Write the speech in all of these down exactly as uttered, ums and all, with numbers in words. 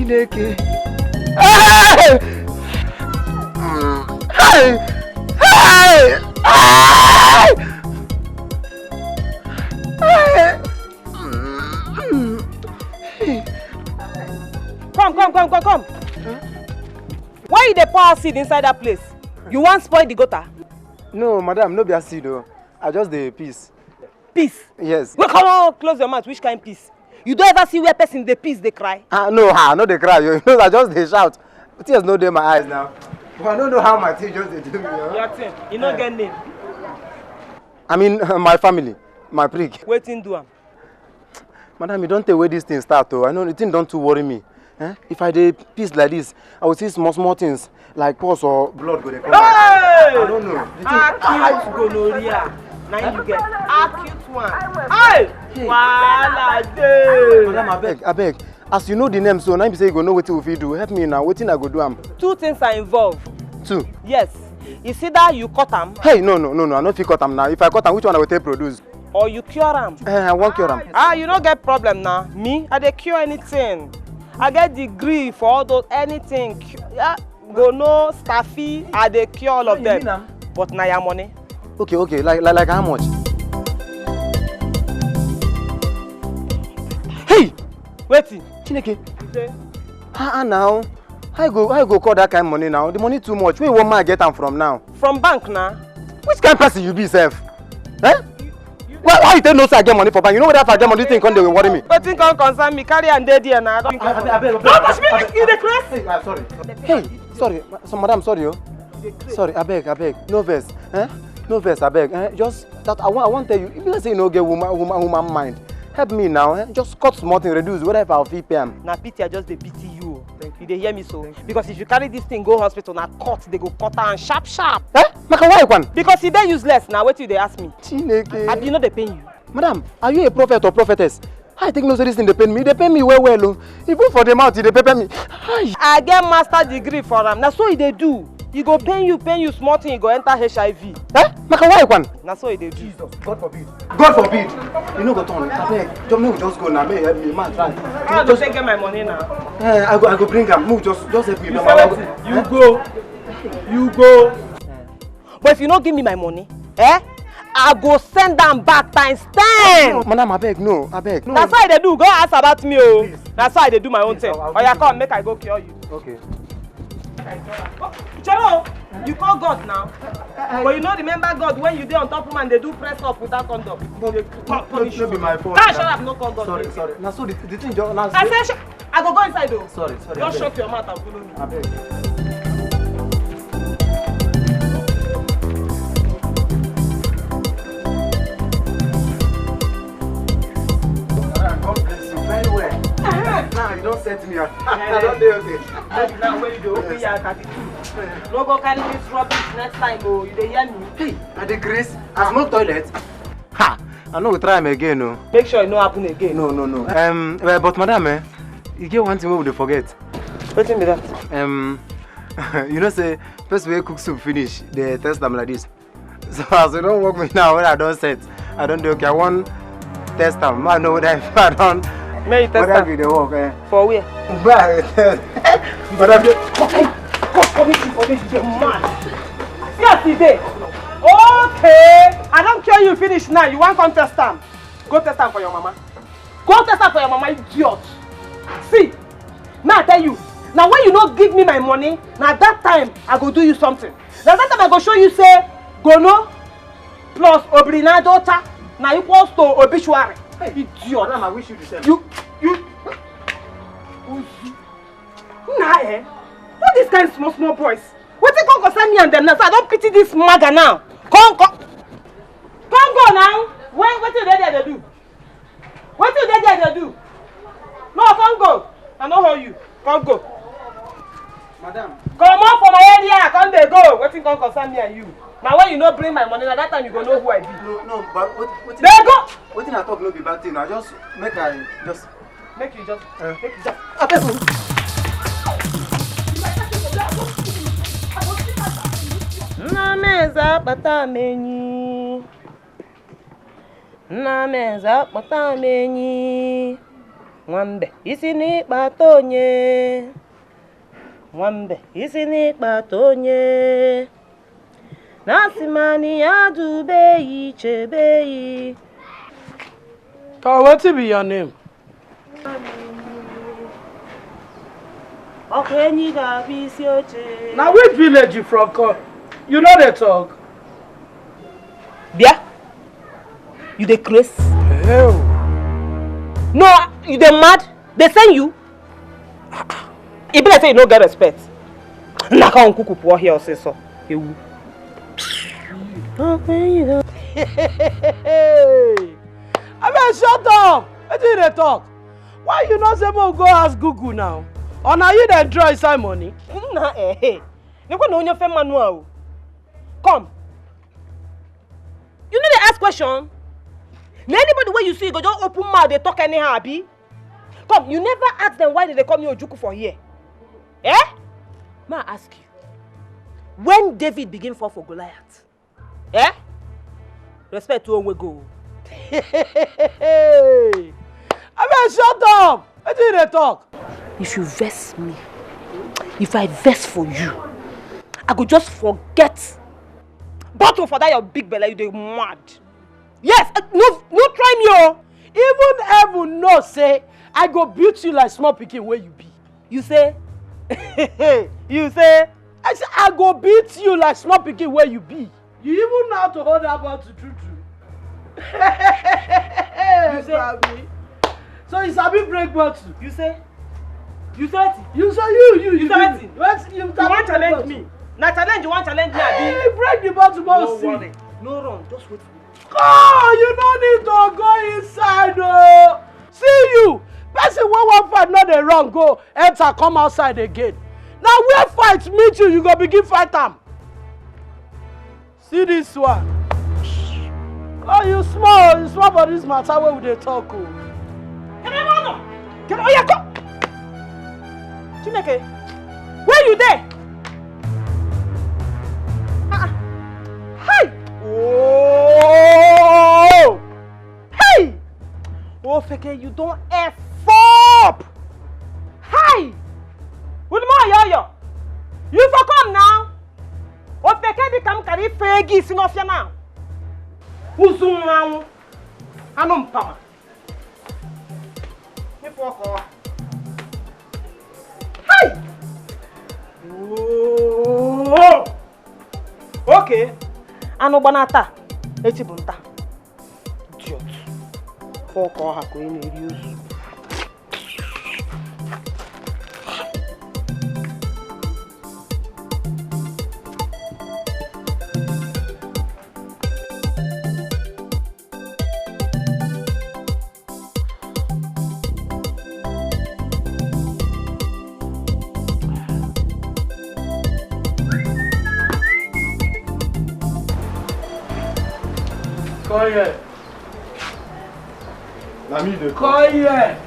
Chineke. Hey! Hey! Hey! Hey! Hey! Come, come, come, come, come. Why you dey pour acid inside that place? You wan spoil the gutter? No, madam, no be acid o. I just dey piss. Piss? Yes. Wait, come on, close your mouth. Which kind piss? You don ever see where person dey piss, dey cry? Ah, no, ah, no dey cry. You know, I just dey shout. Tears no dey my eyes now. But I don't know how my thing just dey do me. Oh. Your thing, you no get name. I mean, my family, my prick. Wetin do am? Madam, you don tey wey this thing start o. I know the thing don too worry me. Eh? If I dey piss like this, I will see small small things like pus or blood go dey come. Hey! I don't know. The thing, acute gonorrhea. Na you get acute one. Hey! Wahala dey. Madam, abeg, abeg. As you know the name, so na be say you go know wetin we fit do. Help me now. Wetin I go do am? Two things are involved. Two. Yes. It's either you cut am. Hey, no, no, no, no. I no fit cut am now. If I cut am, which one I go take produce? Or you cure am. Eh, I wan cure am. Ah, you no get problem na. Me, I dey cure anything. I get degree for all those anything. Cu- Yeah, go no staffy, I dey cure all of them. But na your money. Okay, okay, like like, like how much? Hey! Wetin? Chineke. Ah, ah, now. How you go how you go call that kind money now? The money too much. Where you want man get am from now? From bank na. Which kind person you be sef? Eh? Why, why you take no say I get money for bank? You know whether if I get money, this thing come dey worry me. Wetin come concern me? Carry am dey there na. Don't touch me. You dey craze? Hey, ah, sorry. Hey, sorry. So, madam, sorry o. Sorry, abeg, abeg. No vex. Eh? No vex, abeg. Eh? Just that I want, I want tell you. If you say you no get woman, woman, woman mind, help me now. Eh? Just cut small thing, reduce. Whether if I fit pay am. Na pity I just dey pity you. You dey hear me so? Because if you carry this thing go hospital, na cut they go cut am sharp sharp. Eh? Maka why one? Because e dey useless na. Wetin you dey ask me? Chineke. Abi e no dey pain you? Madam, are you a prophet or prophetess? I think no say this thing dey pain me. E dey pain me well well o. Even for the mouth, e dey pepper me. Hi. I get master degree for am. Na so e dey do. E go pain you, pain you, small thing, e go enter H I V. Eh? Maka why one? Na so e dey do. Jesus, God forbid. God forbid. You no go turn. Abeg, just make we just go now. Make you help me, man, try. How I go take get my money now? Eh, I go, I go bring am. Make we just, just help me. You say wetin? You go. You go. But if you no give me my money, eh, I go send am back times ten. Madam, abeg, no, abeg, no. Na so I dey do. Go ask about me o. Please. Na so I dey do my own thing. Oya, come, make I go cure you. Okay. Jero, you call God now. But you no remember God when you dey on top woman dey do press up without condom. No, no, no be my fault. Shut up, no call God. Sorry, sorry. Na so the, the thing just, na so I say, I go go inside o. Sorry, sorry. Just shut your mouth and follow me. Abeg. God bless you very well. Now you don set me up. I don dey okay. Now wey you dey open your thirty-two. No go carry this rubbish next time o. You dey hear me? Hey, I dey grace. I smoke toilet. Ha! I no go try am again o. Make sure e no happen again. No, no, no. Um, well, but madam, eh, e get one thing wey we dey forget. Wetin be that? Um, you know say person wey cook soup finish, dey test am like this. So as e don work me now, when I don set, I don dey okay. I wan test am. Make I know whether if I don. Make you test am. Whether e dey work, eh. For where? But I dey. Come, come, come, come, come, come, come, man. See as e dey. Okay, I don cure you finish now. You wan come test am? Go test am for your mama. Go test am for your mama, idiot. See, now I tell you, now when you no give me my money, now that time I go do you something. Now that time I go show you say gono plus obrinadota na equals to obituary. Hey, idiot. Madam, I wish you the same. You, you. Now, eh? What this kind small small boys? Wetin come concern me and them now? So I don pity this maga now. Come, come, come go now. When wetin you dey there dey do? Wetin you dey there dey do? No, come go. I no hold you. Come go. Madam. Comot for my area. Come dey go. Wetin come concern me and you? Na when you no bring my money, na that time you go know who I be. No, no, but what, what Dey go. Wetin I talk no be bad thing. I just make I just Make you just, make you just. Abeg o. Nna m eze akpata m enyi. Nna m eze akpata m enyi. Nwambe, isi n'ịkpata onye. Nwambe, isi n'ịkpata onye. Na asị ma na ya dubeghị, chebeghị. Ka wetin be your name? Ọkụ enyi ga-abụ isi oche. Na which village you from come? You no dey talk. Bịa. You dey craze? Hell. No, you dey mad? They send you? E be like say you no get respect. Naka nkuku pụọ here ọsịsọ. Ewu. Ọkụ enyi ga- Abeg, shut up! Wetin you dey talk? Why you no say make we go ask Google now? Or na you dey draw inside money? Nna, eh, eh. Nekwe na onye ofe mmanụ a o. Come. You no dey ask question? Na anybody wey you see, you go just open mouth dey talk anyhow, abi? Come, you never ask them why they dey call me Ojukwu for here. Eh? May I ask you, when David begin fall for Goliath? Eh? Respect to onwe go. Abeg, shut up! Wetin you dey talk? If you vex me, if I vex for you, I go just forget bottle for that your big belly, you dey mad. Yes, eh, no, no try me o. Even heaven know say I go beat you like small pikin wey you be. You say? You say? I say I go beat you like small pikin wey you be. You even know how to hold that bottle true true. You say? Sabi. So you sabi break bottle? You say? You say wetin? You say you, you, You you say do wetin? Wetin you You wan challenge me? Na challenge you wan challenge me, abi? Hey, break the bottle, No see. Worry. No run, just wait for me. Come, you no need to go inside o. See you, person wey wan fight no dey run go enter come outside again. Na where fight meet you, you go begin fight am. See this one. Oh, you small, you small for this matter wey we dey talk o. Come on, come on, yeah, come. Chineke, where you dey? Ah, ah. Hi! Oh! Hey! Ofeke, you don F up! Hi! With more yo-yo. You for come now. Ofeke dị ka m kara ife gị isi n'ọfịa na. Ụzụ nwa anwụ. Anụ mpama. Ife ọkọ. Hi! Oh! Okay. Anụ gbana taa, echi bụ nta. Idiot. Fọ ka ọ ha ka onye na-eri ozu. Come here. Na me dey come. Come here.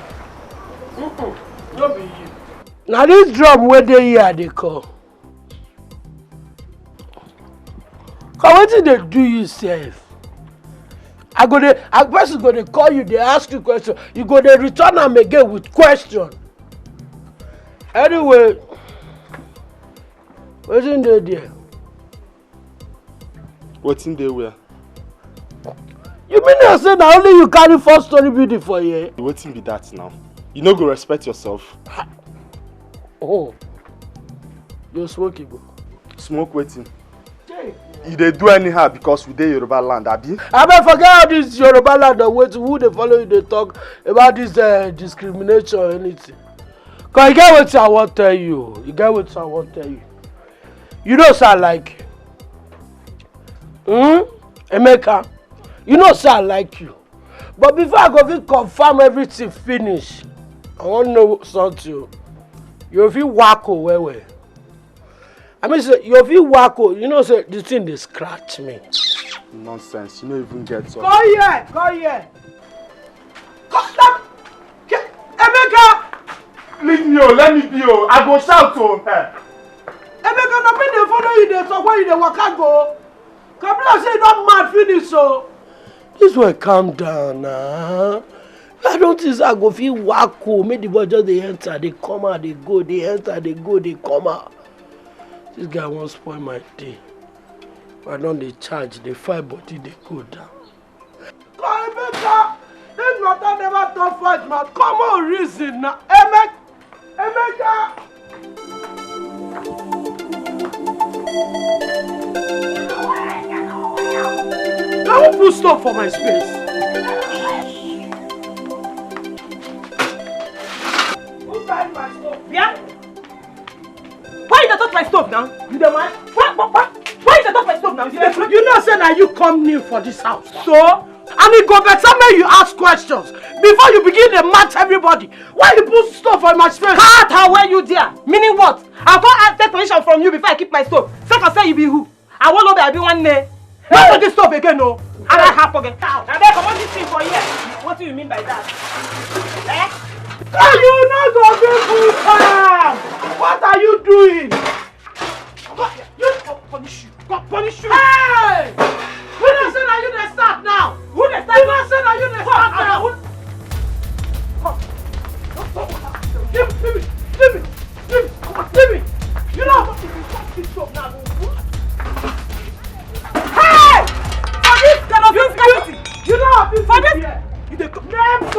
Mm-mm. No be you. Na this drum wey dey here I dey call. Come, wetin dey do you sef? I go dey, a person go dey call you, dey ask you question. You go dey return am again with question. Anyway, wetin dey there? Wetin dey where? You mean to say na only you carry four story building for here? Wetin be that now? You no go respect yourself. Oh, you smoke igbo. Smoke wetin? You dey do anyhow because we dey Yoruba land, abi? Abeg, forget all this Yoruba land and wetin, who dey follow you dey talk about this, uh, discrimination or anything. Cause you get wetin I wan tell you. You get wetin I wan tell you. You know say I like you. Hmm? Emeka, you know say I like you. But before I go fit confirm everything finish, I wan know something o. You fit wacko well well. I mean say you fit wacko, you know say the thing dey scratch me. Nonsense, you no even get up. Come here, come here. Come, come. Ke-, Emeka! Leave me o, let me be o. I go shout o. Eh. Emeka, na me dey follow you dey talk when you dey waka go. Come be like say you don mad finish o. This one, calm down na. I don't think say I go fit waka o, make the boy just dey enter, dey come out, dey go, dey enter, dey go, dey come out. This guy wan spoil my day. If I don dey charge, dey fight body, dey go down. Emeka, this matter never turn fight, man. Come on, reason na. Emeka, Emeka. Na who put stop for my space? Who carry my stop? Yeah? Why you dey touch my stove now? You dey mad? Why, why, why, why you dey touch my stove now? You dey You know say na you come new for this house. So? And e go better make you ask questions before you begin dey match everybody. Why you put stove for my space? Cut her where you there. Meaning what? I come ask take permission from you before I keep my stove. Sake of say you be who? I wan know be I be one name. Not to this stove again, no. And I have forget. Now they comot this thing for here. What do you mean by that? Eh? Ah, you no go fit put am. What are you doing? God, you God punish you. God punish you. Hey! Who dey say na you dey start now? Who dey start? Who dey say na you dey start now? Come. Leave me, leave me, leave me, leave me, leave me. You know what? If you stop this shop now, I go Hey! For this kind of you, you, you know what? For this, you dey come. Never.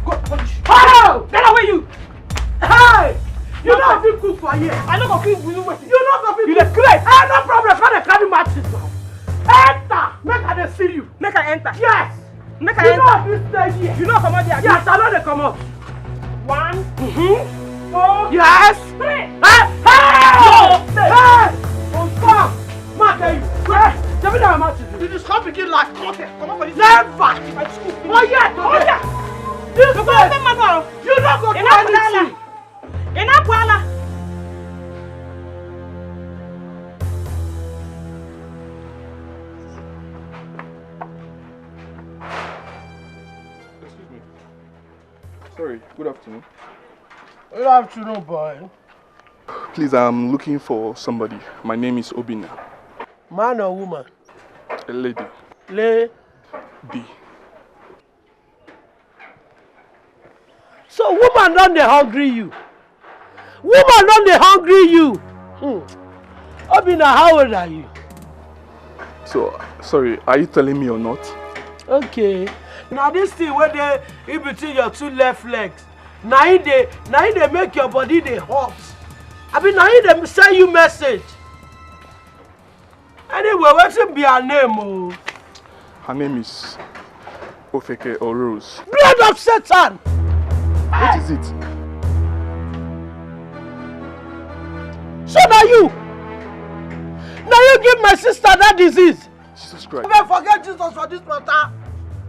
God punish you. How? Get away, you. Hey! You know if you cook for here. I no go fit do wetin. You no go fit You dey craze. Ah, no problem. Come dey carry matches now. Enter. Make I dey see you. Make I enter. Yes. Make I You know enter. if you stay here. You know comot there. Yes, I know they come up. One, Mm-hmm. two, Yes. three. Hey! Hey! No. Hey! Confirm. Ma tell you. Hey! Tell me that matches. You just come begin life. Come up here. Come up for this. Never. My school. Oh yeah. Oh yeah. This Come on, way. Come on. You no go do Enough with that anything. Enough, Kuala. Excuse me. Sorry, good afternoon. Good afternoon, boy. Please, I'm looking for somebody. My name is Obina. Man or woman? A lady. Lady. So woman don dey hungry you. Woman don dey hungry you. Hmm. Obina, how old are you? So, sorry, are you telling me or not? Okay. Now this thing where they in between your two left legs, now it they now it they make your body they hot. I mean, now it they send you message. Anyway, wetin be her name o? Her name is Ofeke or Rose. Blood of Satan! What is it? So now you, now you give my sister that disease. Jesus Christ. Forget Jesus for this matter.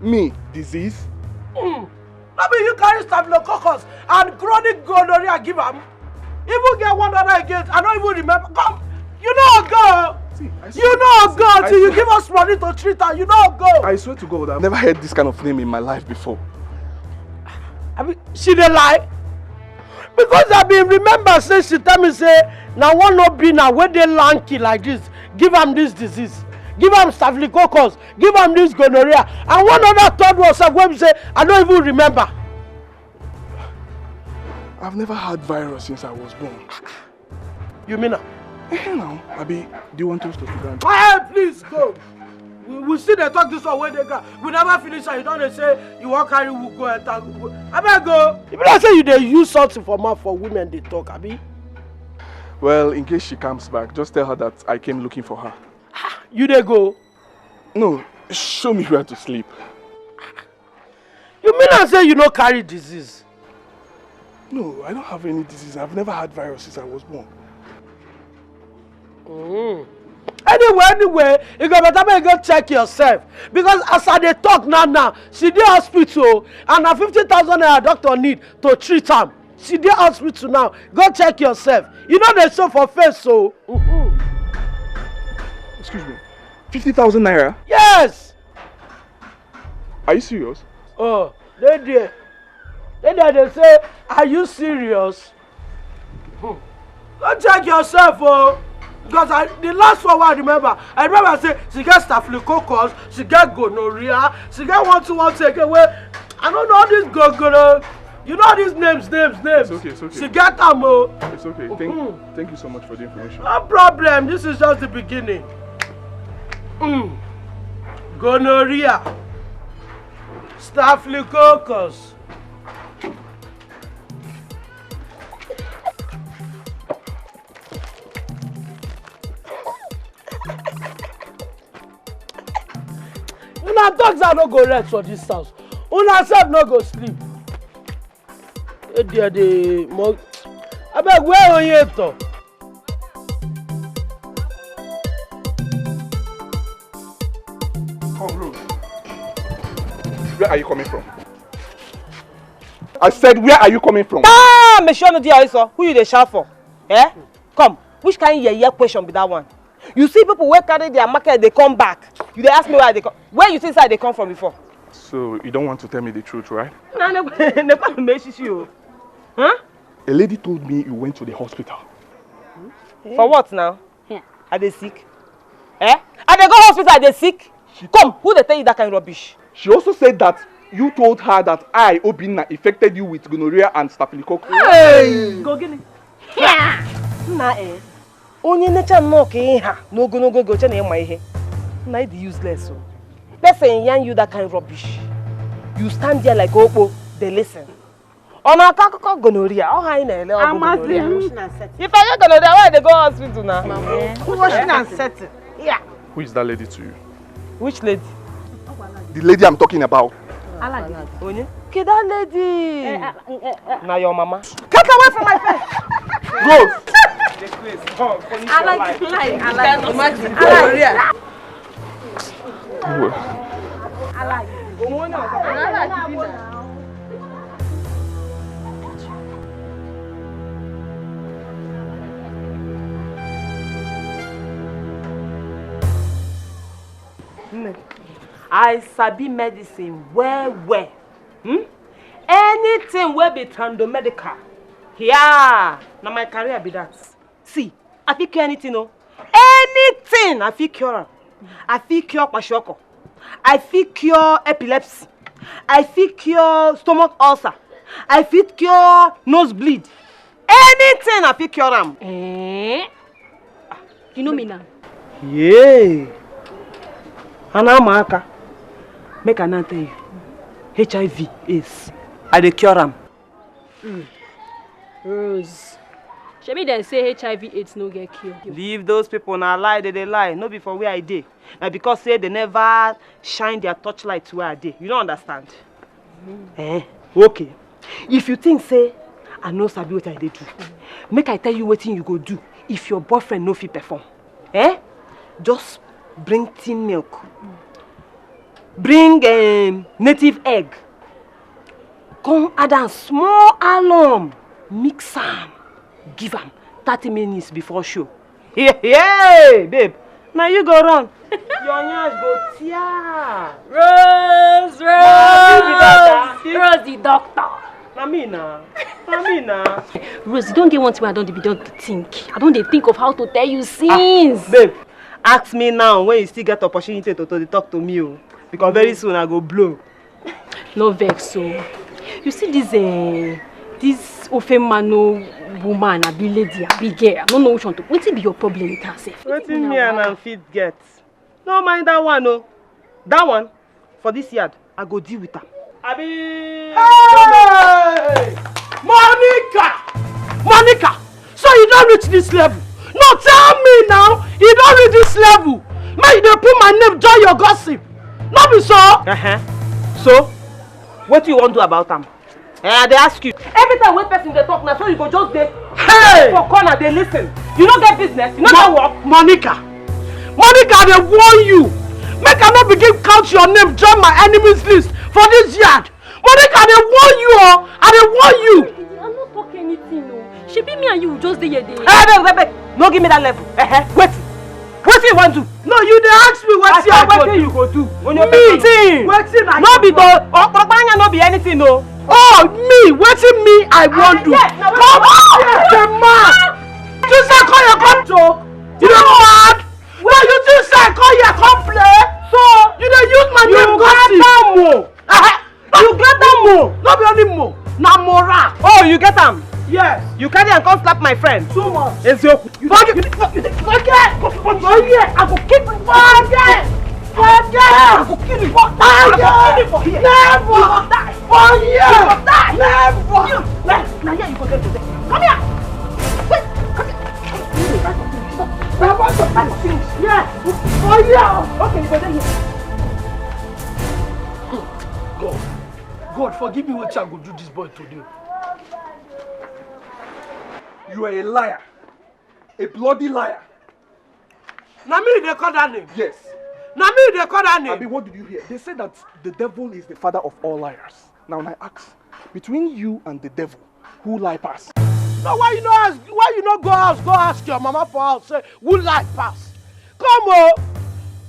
Me, disease? Mm. No be you carry staphylococcus and chronic gonorrhea give am? Even get one other again, I don't even remember. Come, you know go. See, I swear, You know go I till you swear. give us money to treat her. You know go. I swear to God, I've never heard this kind of name in my life before. I mean, she dey lie. Because I been remember say she tell me say na one no be na wey dey lanky like this. Give am this disease. Give am staphylococcus. Give am this gonorrhea. And one other third one sef wey be say I no even remember. I've never had virus since I was born. You mean am? Eh, now, Abi, do you want us to sit down? Hey, please go. We, we still dey talk this one wey dey ground. We never finish and you don dey say you wan carry who go enter. Abeg go. E be like say you dey use something for mouth for women dey talk, abi? Well, in case she comes back, just tell her that I came looking for her. You dey go? No, show me where to sleep. You mean I say you no carry disease? No, I don't have any disease. I've never had virus since I was born. Mm. Anyway, anyway, you go better make you go check yourself. Because as I dey talk now, now, she dey hospital and na fifty thousand naira doctor need to treat am. She dey hospital now. Go check yourself. You know they show for face, so. Mm-hmm. Excuse me. Fifty thousand naira? Yes! Are you serious? Oh, they there. They there, they say, are you serious? Hmm. Go check yourself, oh. Because I, the last one I remember, I remember say she get staphylococcus, she get gonorrhea, she get one two one two again. Where I don't know all these gogoro. You know all these names, names, names. It's okay, it's okay. She get am o. It's okay. Thank, thank you so much for the information. No problem. This is just the beginning. Mm. Gonorrhea, staphylococcus. Una dogs are no go rest for this house. Una sef no go sleep. E there dey mo. Abeg, where Oyeto? Come, Rose. Where are you coming from? I said, where are you coming from? Ah, Meshono, dear, so who you dey shout for? Eh? Come, which kind yeye question be that one? You see people wey carry their market, they come back. You dey ask me where they come. Where you think say they come from before? So you don't want to tell me the truth, right? Na ne ne pa me shishi o. Huh? A lady told me you went to the hospital. For what now? Yeah. Are they sick? Eh? Are they go hospital? Are they sick? Come, who they tell you that kind of rubbish? She also said that you told her that I, Obinna, infected you with gonorrhea and staphylococcus. Hey! Go get it. Yeah! Na eh. Onye necha nnọọ ka ị ha n'ogologo oge oche na ịma ihe. Na ị dị useless o. Person yarn you that kind rubbish. You stand there like okpo, dey listen. Ọ na-akọ akụkọ gonorrhea, ọ ha anyị na-ele ọgwụ gonorrhea. If I get gonorrhea, why I dey go hospital na? Washing and setting. Yeah. Who is that lady to you? Which lady? The lady I'm talking about. Onye? Kedu that lady? Na your mama. Get away from my face. Rose. I like, I like, I like. Imagine. I like. I sabi medicine well well. Hmm? Anything wey be trando medical, yeah, na my career be that. See, I fit cure anything o. Anything I fit cure am. I fit cure kwashiorkor. I fit cure epilepsy. I fit cure stomach ulcer. I fit cure nosebleed. Anything I fit cure am. Eh? You know me now. Yeah. Anamaka. Make I now tell you. H I V, AIDS, I dey cure am. Mm. Rose. Shebi dem say H I V AIDS no get cure. Leave those people, na lie they dey lie. No be for where I dey. Na because say they never shine their torchlight where I dey. You don't understand? Mm. Eh, okay. If you think say I no sabi what I dey do, make I tell you wetin you go do if your boyfriend no fit perform. Eh? Just bring tin milk. Bring um, native egg. Come add am small alum, mix am, give am thirty minutes before show. Hey, hey, babe, now you go run. Your nyash go tear. Rose, Rose, Rose, the doctor. Na me na. Na me na. Rose, you don't get one thing I don't be don't think. I don't dey think of how to tell you since. Ah, babe, ask me now when you still get opportunity to, to dey talk to me o. Because very soon I go blow. No vex o. You see this uh, this ofe mano woman, abi lady, abi girl. I don't know which one to. Wetin be your problem with herself? Wetin me and am fit get? No mind that one o. That one for this yard, I go deal with am. Abi. Hey! Monica! Monica! So you don't reach this level. No, tell me now, you don't reach this level. Make you dey put my name join your gossip. No be so? Uh-huh. So, what you want to do about am? Eh, I dey ask you. Every time when person dey talk na so you go just dey hey! For corner dey listen. You no get business, you no get work. Monica, Monica, I dey warn you. Make I no begin count your name join my enemies list for this yard. Monica, I dey warn you o. I dey warn you. I no talk anything o. Shebi me and you just dey here dey. Hey, babe, babe, babe. No give me that level. Eh, eh. Wait. Wetin you wan do? No, you dey ask me wetin I go do. Wetin you go do? Wetin I go do? No be the okpokpo anya no be anything o. Oh, me, wetin me I wan do? Come on, the man. You say call your come joke. You dey mad? Well, you think say I call here come play? So you dey use my name gossip. You get am o. You get am Mo, no be only mo, na mora. Oh, you get am? Yes. You carry am come slap my friend. Too much. Ezioku. You forget, you forget, forget, forget. I go kick you. Forget, forget. I go kill you. Forget. I go kill you for here. Never. You go die. For here. You go die. Never. You, na, na here you go get today. Come here. Wait, come here. I want to fight you. Yeah. For here. Okay, you go there here. God, God, forgive me what I go do this boy today. You are a liar. A bloody liar. Na me they call that name. Yes. Na me they call that name. Abi, what did you hear? They say that the devil is the father of all liars. Now, I ask, between you and the devil, who lie pass? No, why you no ask? Why you no go house? Go ask your mama for house. Say who lie pass? Come on.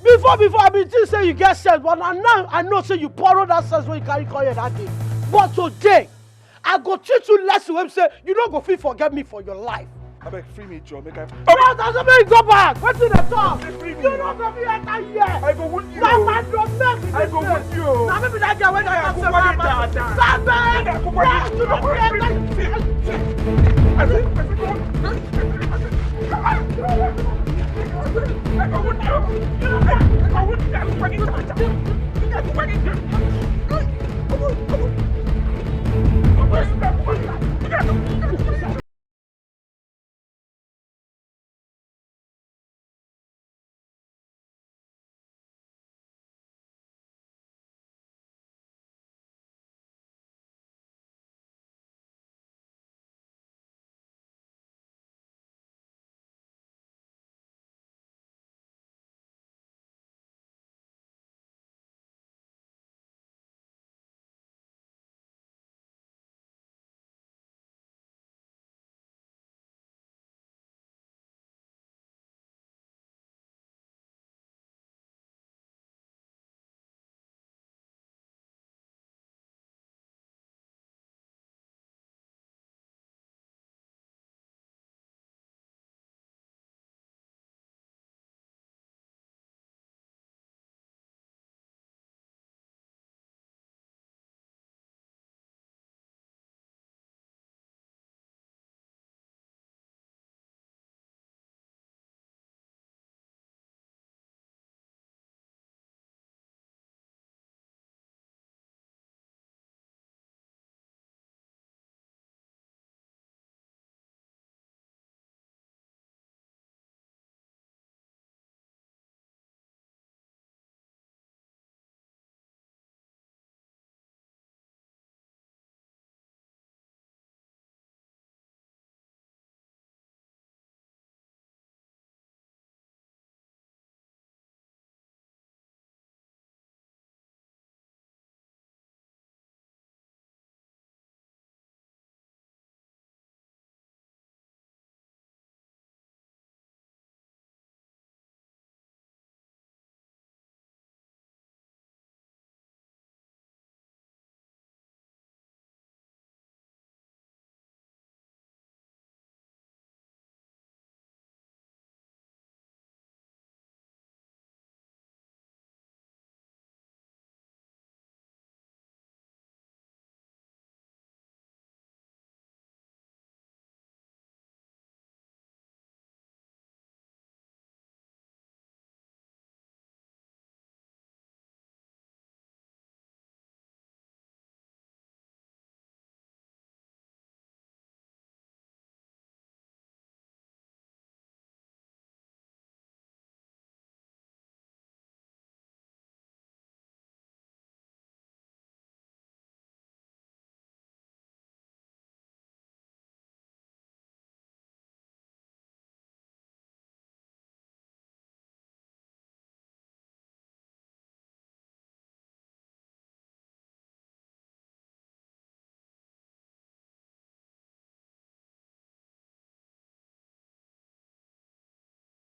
Before, before I be think say you get sense, but na now I know say you borrow that sense when you carry come here that day. But today, I go teach you lesson wey be say you no go fit forget me for your life. Abeg, free me, Joe. Make I. No, that's not make you go back. Wetin you dey talk? Free me. You no go fit enter here. I go wound you. Na my domain be this place. I go wound you. Na me be that girl wey dey talk say my man. Sabe. Yes, you no fit enter.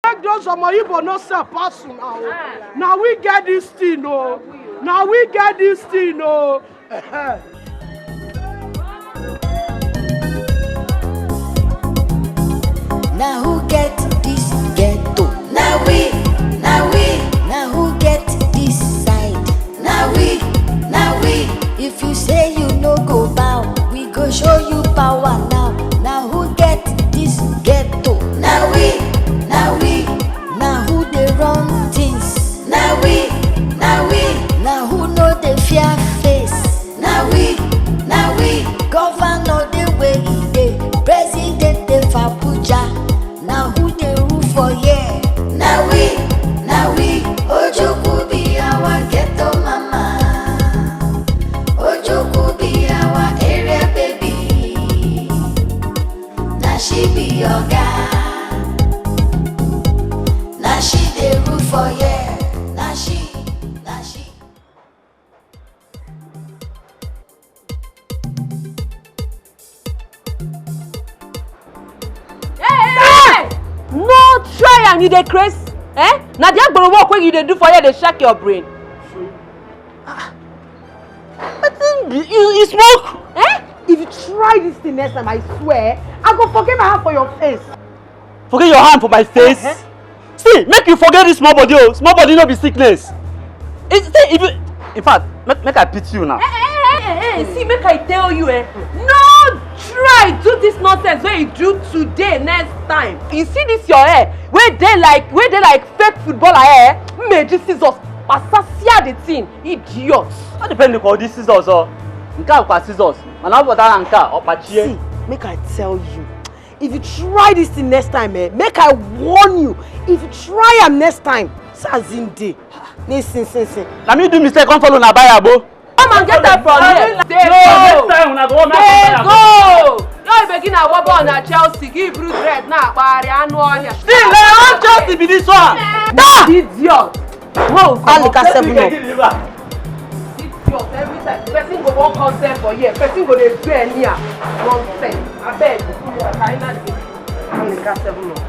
Make those Omo Igbo no sell pass una o. Na we get this thing o. Na we get this thing o. Now who get this ghetto? Now we, now we. Now who get this side? Now we, now we. If you say you Show you power now. Now who get this ghetto? Now we, now we. Now who dey run things? Now we, now we. Now who know the fear face? Now we, now we. Governor dey where he dey. President dey for Abuja. Now who dey rule for here? Now we, now we. Ojukwu be our ghetto mama. Ojukwu be our area baby. Now she be your guy. Now she dey rule for here. Now she, now she. Hey, hey, hey! No try am, you dey craze. Eh? Na the agboro work wey you dey do for here dey shake your brain. Ah, wetin be, you, you smoke? Eh? If you try this thing next time, I swear, I go forget my hand for your face. Forget your hand for my face. Uh-huh. See, make you forget this small body. Oh, small body no be sickness. It, see, if you, in fact, make, make I pity you now. Eh, eh, eh, eh, eh, see, make I tell you, eh, no try do this nonsense wey you do today next time. You see this your hair, wey dey like, wey dey like fake footballer hair. Mmeji scissors, pasasia the thing, idiot. What depend on this scissors or nke a kwa scissors? Mana what that nke a, ọkpachie. See, make I tell you. If you try this thing next time, eh, make I warn you. If you try am next time, Sazinde. Sin, sin, sin. Na me do mistake, come follow na buy abo. Come and get that from here. Dey go. Next time una go. Dey go. Yo, you begin a wobble on a Chelsea. Give Bruce red now. Kpari anu onya. Still, na one Chelsea be this one. Idiot. Whoa, Alika seven up. Idiot. Every time person go wan come sell for here, person go dey do anyhow. Nonsense. Abeg, Alika seven up.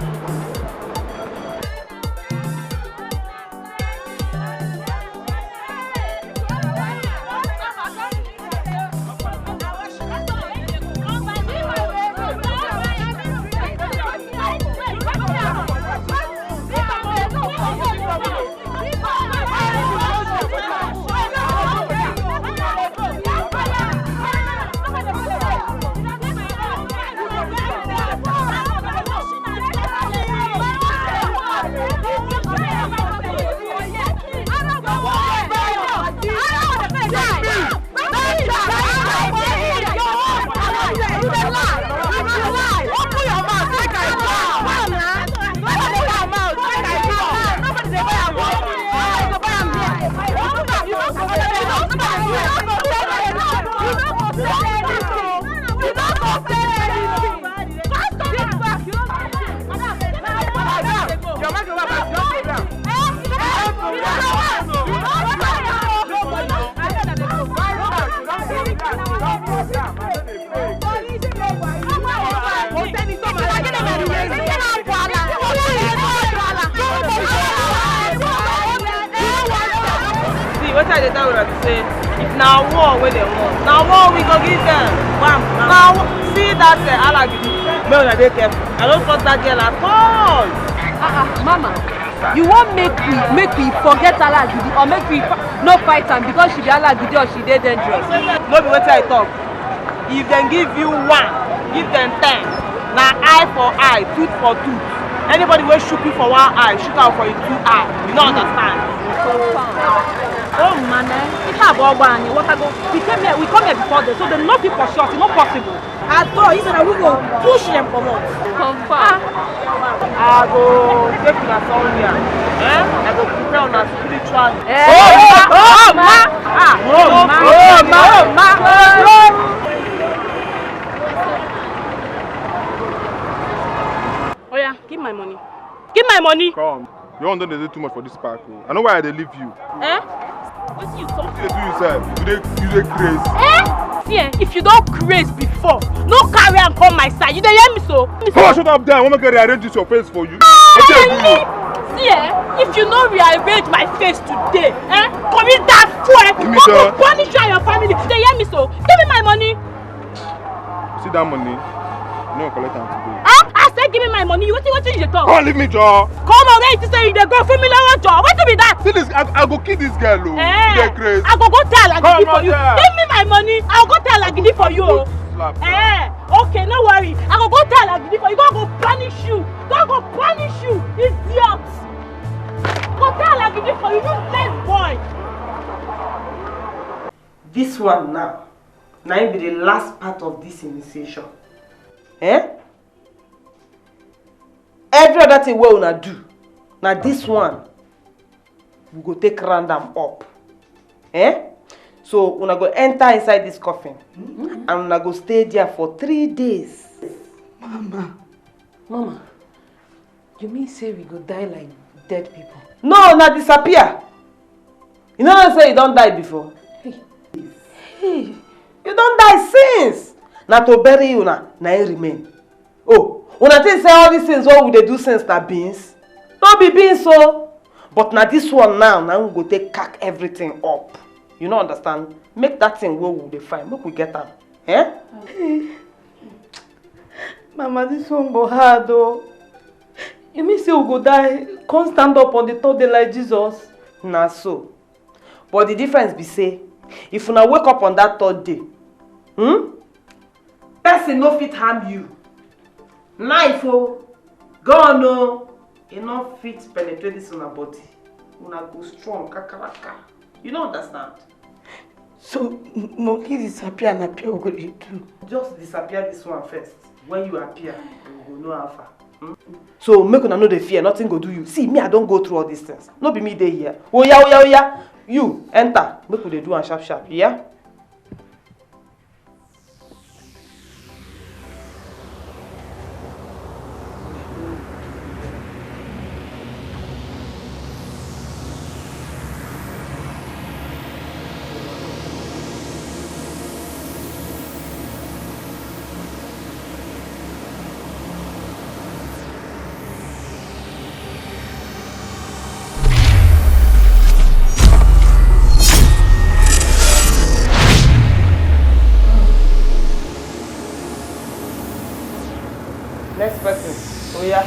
See, wetin I dey tell una be say, if na war wey dem want, na war we go give dem. Bam, bam. Na wa-, see that, eh, alagidi. Make una dey careful. I don't trust that girl at all. Ah, ah, mama, you wan make we, make we forget alagidi or make we fi-, no fight am because she be alagidi or she dey dangerous? No be wetin I talk. If dem give you one, give dem ten. Na eye for eye, tooth for tooth. Anybody wey shook you for one eye, shook am for him two eye. You no understand? Oh man, eh? If I go, we came here, we come here before this, so they know people short, it's not possible. At all, you said that we go push them come out. Confirm. I go take una somewhere. Eh? I go prepare una spiritually. Eh? Oh, oh, ma! Ah, oh, ma! Oh, ma! Oh, ma! Oh, ma! Oh, yeah, give my money. Give my money. Come. Your own don dey do too much for this park. Oh. I know why I dey leave you. Eh? Wetin you talk? You dey do yourself. You dey, you dey craze. Eh? See, eh, if you don craze before, no carry am come my side. You dey hear me so? Come on, shut up there. I wan make I rearrange this your face for you. Ah, wetin I do you? See, eh, if you no rearrange my face today, eh, commit that fool, eh, go punish you and your family. You dey hear me so? Give me my money. See that money? You no collect am today. Ah, I say give me my money. Wetin, wetin you dey talk? Come leave me, Joe. Come on, where you say you dey go? Fún mi lówó, Joe. Wetin be that? See this, I, I go kill this girl, oh. Eh, you dey craze. I go go tell Lagidi for you. Give me my money. I go go tell Lagidi for you. Eh, okay, no worry. I go go tell Agidi for you. God go punish you. God go punish you, idiot. Go tell Agidi for you, useless boy. This one now, now it be the last part of this initiation. Eh? Every other thing wey una do, na this one we go take round am up. Eh? So una go enter inside this coffin and una go stay there for three days. Mama. Mama, you mean say we go die like dead people? No, na disappear. You no know say you don die before? Hey. Hey. You don die since. Na to bury you na, na im remain. Oh, una think say all these things wey we dey do since na beans? No be beans o. But na this one now, na we go take cack everything up. You no understand? Make that thing wey we dey find, make we get am. Eh? Mama, this one go hard o. You mean say we go die, come stand up on the third day like Jesus? Na so. But the difference be say, if una wake up on that third day, hmm? Person no fit harm you. Knife o, gun o, e no fit penetrate this una body. Una go strong kakaraka. You no understand? So, m-, money disappear and appear, we go dey do? Just disappear this one first. When you appear, we go know how far. Hmm? So make una no dey fear, nothing go do you. See, me, I don go through all these things. No be me dey here. Oya, oya, oya. You enter. Make we dey do am sharp sharp. Yeah. Next person. Oh yeah.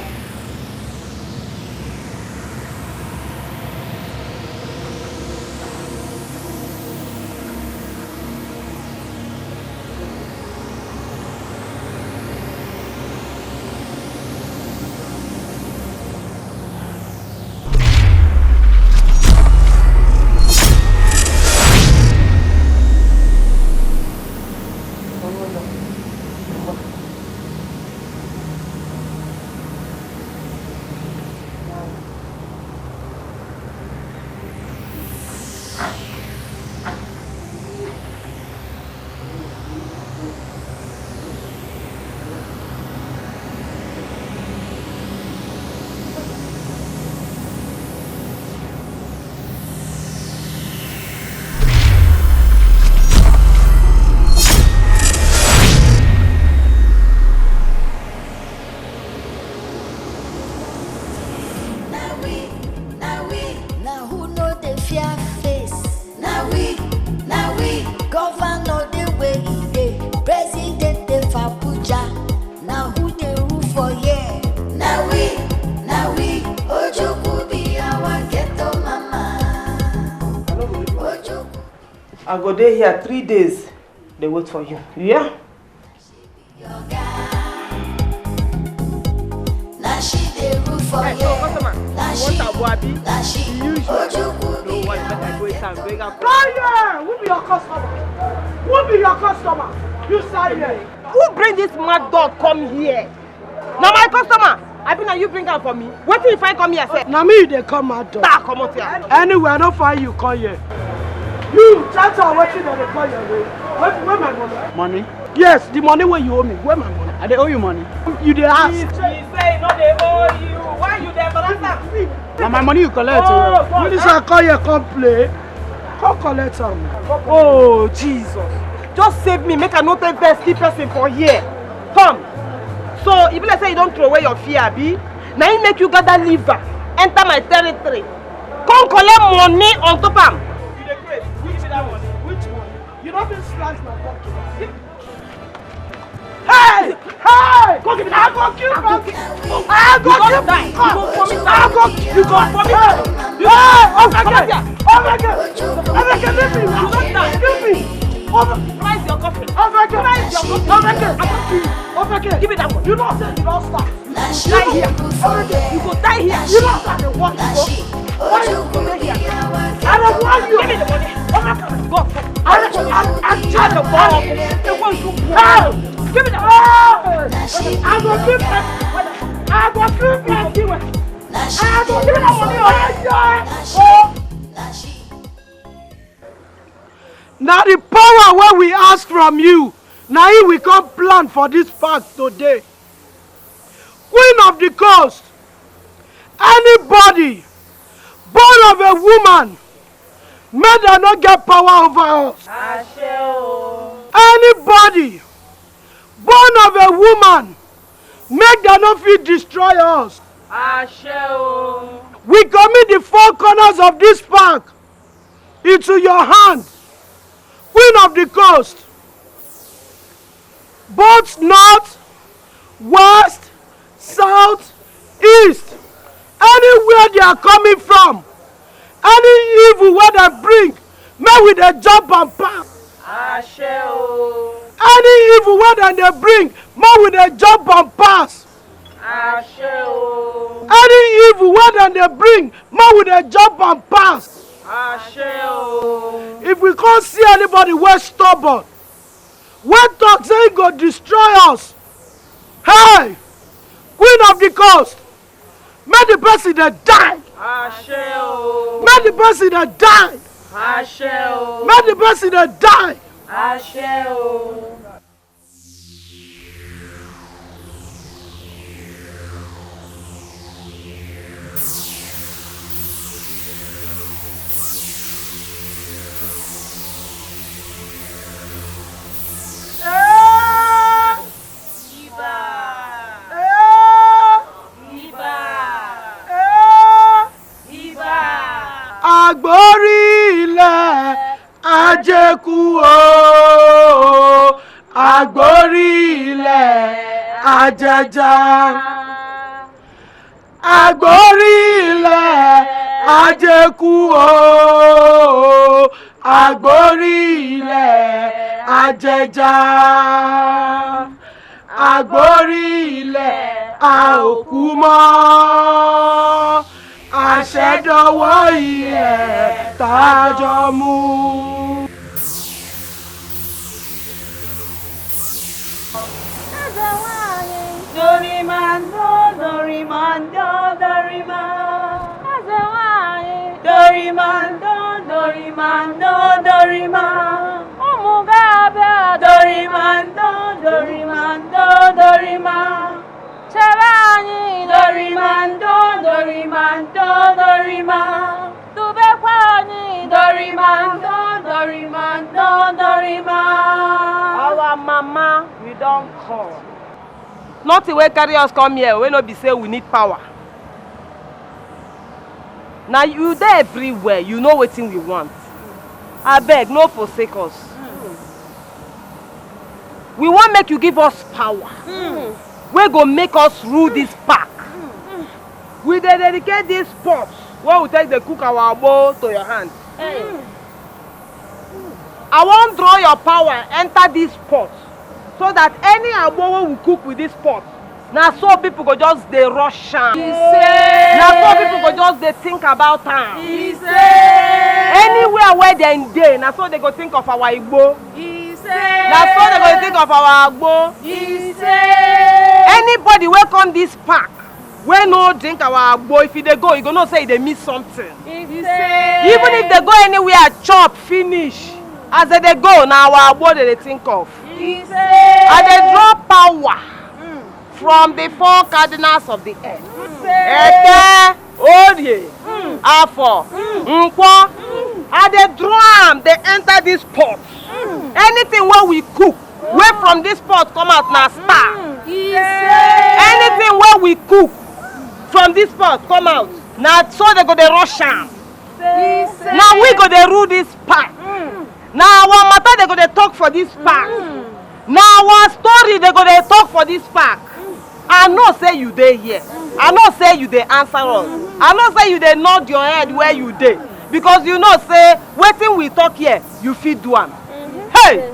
Na we, na we, na who no dey fear face? Na we, na we, governor dey wey e dey, president dey for Abuja. Na who dey rule for here? Na we, na we, Ojukwu be our ghetto mama. Ojukwu. I go dey here three days, dey wait for you. You hear? Your guy. Na she dey rule for here. Hey, so, customer, na you want she, Agbo, abi? Na she. You usual. Ojukwu be our ghetto mama. Fire! Who be your customer? Who be your customer? You side here. Who bring this mad dog come here? Na my customer. Abi na you bring am for me? Wetin you find come here sef? Na me you dey call mad dog. Ta, comot here. Anyway, I no find you come here. You, tell am wetin dem dey call your name. Where, where my money? Money? Yes, the money wey you owe me. Where my money? I dey owe you money. You dey ask. He say he no dey owe you. Why you dey embarrass am? Na my money you collect o. Oh, God. This one come here, come play. Come collect am. Oh, Jesus. Just save me, make I no take vex kill person for here. Come. So, e be like say you don throw away your fear, abi? Na him make you gather liver, enter my territory. Come collect money on top am. You dey craze. Which money? Which money? You no fit slice my pocket. Hey! Hey! Go give me that. I go kill you. I go kill you. You go vomit. I go, you go vomit. Hey! Hey! Obeke! Obeke! Obeke, leave me. You don die. Leave me. Over. Rise your coffin. Obeke! Rise Obeke, I don kill you. Obeke, give me that one. You know say you don start. You die here. Obeke, you go die here. You don start the work. You go. Why you go dey here? I don't want you. Give me the money. Obeke, go. I don't want you. I charge the ball. The one you. Hey! Give me the. I go give. I go give everywhere. I go give that money. Oh. Na the power wey we ask from you, na im we come plant for this park today. Queen of the coast, anybody born of a woman, make dem no get power over us. Anybody born of a woman, make dem no fit destroy us. We commit the four corners of this park into your hand, Queen of the coast, both north, west, south, east, anywhere they are coming from, any evil wey dem bring, make we dey jump and pass. Any evil wey dem dey bring, make we dey jump and pass. Any evil wey dem dey bring, make we dey jump and pass. If we come see anybody wey stubborn, wey talk say he go destroy us, hey, Queen of the coast, make the person dey die. Make the person dey die. Make the person dey die. Àgbórí ilẹ̀ ajéku o, àgbórí ilẹ̀ ajẹja. Àgbórí ilẹ̀ ajéku o, àgbórí ilẹ̀ ajẹja. Àgbórí ilẹ̀ a ò kú mọ́. Àṣẹ dọwọ́ ilẹ̀ tá a jọ mú. Dorimando, dorimando, dorima. Dorimando, dorimando, dorima. Umugabia, dorimando, dorimando, dorima. Chebe anyị, dorimando, dorimando, dorima. Dubekwa anyị, dorimando, dorimando, dorima. Our mama, we don come. Nothing wey carry us come here wey no be say we need power. Na you dey everywhere, you know wetin we want. Abeg, no forsake us. We wan make you give us power wey go make us rule this park. We dey dedicate this pot wey we take dey cook our agbo to your hand. I wan draw your power enter this pot so that any agbo wey we cook with this pot, na so people go just dey rush am. Na so people go just dey think about am. Anywhere wey dem dey, na so dem go think of our igbo. Na so dem go think of our agbo. Anybody wey come this park wey no drink our agbo, if e dey go, e go know say e dey miss something. Even if dem go anywhere chop finish, as dem dey go, na our agbo dem dey think of. I dey draw power from the four cardinals of the earth. Eke, Orie, Afo, Nkwo. I dey draw am dey enter this pot. Anything wey we cook, wey from this pot come out na star. Anything wey we cook from this pot come out, na so dem go dey rush am. Na we go dey rule this park. Na our matter dem go dey talk for this park. Na our story dem go dey talk for this park. I know say you dey here. I know say you dey answer us. I know say you dey nod your head where you dey, because you know say wetin we talk here, you fit do am. Hey!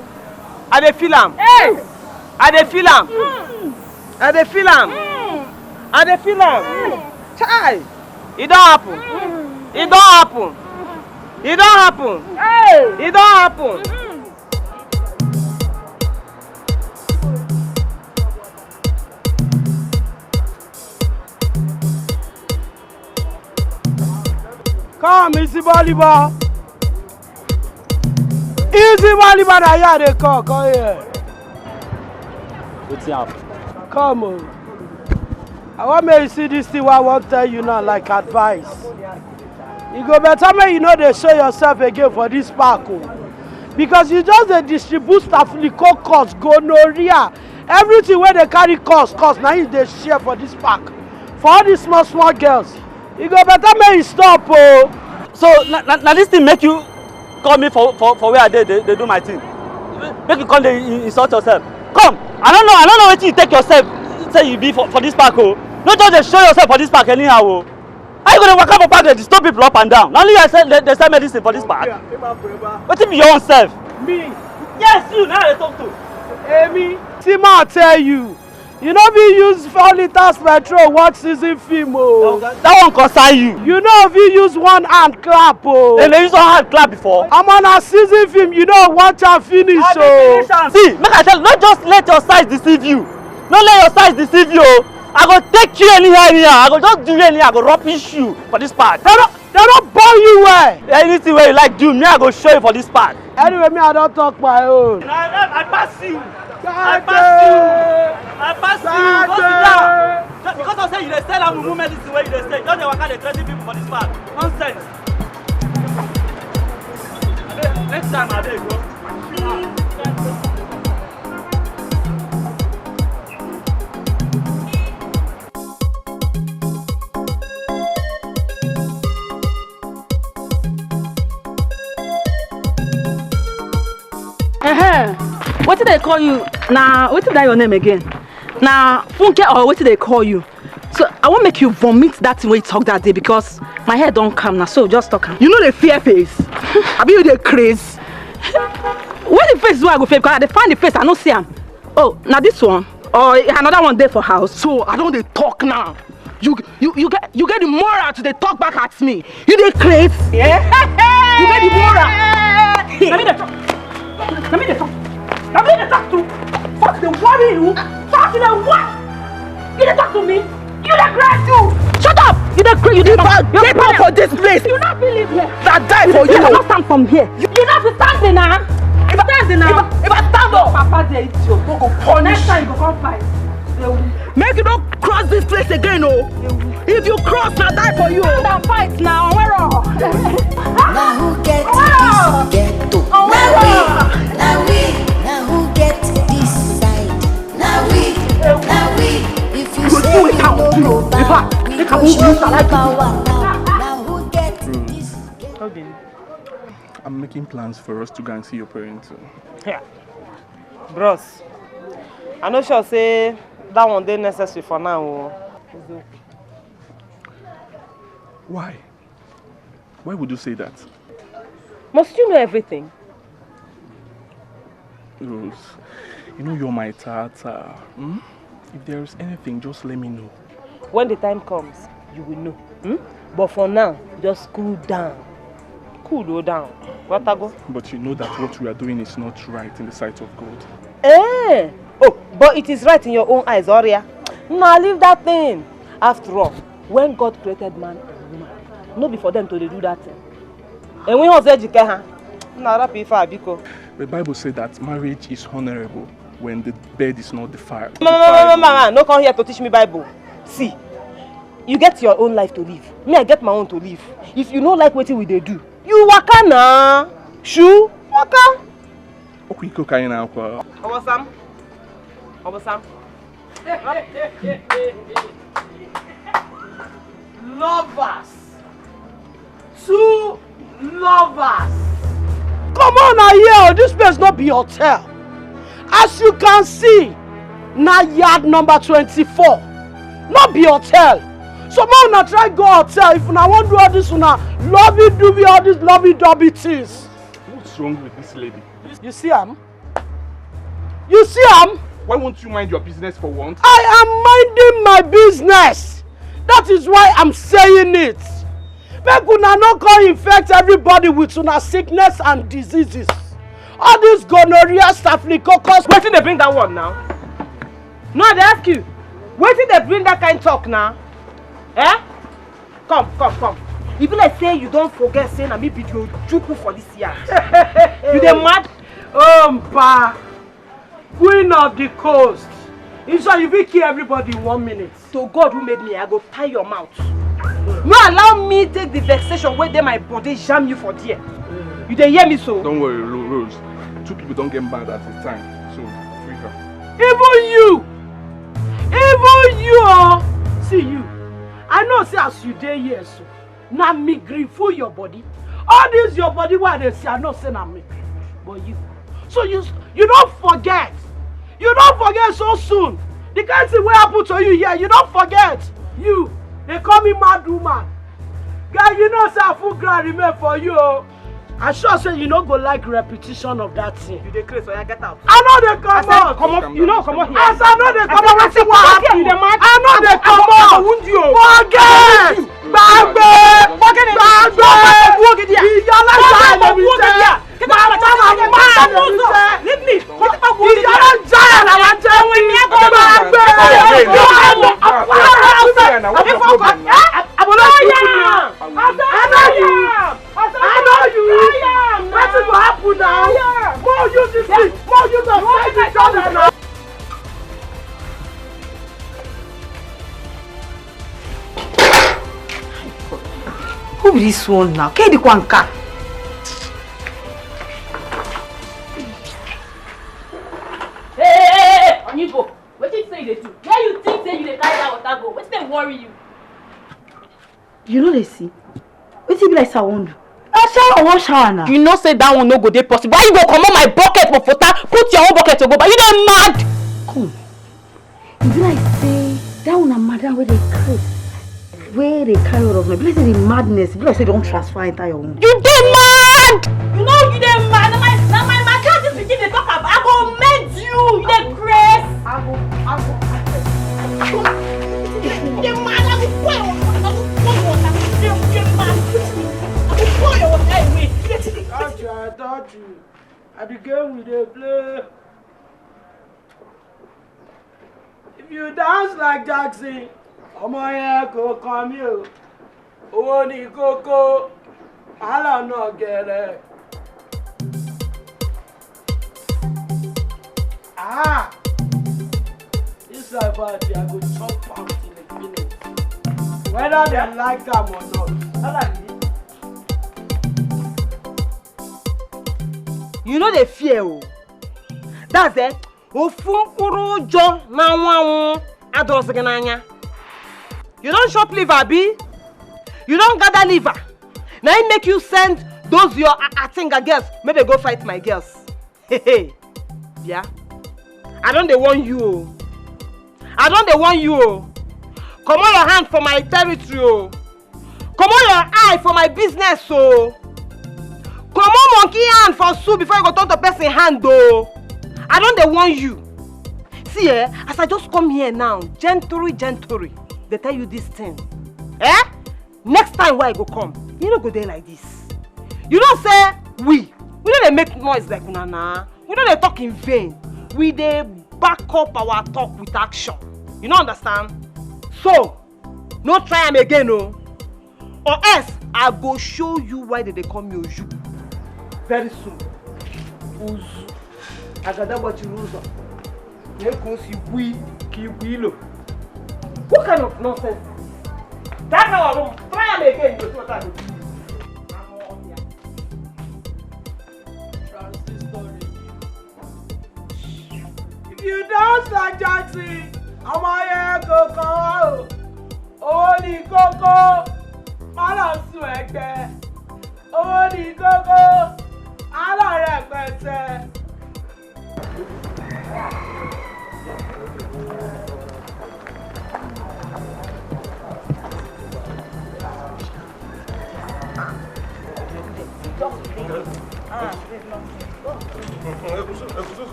I dey feel am. Hey! I dey feel am. I dey feel am. I dey feel am. Chai! E don happen. E don happen. E don happen. Hey! E don happen. Come, easy volleyball. Easy volleyball, na here I dey call, come here. Wetin happen? Come o. I wan make you see this thing wey I wan tell you now, like advice. E go better make you no dey show yourself again for this park o. Because you just dey distribute staphylococcus, gonorrhea, everything wey dey carry cause, cause na you dey share for this park. For all these small, small girls, e go better make you stop o. So na, na, na this thing make you call me for, for, for where I dey, dey, dey do my thing. Make you come dey in-, insult yourself. Come, I don't know, I don't know wetin you take yourself say you be for, for this park o. No just dey show yourself for this park anyhow o. How you go dey waka for park dey disturb people up and down? Na only you dey sell, dey, dey sell medicine for this park. Wetin be your own self? Me? Yes, you, na I dey talk to. Emi. See, ma tell you. You no fit use four litres petrol watch season film o. That one concern you. You no fit use one hand clap o. Dem dey use one hand clap before. Omo, na season film, you no watch am finish o. See, make I tell you, no just let your size deceive you. No let your size deceive you o. I go take you anyhow, anyhow. I go just do you anyhow. I go rubbish you for this park. Dem no, dem no born you well. Anything wey you like do, me I go show you for this park. Anyway, me I don talk my own. I, I, I pass you. I pass you. I pass you. Go sit down. Just because I say you dey sell that mumu medicine wey you dey sell, just dey waka dey threaten people for this park. Nonsense. Abeg, next time, abeg, go. Uh-huh. Wetin dey call you? Na wetin be that your name again? Na Funke or wetin dey call you? So I wan make you vomit that thing wey you talk that day, because my head don calm now. So just talk am. You no dey fear face? Abi you dey craze? Where the face wey I go fear? Because I dey find the face, I no see am. Oh, na this one? Or another one dey for house? So I don dey talk now. You, you, you get, you get the moral to dey talk back at me. You dey craze? Yeah. You get the moral. Na me dey talk. Na me dey talk. Na me dey talk to. Fuck dey worry you. Fuck dey what? You dey talk to me? You dey craze you. Shut up. You dey craze. You dey If I get out for this place, you no fit live here. I die for you. You no stand from here. You, you no fit stand there now. If I, stand there now. If I, if I stand up, Papa dey idiot. Go, go punish. Next time you go come fight. They will Make you no cross this place again o. If you cross, na die for you o. Stand and fight now. Where are? Na who get this ghetto? Na we, na we, na who get this side? Na we, na we. If you say we no go back, we go show you power now. Na who get this ghetto? Obinna, I'm making plans for us to go and see your parents. Yeah. Bros, I no sure say that one dey necessary for now o. Why? Why would you say that? Must you know everything? Rose, you know you're my tata. Hmm? If there is anything, just let me know. When the time comes, you will know. Hmm? But for now, just cool down. Cool o down. Watago. But you know that what we are doing is not right in the sight of God. Eh! Oh, but it is right in your own eyes, Oria. Now leave that thing. After all, when God created man and woman, no be for them to dey do that thing. Enwe ihe ọzọ ejike ha. Na rapụ ife a, biko. The Bible said that marriage is honorable when the bed is not defiled. Ma, ma, ma, ma, ma, ma, no come here to teach me Bible. See, you get your own life to live. Me, I get my own to live. If you no like wetin we dey do, you waka na. Shoo, waka. Okwu iko ka anyị na-akwa. Obosam. Obosam. Lovers. Two lovers. Come on now, here, this place no be hotel. As you can see, na yard number twenty-four. No be hotel. So make una try go hotel if una wan do all this una lovey dovey, all these lovey dovey things. What's wrong with this lady? You see am? You see am? Why won't you mind your business for once? I am minding my business. That is why I'm saying it. Make una no come infect everybody with una sickness and diseases. All this gonorrhea, staphylococcus. Wetin dey bring that one now? No, I dey ask you. Wetin dey bring that kind talk now? Eh? Come, come, come. E be like say you don forget say na me be the Ojukwu for this yard. You dey mad? Oh, mba. Queen of the coast. In short, you fit kill everybody in one minute. To God who made me, I go tie your mouth. No allow me take the vexation wey dey my body jam you for there. You dey hear me so? Don't worry, Ro- Rose. Two people don't get mad at a time, so free her. Even you, even you, oh, see you. I know say as you dey here so, na migraine full your body. All this your body wey I dey see, I know say na migraine. But you, so you, you don't forget. You don't forget so soon. The kind thing wey happen to you here, you don't forget. You, they call me mad woman. Girl, you know say I full ground remain for you, oh. I sure say you no go like repetition of that thing. You dey craze, oya get out. I no dey comot. Comot, you no comot here. As I no dey comot, wetin wan happen? I no dey comot. Forget. Gbagbe. Gbagbe. Ìyá alájà lè mi jẹ. Màmá màmá lè mi jẹ. Leave me. Ìyá alájà làwọn jẹ. Gbagbe. I know you. I know you. I know you. I know you. I know you. Wetin go happen now? More you this thing. More you go fight each other now. Who be this one now? Kedi Kwanka. Hey, hey, hey, hey, Onyibo, wetin you say you dey do? Where you think say you dey carry that water go? Wetin dey worry you? You no dey see? Wetin be like say I wan do? Na shower I wan shower na. You know say that one no go dey possible. Why you go comot my bucket for water, put your own bucket to go back? You dey mad? Come. E be like say that one na madam wey dey craze. Wey dey carry all of me. E be like say the madness, e be like say e don transfer enter your own. You dey mad? You know you dey mad. Na my, na my matter this pikin dey talk about. I go mend you. You dey craze. I go, I go, I go. You dey mad. I go pour your water. I go pour your water. You dey, you dey mad. I go pour your water away. You dey take it. Touch you, I touch you. I be game we dey play. If you dance like Jackson, ọmọ yẹn kò kàn mí o. Owó ni kókó, má lọ nà gẹ̀rẹ̀. Ah! This life out here, I go chop am till e finish. Whether dem like am or not. You no dey fear o. That's it. Ofu mkpụrụ ụjọ na-anwụ anwụ adọsị gị n'anya. You don chop liver, abi? You don gather liver. Na im make you send those your a- Atinga girls make they go fight my girls. Hey, hey. Yeah. I don dey warn you o. I don dey warn you o. Comot your hand for my territory o. Comot your eye for my business o. Comot monkey hand for soup before you go turn to person hand o. I don dey warn you. See, eh, as I just come here now, gently, gently, dey tell you this thing. Eh? Next time wey I go come, you no go dey like this. You know say we, we no dey make noise like una na. We no dey talk in vain. We dey back up our talk with action. You no understand? So, no try am again o. Or else, I go show you why they dey call me Oju. Very soon. Ozu. Agada gbachiri ụzọ. Na-eke osi gwi ka igwe ilo. What kind of nonsense is this? That kind of room, try am again, you see what I go do you. Transistor radio. If you dance like Jackson, ọmọ yẹn kò kàn wá o. Owó ni kókó, má lọ sùn ẹgbẹ́. Owó ni kókó, má lọ rẹpẹtẹ.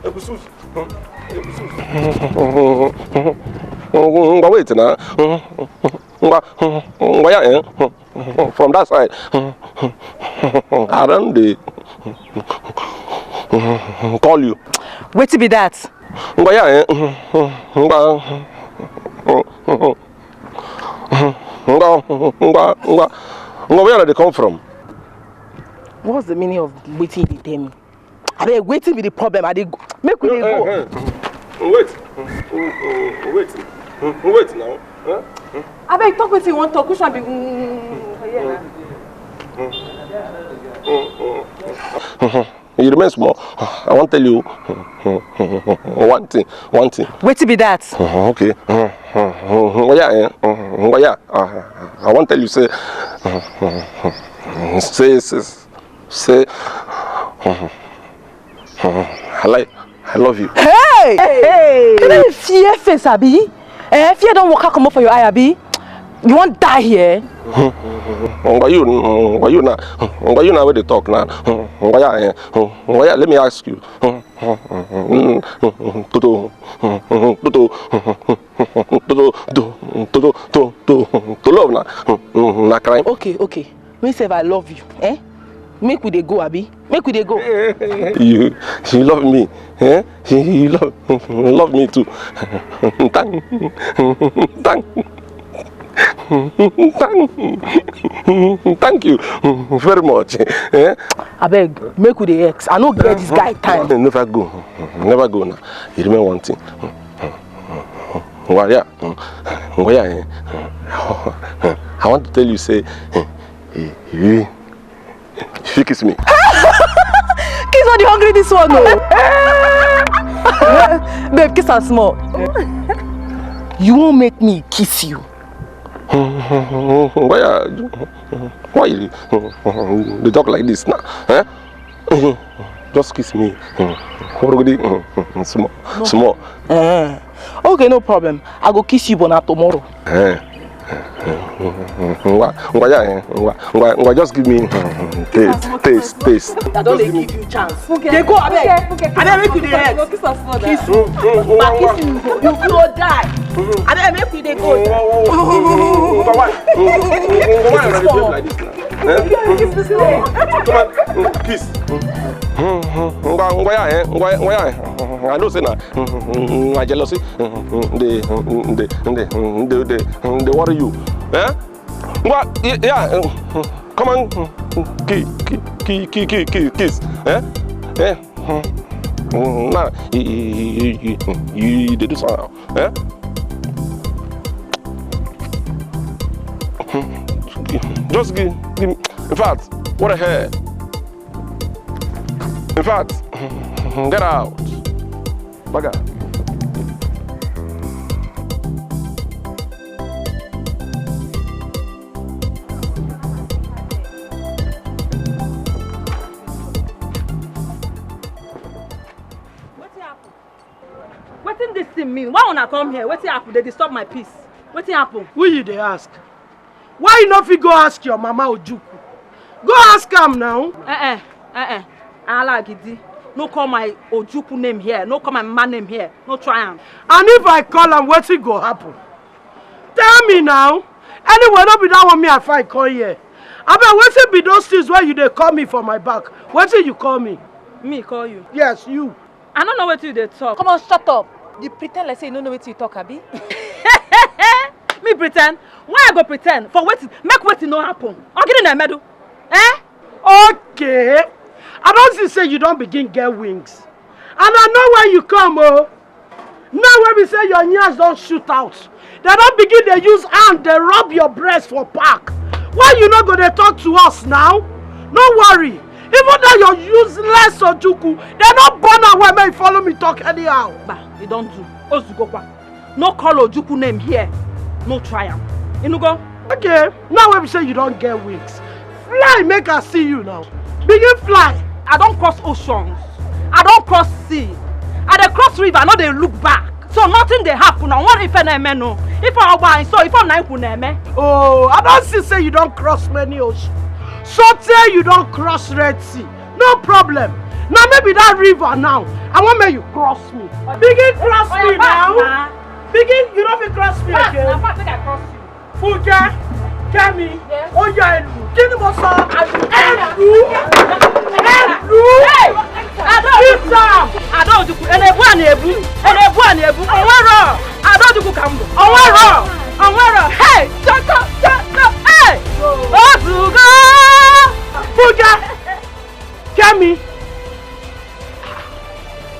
Ebusus. Ngwa, wait na. Ngwa, ngwa ya, eh? From that side. I don dey call you. Wetin be that? Ngwa ya, eh? Ngwa. Ngwa, ngwa, ngwa. Ngwa, where dey come from? What's the meaning of wetin you dey tell me? Abeg, wetin be the problem? I dey go. Make we dey go. Eh, eh, eh. Wait. Wait. Wait now. Huh? Abeg, talk wetin you wan talk. Which one be? Mm, yeah, na. You remain small. I wan tell you one thing. One thing. Wetin be that? Okay. Oya, eh. Oya. I wan tell you say, say, say, say, I like, I love you. Hey! Hey! You dey fear face, abi? Eh, fear don waka comot for your eye, abi? You wan die here? Ngwa you, ngwa you na, ngwa you na wey dey talk na. Ngwa ya, eh, ngwa ya, let me ask you. Toto, toto, toto, toto, toto, toto, to love na, na crime. Okay, okay. Me sef, I love you. Eh? Make we dey go, abi? Make we dey go. You, you love me. Eh? You, you love, love me too. Thank, thank, thank, thank you very much. Eh? Abeg, make we dey ex. I no get this guy time. Never go. Never go now. You remember one thing. Ngwa ya. Ngwa ya, eh. I want to tell you, say, eh, eh, eh, if you kiss me. Kiss all the hungry this one, no. Babe, kiss am small. You won't make me kiss you. Why are, why you dey talk like this now? Eh? Just kiss me. Small, small. Eh. Okay, no problem. I go kiss you, but na tomorrow. Eh. Ngwa, ngwa, yeah, eh. Ngwa, ngwa, ngwa, just give me taste, taste, taste. I don dey give you chance. Dey go, abeg. Abeg, make you dey rest. Kiss. If I kiss you, you go die. Abeg, make we dey go. Ngwa, why? Ngwa, why you dey behave like this now? Eh? Come on, kiss. Ngwa, ngwa, yeah, eh. Ngwa, ngwa, yeah. I know say na, na jealousy. Dey, dey, dey worry you. Eh? Ngwa, yeah. Come on, kiss. Eh? Eh? Nah, you dey do something. Eh? Just give, give me. In fact, what the hell? In fact, get out. Baga. Wetin happen? Wetin this thing mean? Why una come here? Wetin happen? Dey disturb my peace. Wetin happen? Who you dey ask? Why you no fit go ask your mama Ojukwu? Go ask am now. Eh eh, eh eh. Alagidi, no call my Ojukwu name here. No call my mama name here. No try am. And if I call am, wetin go happen? Tell me now. Anyway, no be that one me I find come here. Abeg, wetin be those things wey you dey call me for my back? Wetin you call me? Me call you? Yes, you. I no know wetin you dey talk. Come on, shut up. You pretend like say you no know wetin you talk, abi? Me pretend? Why I go pretend? For wetin? Make wetin no happen. Ogini na emedu. Eh? Okay. I don see say you don begin get wings. And I know where you come, oh. Now wey be say your ears don shoot out, dem don begin dey use hand dey rub your breast for back. Why you no go dey talk to us now? No worry. Even though your useless Ojukwu, dem no born am well, make you follow me talk anyhow. Ba, e don do. Ozugokwa. No call Ojukwu name here. No try am. Inugo? Okay, now wey be say you don get wings, fly make I see you now. Begin fly. I don cross oceans. I don cross sea. I dey cross river, I no dey look back. So nothing dey happen. I wan ife na eme no. Ife ọgba anyị so, ife na ikwu na eme. Oh, I don see say you don cross many oceans. So tey you don cross Red Sea. No problem. Now maybe that river now. I want make you cross me. Begin cross me now. Begin, you don't fit cross me again. Pass, make I cross you. Funke, Kemi, ó yá ẹ lù. Kí ni mo sọ? Ẹ lù. Ẹ lù. Hey! Adaojuku, Adaojuku, ẹ na-ebu a na-ebu, ẹ na-ebu a na-ebu, o nwero. Adaojuku ka m bụ, o nwero, o nwero. Hey! Choko, choko, hey! Ozugo! Funke, Kemi.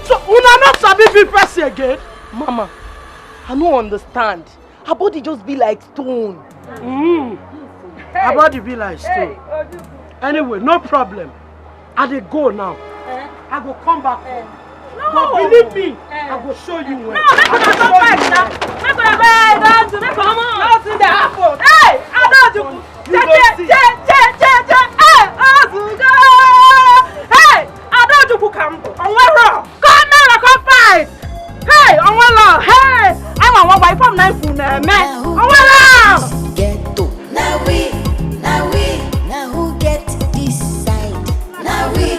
So, una no sabi be person again? Mama, I no understand. Her body just be like stone. Mm. Her body be like stone. Anyway, no problem. I dey go now. I go come back. But believe me, I go show you when. No, make una come fight now. Make una, hey, don't do, make una, nothing dey happen. Hey, I don't do. You go see. Hey, Ozugo. Hey, Adaojuku ka m bụ. O nwero. Come now, come fight. Hey, o nwero. Hey, I want one wife from nine food, eh, man. O nwero. Ghetto. Now we, now we, now who get this side? Now we,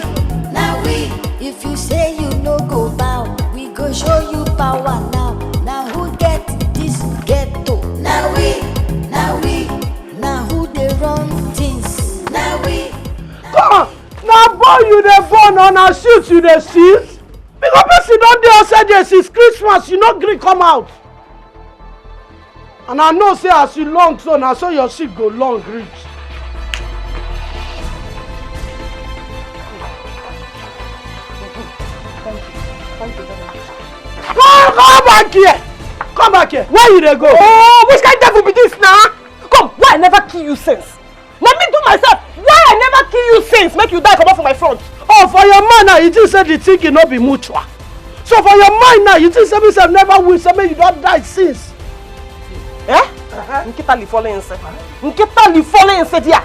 now we. If you say you no go bow, we go show you power now. Now who get this ghetto? Now we, now we. Now who dey run things? Now we. Come on, na born you dey born or na shit you dey shit? Because person don dey outside there since Christmas, you no gree come out. And I know say as you long so, na so your shit go long reach. Come, come back here. Come back here. Where you dey go? Oh, which kind devil be this now? Come, why I never kill you since? Na me do myself. Why I never kill you since? Make you die comot for my front. Oh, for your mind now, you think say the thing no be mutual. So for your mind now, you think say me sef never win, say make you don die since. Eh? Nkita li falling inside. Nkita li falling inside here.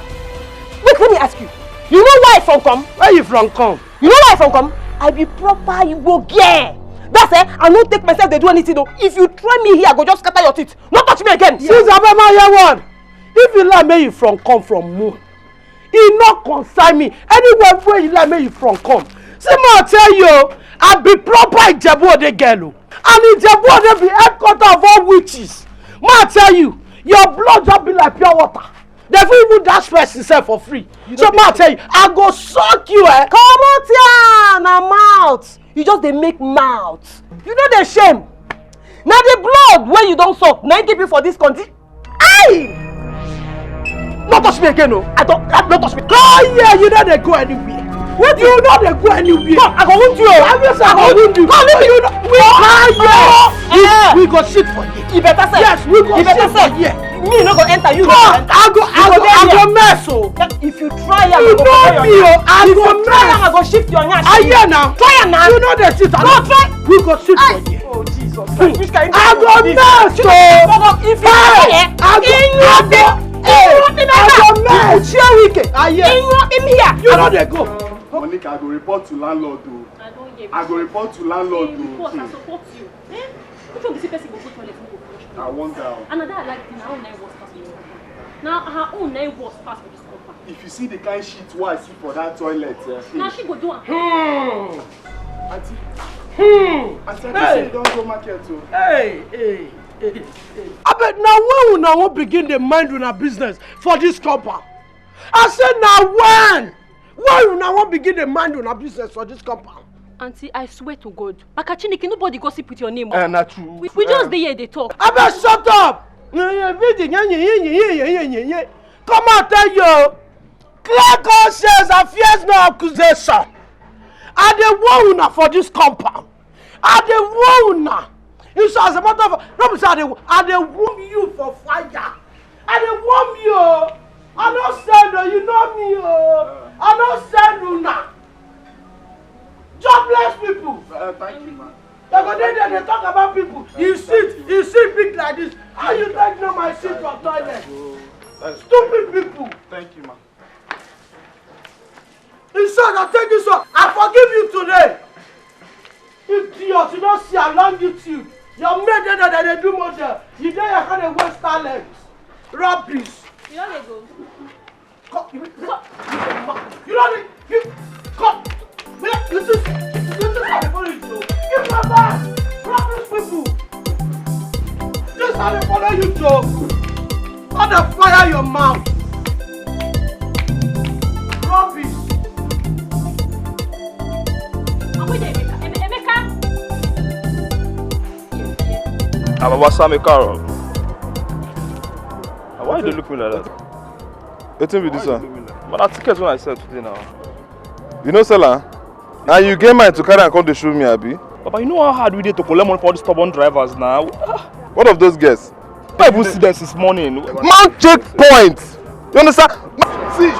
Wait, let me ask you. You know why I from come? Where you from come? You know why I from come? I be proper Igbo girl. That's eh, I no take myself dey do anything though. If you try me here, I go just scatter your teeth. No touch me again. Since Abema hear one, if you like make you from come from moon, e no concern me. Anywhere where you like make you from come. See, ma tell you, I be proper Ijebu Ode girl o. And Ijebu Ode be headquarter of all witches. Ma tell you, your blood just be like pure water. They fit even dash person sef for free. So ma tell you, I go suck you, eh? Comot here, na mouth. You just dey make mouth. You no dey shame. Na the blood wey you don suck, na im keep you for this country. Aye! No touch me again, no. I don't, I, no touch me. Come here, you no dey go anywhere. What you no dey go anywhere. Come, I go wound you. I will say I go wound you. Come, leave me. You no, we, ah, yeah. We, we go shit for you. You better say. Yes, we go shit for you. Me no go enter, you no go enter. I go, I go, I go mess o. If you try am, you know me o. I go mess. If you try am, I go shift your nyash. I hear now. Try am now. You know the shit. No, try. We go shit for you. Oh, Jesus Christ. Which kind of I go mess o. If you try am, I go, I go mess. Share weekend. I hear. You know they go. Monica, I go report to landlord o. I don't hear. I go report to landlord o. Report, I support you. Eh? Which one be say person go go toilet, no go flush toilet? I wonder. And na that I like, na her own na worse pass your own. Na her own na worse pass for this compound. If you see the kind shit wey I see for that toilet, eh, na she go do am. Hmm. Aunty. Hmm. Aunty, I think say you don go market o. Hey, hey, hey, hey. Abeg, na when una wan begin dey mind una business for this compound? I say na when? Why una wan begin dey mind una business for this compound? Aunty, I swear to God, maka Chineke, nobody gossip with your name. Eh, na true. We, we just dey here dey talk. Abeg, shut up! Come out, tell you. Clear conscience and fears no accusation. I dey warn una for this compound. I dey warn una. You sure, as a matter of, no be say I dey, I dey warn you for fire. I dey warn you o. I no send o, you know me o. I no send una. Jobless people. Uh, thank you, man. They go dey there, dey talk about people. You sit, you sit big like this. How you take know my seat for toilet? Stupid people. Thank you, man. In short, I tell you so. I forgive you today. Idiot, you don't see along YouTube. Your mate dey there, they do model. You dey here, can't waste talent. Rubbish. You don't dey go. Come, you, you, you don't need, you, come. You see, you see how they follow you, Joe? Give my bag! Drop these people! This how they follow you, Joe! How they fire your mouth! Rubbish! Abuja Emeka, Eme- Emeka! Ababa Sami Carol. Why you dey look me like that? Wetin be this one? But na ticket wey I sell today now. You no sell am? And you get mind to carry am come dey show me, abi? Baba, you know how hard we dey to collect money for all these stubborn drivers now. Ah, what of those girls? I even see them since morning. Man checkpoint. You understand? See,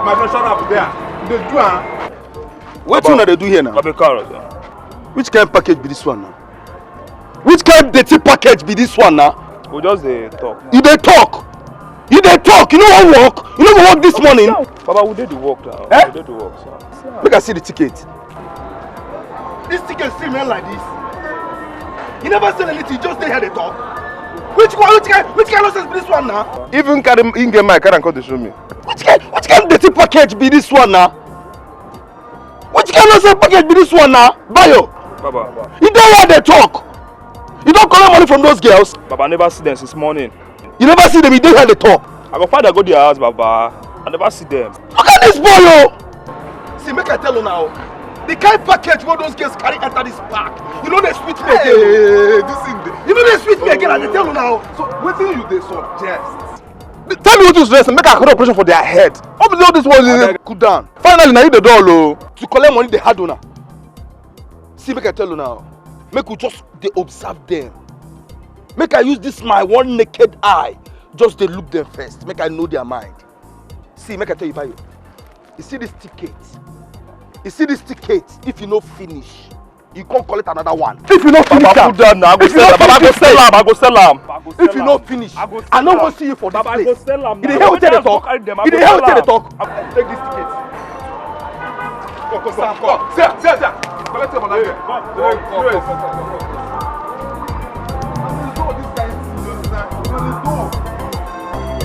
my friend, shut up there. They do am. Wetin una dey do here now? Baba, carry us, yeah. Which kind package be this one now? Which kind dirty package be this one now? We just dey talk. You dey talk. You dey talk. You no wan work. You no go work this morning. Baba, we dey the work now. Eh? We dey the work, sir. Make I see the ticket. This ticket still remain like this. You never sell anything. You just dey here dey talk. Which one? Which kind? Which kind nonsense be this one now? Even carry in get mind, carry am come dey show me. Which kind? Which kind dirty package be this one now? Which kind nonsense package be this one now? Bayo. Baba. You dey here dey talk. You don collect money from those girls. Baba, I never see them since morning. You never see them, you dey here dey talk. I go find I go their house, Baba. I never see them. Look at this boy, oh. See, make I tell you now. The kind package wey those girls carry enter this park, you know they sweet me again. Hey, this thing dey. You know they sweet me again, I dey tell you now. So wetin you dey suggest? Tell me wetin you suggest, make I carry operation for their head. All this one, abeg, cool down. Finally, na you dey dull o. To collect money dey hard una. See, make I tell you now. Make we just dey observe them. Make I use this my one naked eye, just dey look them first. Make I know their mind. See, make I tell you, Bayo. You see this ticket? You see this ticket? If you no finish, you come collect another one. If you no finish am, put down now. I go sell am. Baba, I go sell am. I go sell am. If you no finish, I no go see you for this place. Baba, I go sell am. You dey hear wetin I dey talk? You dey hear wetin I dey talk? Take this ticket. Come, come, come, come. See am, see am, see am. Collect your money. Come, come, come, come, come, come. This kind thing, you understand? You dey do.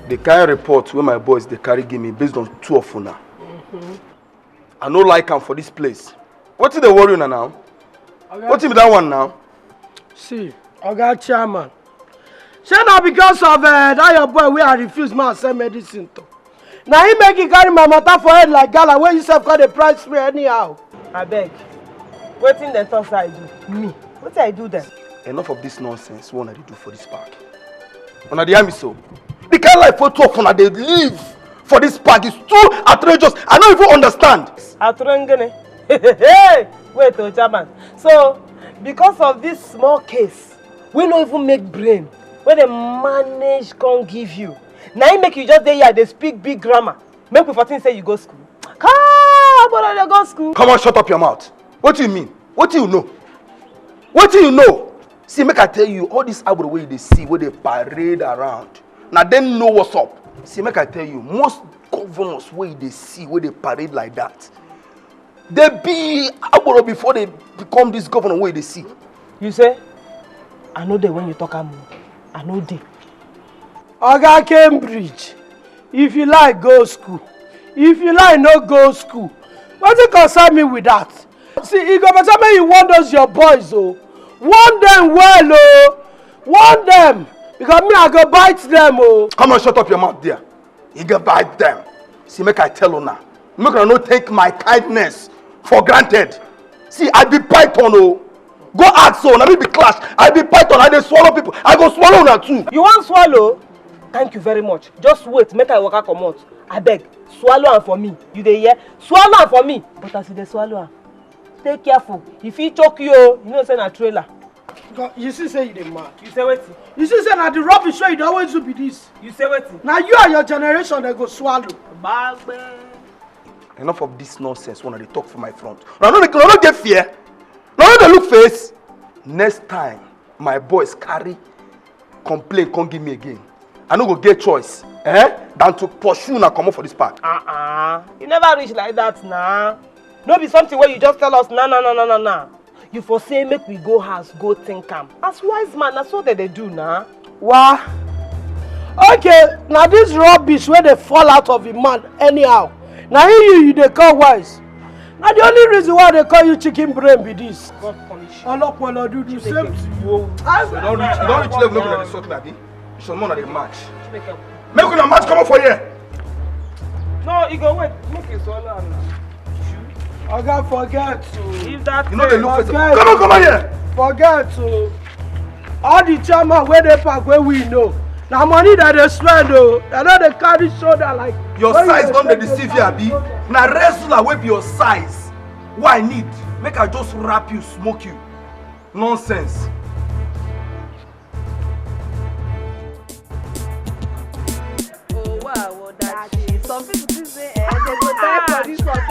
The kind report wey my boys dey carry give me based on two of una. I no like am for this place. Wetin dey worry una now? Wetin be that one now? See, Oga Chairman, shey na because of uh, that your boy wey I refuse ma sell medicine to? Na him make him carry my matter for head like gala wey you sef come dey price me anyhow. Abeg, wetin dem talk say I do? Me? Wetin I do dem? Enough of this nonsense wey una dey do for this park. Una dey hear me so? The kind life wey two of una dey live for this park is too outrageous. I no even understand. Aturengene. Hey, wait o, Chairman. So, because of this small case, we no even make brain, wey dem manage come give you, na im make you just dey here dey speak big grammar. Make we for think say you go school. Kaa, but I dey go school. Come on, shut up your mouth. What do you mean? What do you know? What do you know? See, make I tell you, all this abro wey you dey see, wey dey parade around, na dem know what's up. See, make I tell you, most governors wey you dey see, wey dey parade like that, dey be agboro before dey become this governor wey you dey see. You say I no dey when you talk am o. I no dey. Oga Cambridge, if you like go school, if you like no go school, wetin concern me with that? See, e go better make you warn those your boys o. Warn them well o. Warn them, because me I go bite them o. Come on, shut up your mouth there. You go bite them. See, make I tell una, make una no take my kindness for granted. See, I be python o. Go ask so, na me be clash. I be python, I dey swallow people. I go swallow una too. You wan swallow? Thank you very much. Just wait, make I waka comot. Abeg, swallow am for me. You dey hear? Swallow am for me. But as you dey swallow am, take careful. E fit choke you o. You know say na trailer. God, you see say you dey mad. You say wetin? You see say na the rubbish wey you dey always do be this. You say wetin? Na you and your generation dey go swallow. Gbagbe. Enough of this nonsense wey una dey talk for my front. Una no dey, una no get fear. Una no dey look face. Next time my boys carry complain come give me again, I no go get choice, eh, than to pursue una comot for this park. Uh-uh. You never reach like that na. No be something wey you just tell us na na na na na na. You for say make we go house go think am. As wise man, na so dem dey do na. Wa. Okay, na this rubbish wey dey fall out of him mouth anyhow. Na him you you dey call wise. Na the only reason why I dey call you chicken brain be this. God punish you. Olopolo dudu, same to you. You don reach, you don reach level make una dey sort like this. Some more na dey match. Make una match comot for here. No, e go wait. Make e swallow am na. Oga, forget to. If that You no dey look face. Forget. Come on, come on here. Forget to. All the chairman wey dey park wey we know, na money dem dey spend o. Dem no dey carry shoulder like. Your size don dey deceive you, abi? Na wrestler wey be your size wey I need make I just wrap you, smoke you. Nonsense.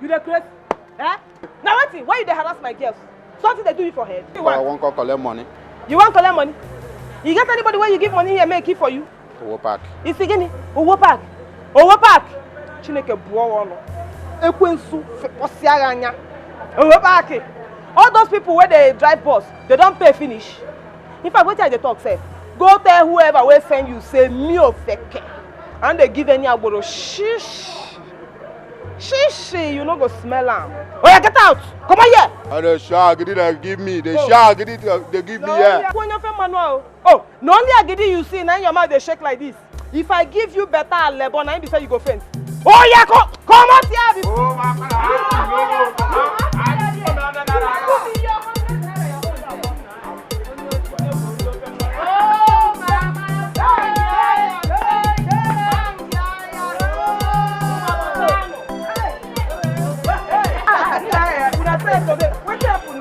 You dey craze? Eh? Now wetin? Why you dey harass my girls? Something dey do you for head? You I want? Wan come collect money. You wan collect money? You get anybody wey you give money here make e keep for you? Owo Park. Isi gịnị? Owo Park. Owo Park. Chineke bụọ ọnụ. Ekwensu fekpọsịa gị anya. Owo Park. All those people wey dey drive bus, they don pay finish. In fact, wetin I dey talk sef? Go tell whoever wey send you say me ofeke. I no dey give any agboro. Shish. Shishi, you no go smell am. Oya, get out. Come on here. I dey shout, agidi dey give me. Dey shout, agidi dey give me here. Onye ofe mmanụ ahụ. Oh, na only agidi you see, na your mouth dey shake like this. If I give you better alebo, na im be say you go faint. Oh yeah, come, come out here. Oh my God.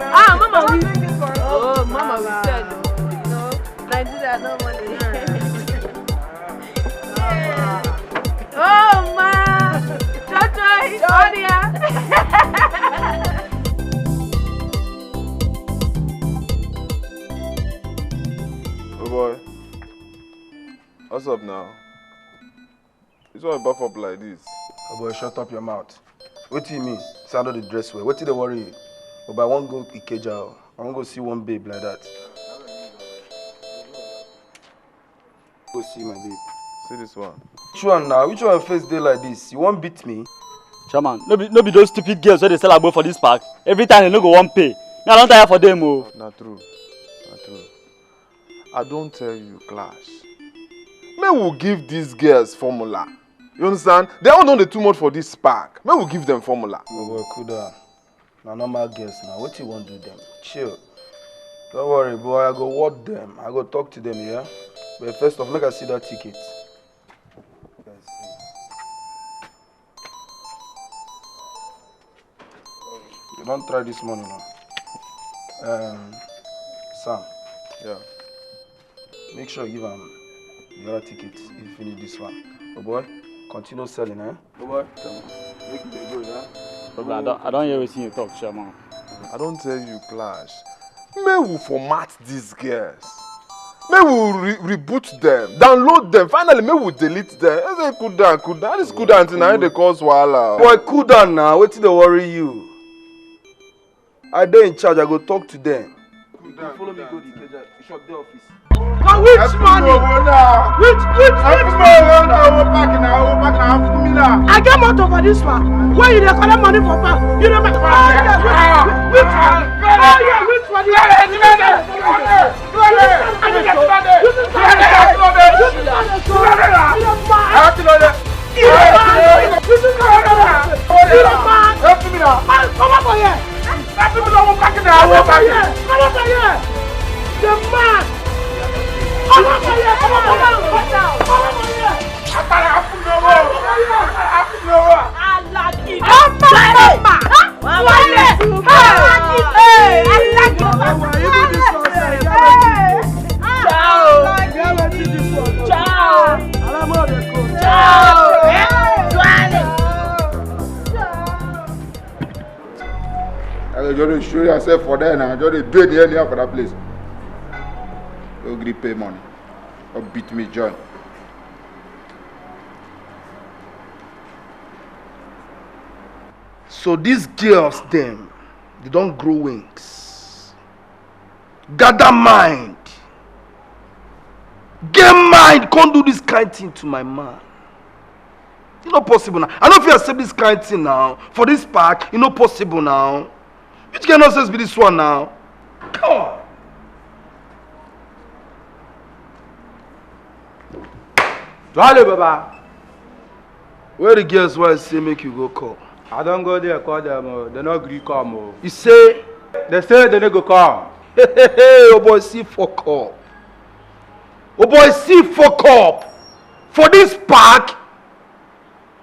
Ah, mama, we. Oh, mama, we said, you know, Nigeria no money. Oh, ma. Choi, choi, audio. Oh boy, what's up now? This one buff up like this. Oh boy, shut up your mouth. Wetin you mean? Say I no dey dress well. Wetin dey worry you? Oh boy, I wan go Ikeja o. I wan go see one babe like that. Go see my babe. See this one. Which one now? Which one face dey like this? You wan beat me? Chairman, no be, no be those stupid girls wey dey sell agbo for this park. Every time they no go wan pay. Me, I don tire for them o. Na true. Na true. I don tell you, Clash. Make we give these girls formula. You understand? They all don dey too much for this park. Make we give them formula. Oh boy, cool down. Na normal girls now. Wetin you wan do them? Chill. Don't worry, boy. I go word them. I go talk to them, yeah? But first off, make I see that ticket. Make I see. You don try this morning now. Um, Sam. Yeah. Make sure you give am the other ticket if you finish this one. Oh boy, continue selling, eh? Oh boy, come on. Make it go, yeah? Brother, I don, I don hear wetin you talk, Chairman. I don tell you, Clash. Make we format these girls. Make we re reboot them, download them. Finally, make we delete them. I say, cool down, cool down. This cool down thing, na im dey cause wahala. Boy, cool down now. Wetin dey worry you? I dey in charge. I go talk to them. Cool down, follow me go the Ikeja shop, the office. Na which money? Which, which, which money? I get motor for this one. Where you dey collect money for bank? You dey make, oh yeah, which, which, oh yeah, which one? Come up for here! Come up for here! The man! Come up for here! Come up for here! Come up for here! Alhaji. Mama! Mama! Hey! Alhaji. Hey! Ciao. Ciao. Ciao. Eh? Duale. I go just dey show yourself for there now. Just dey do it anyhow for that place. No gree pay money. Or beat me, join. So these girls dem, they don grow wings. Gather mind. Get mind, come do this kind thing to my man. E no possible now. I no fit accept this kind thing now. For this park, e no possible now. Which kind nonsense be this one now? Come on. Jolly Baba. Where the girls wey I say make you go call? I don go there call them o, they no gree come o. You say? They say they no go come. Hey, hey, hey, oh boy, see fuck up. Oh boy, see fuck up. For this park?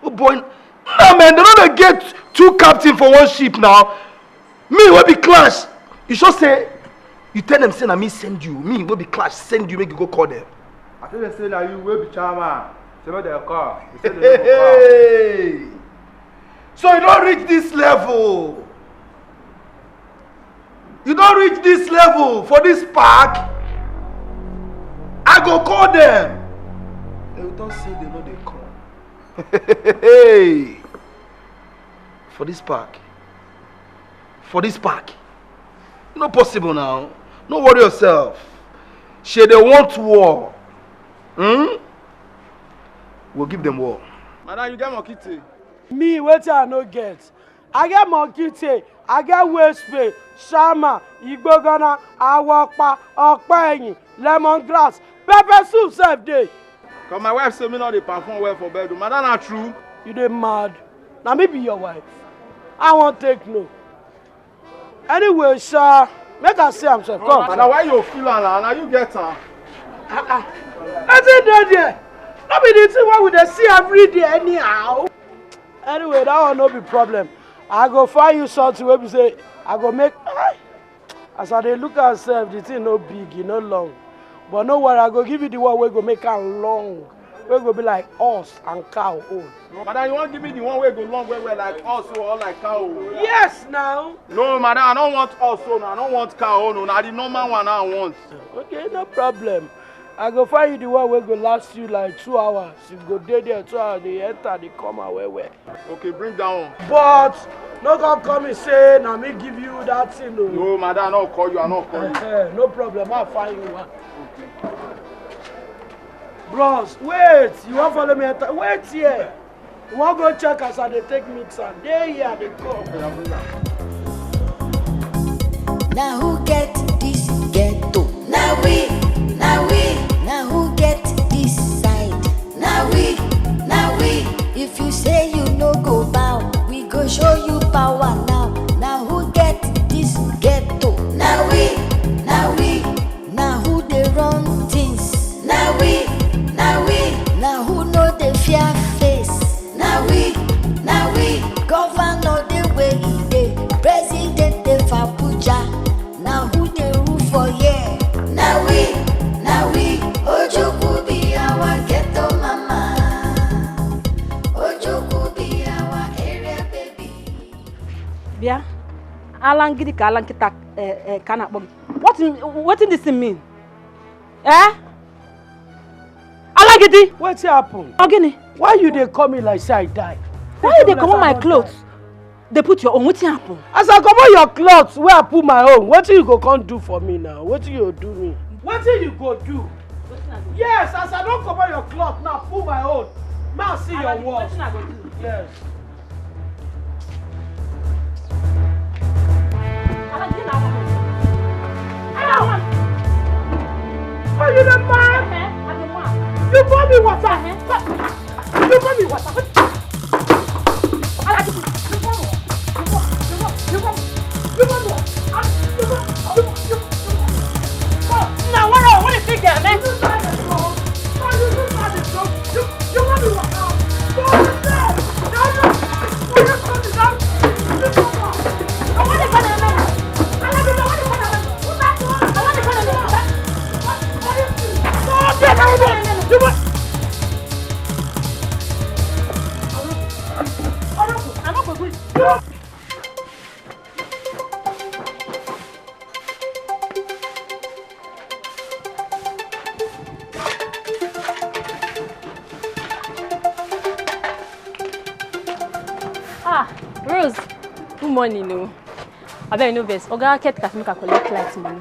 Oh boy, no man, they no dey get two captain for one ship now. Me wey be clash, you sure say you tell them say na me send you? Me wey be clash send you make you go call them. I tell them say na you wey be chairman. Say make dem come. You say dem no go come. Hey! So you don reach this level. You don reach this level for this park. I go call them. They will talk say they no dey come. Hey! For this park. For this park. E no possible now. No worry yourself. Shey they want war. Hmm? We'll give them war. Madam, you get monkey tail? Me, wetin I no get? I get monkey tail, I get waist pain, shama, igbogana, awopa, ọ̀pá ẹ̀yìn, lemon grass, pepper soup sef dey. Cause my wife say me no dey perform well for bed o. Madam, na true? You dey mad? Na me be your wife? I wan take no. Anyway, sha, make I see am sef. Come. Na why you feel am na? Na you get am. Ah ah. Wetin dey there? No be the thing wey we dey see every day anyhow. Anyway, that one no be problem. I go find you something wey be say I go make. Ah! As I dey look am sef, the thing no big, e no long. But no worry, I go give you the one wey go make am long, wey go be like horse and cow own. Madam, you wan give me the one wey go long well well like horse o, or like cow o? Yes now. No, madam, I no want horse own, I no want cow own o, na the normal one I want. Okay, no problem. I go find you the one wey go last you like two hours. You go dey there two hours, dey enter, dey come out well well. Okay, bring that one. But no come call me say na me give you that thing o. No, madam, I no call you, I no call you. Eh, eh, no problem, I'll find you one. Bros, wait, you wan follow me enter? Wait here. You wan go check as I dey take mix am? Dey here, I dey come. Oya, bring am. Na who get this ghetto? Na we, na we. Na who get this side? Na we, na we. If you say you no go bow, we go show you power now. Na who get this ghetto? Na we, na we. Na who dey run things? Na we, na we. Na who no dey fear face? Na we, na we. Governor dey where e dey, president dey for Abuja. Na who dey rule for here? Na we, na we. Ojukwu be our ghetto mama. Ojukwu be our area baby. Bịa, ala ngidi ka ala nkịta, eh, eh, ka a na-akpọ gị. What in, wetin this thing mean? Eh? Alagidi! Wetin happen? Ọ gịnị? Why you dey call me like say I die? Why you dey comot my cloth? Dey put your own, wetin happen? As I comot your cloth wey I put my own, wetin you go come do for me now? Wetin you go do me? Wetin you go do? Yes, as I don comot your cloth now, put my own. Now see your work. Wetin I go do? Yes. Are you the man? You pour me water. You pour me water. Now what I want to think there, man? Ah, Rose, good morning o. Abeg, no vex. Oga caretaker make I collect light money.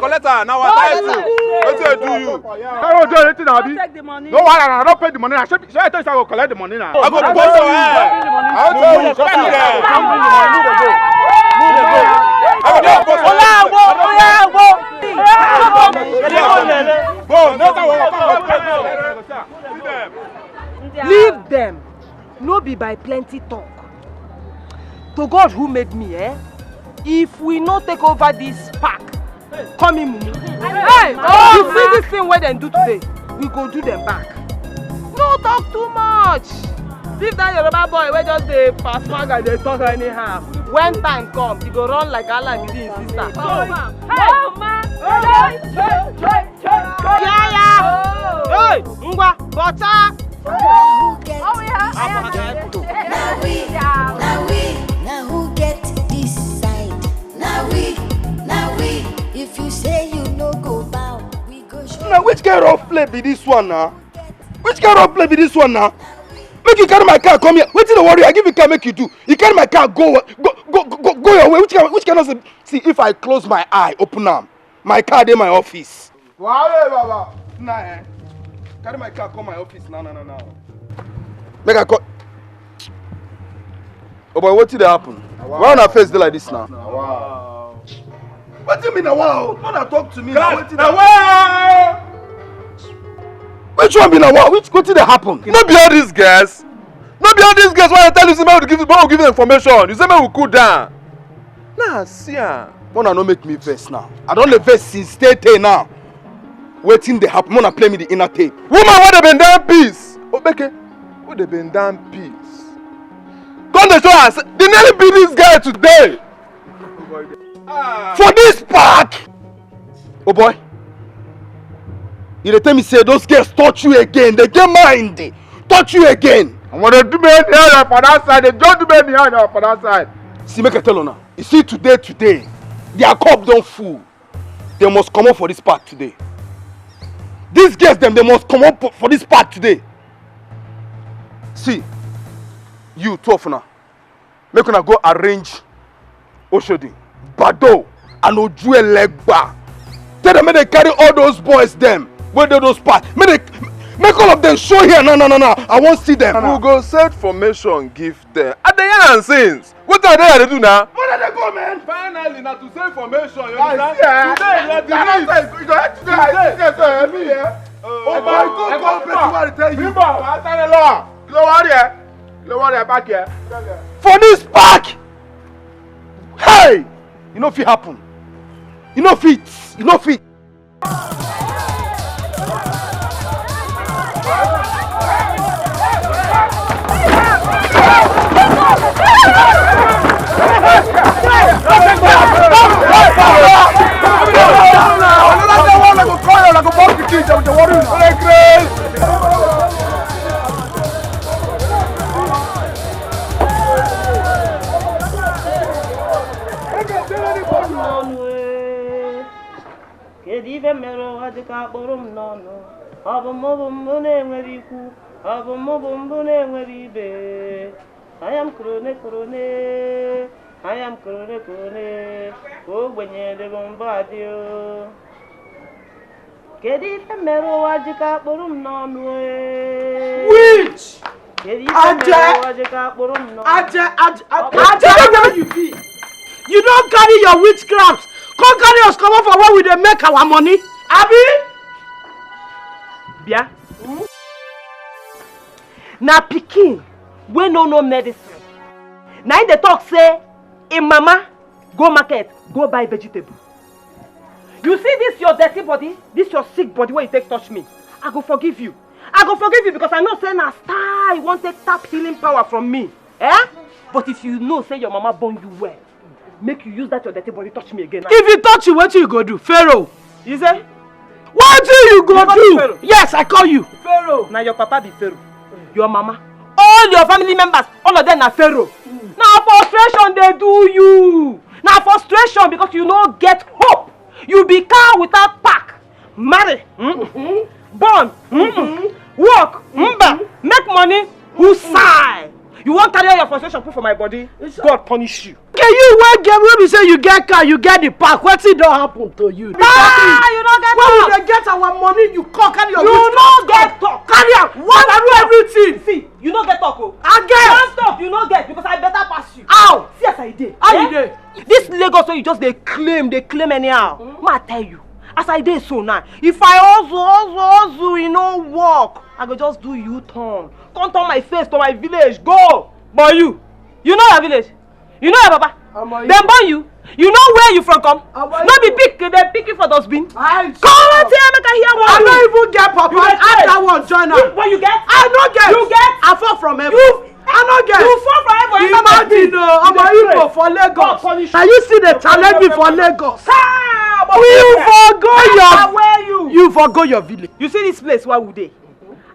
collect am. Na our title. Wetin dey do you? I go do anything, abi? Take the money. No wahala, I don pay the money. I should, should I tell you I go collect the money now? I go post your head. I want to pay them. I go post your head. Oya, wo, oya, wo. Go, no, no, no, no, no. Leave them. No be by plenty talk. To God who made me, eh? If we no take over this park, come in, mumu. Hey, you see this thing wey dem do today? We go do them back. No talk too much. Leave that Yoruba boy wey just dey pass maga dey talk anyhow. When time come, he go run like alagidi him sister. Oh, ma. Oh, ma. Yeah, yeah. Hey, ngwa. Butter. Now who get this side? Now we, now we, now who get this side? Now we, now we. If you say you no go bow, we go show. Now which kind of play be this one now? Which kind of play be this one now? Make you carry my car come here. Wetin dey worry you? I give you car make you do. You carry my car go go go go, go your way. Which kind which kind of thing? See, if I close my eye, open am, my car dey my office. Wale baba. Na eh. Carry my car come my office now now now now. Make I call. Oh boy, wetin dey happen? Why una face dey like this now? Wetin be na wa o? No na talk to me na wetin dey happen? Which one be na wa? Which wetin dey happen? No be all these girls. No be all these girls wey I tell you say make we give make we give information. You say make we cool down. Now see am. Una no make me vex now. I don dey vex since tey tey now. Wetin dey happen? Una play me the inner tape. Woman wey dey bend down peace. Obeke, wey dey bend down peace. Come dey show us the nearly be this girl today. For this park. Oh boy. You dey tell me say those girls touch you again. They get mind. Touch you again. And when they do me anyhow for that side, they just do me anyhow for that side. See, make I tell una. You see today, today, their cup don full. They must comot for this park today. These girls dem, they must comot for, for this park today. See, you two of una, make una go arrange Oshodi, Bado, and Ojuelegba. Tell them make they carry all those boys dem wey dey those park. Make they make all of them show here now, now, now, now. I wan see them. We go set formation give them. I dey yarn since. Wetin I dey here dey do now? Where dey go, man? Finally, na to set formation. You understand? Today, you are the lead. Today, today, today, today, me, eh? Oh my God, God, person wey I dey tell you. Bimbo, I tell you, Lord. You know what here? You know what here? Back here. For this park. Hey! You no fit happen. You no fit. You no fit. Kedu ife mere ụwa ji ka kpụrụ m n'ọnụ? Ọ bụ mụ bụ mbụ na-enwere ikwu, ọ bụ mụ bụ mbụ na-enwere ibe. Anya m korone korone, anya m korone korone, ka ogbenye dịbụ mbụ adị o. Kedu ife mere ụwa ji ka kpụrụ m n'ọnụ e? Witch! Kedu ife mere ụwa ji ka kpụrụ m n'ọnụ? Aje, aje, aje, aje, where you be? You don carry your witchcraft, come carry us comot for where we dey make our money. Abi? Bịa. Na pikin wey no know medicine na im dey talk say im mama go market go buy vegetable. You see this your dirty body, this your sick body wey you take touch me, I go forgive you. I go forgive you because I know say na star you wan take tap healing power from me. Eh? But if you know say your mama born you well, make you use that your dirty body touch me again. If you touch you, wetin you go do? Pharaoh. You say? Wetin you go do? Yes, I call you. Pharaoh. Na your papa be Pharaoh. Your mama. All your family members, all of them na Pharaoh. Na frustration dey do you. Na frustration because you no get hope. You be cow without pack. Marry, mm-hmm, born, mm-hmm, work, mm-hmm, make money, who sigh? You wan carry all your frustration put for my body? God punish you. Okay, you wey get wey be say you get car, you get the park. Wetin don happen to you? Ah, you no get talk. When we dey get our money, you come carry your witchcraft. You no get talk. Carry am. What do everything? See, you no get talk o. I get. One talk you no get because I better pass you. How? See as I dey. How you dey? This Lagos wey you just dey claim, dey claim anyhow. Mm. Ma tell you, as I dey so now, if I hustle, hustle, hustle, e no work, I go just do U-turn. Come turn my face to my village, go. But you, you know your village? You know your papa? Dem born you? You know where you from come? No be pick dem pick you for dustbin. Come out here make I hear one. I no even get papa. Add that one join am. But you get? I no get. You get? I fall from heaven. You I no get. You fall from heaven. Imagine o, omo Igbo for Lagos. Na you see the challenge me for Lagos. You for go your you for go your village. You see this place where we dey?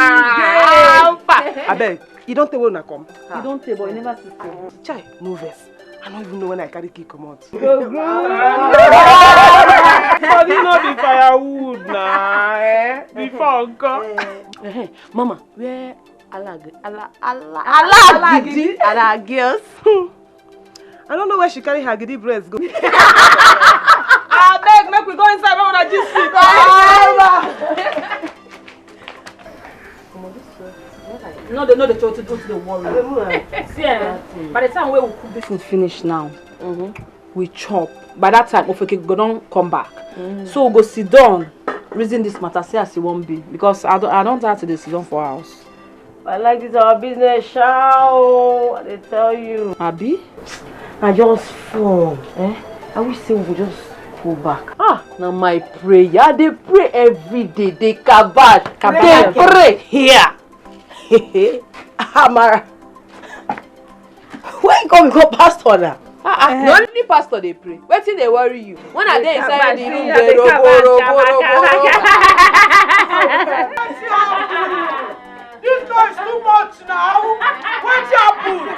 Ah, abeg, you don tey wey una come? You don tey, but you never see. Chai, no vex. I no even know when I carry key comot. Body no be firewood na. Eh? Before nko. Mama, where Alagidi? Alagidi. Alagidi. I don't know where she carry her gidi breast go. Abeg, make we go inside when una gist. No, they no dey try to do the worry. See, eh, by the time we will cook this food finish now, we chop. By that time, Ofeke go don come back. So we go sit down, reason this matter, see as e wan be. Because I don, I don tire to dey sit down for house. I like this our business, sha o. I dey tell you. Abi? I just fall. Eh? I wish say we go just go back. Ah, na my prayer. I dey pray every day. Dey kabad. Kabad. Dey pray here. Amara. Where you come become pastor now? Ah, ah, na only pastor dey pray. Wetin dey worry you? When I dey inside the room, dey robo, robo, robo, robo. This noise too much now. Wetin happen?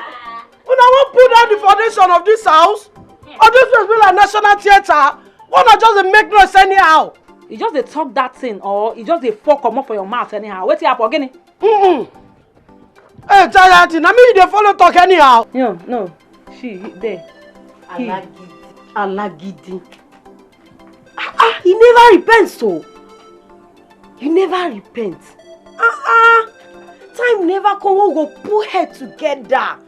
Una wan put down the foundation of this house? Or this place be like National Theatre? Una just dey make noise anyhow. You just dey talk that thing, or you just dey fall comot for your mouth anyhow? Wetin happen? Gini? Mm-mm. Hey, Jayati, na me you dey follow talk anyhow. No, no. She, he, there. He. Alagidi. Alagidi. Ah, ah, he never repent, so. He never repent. Ah, ah. Time never come, we go put head together.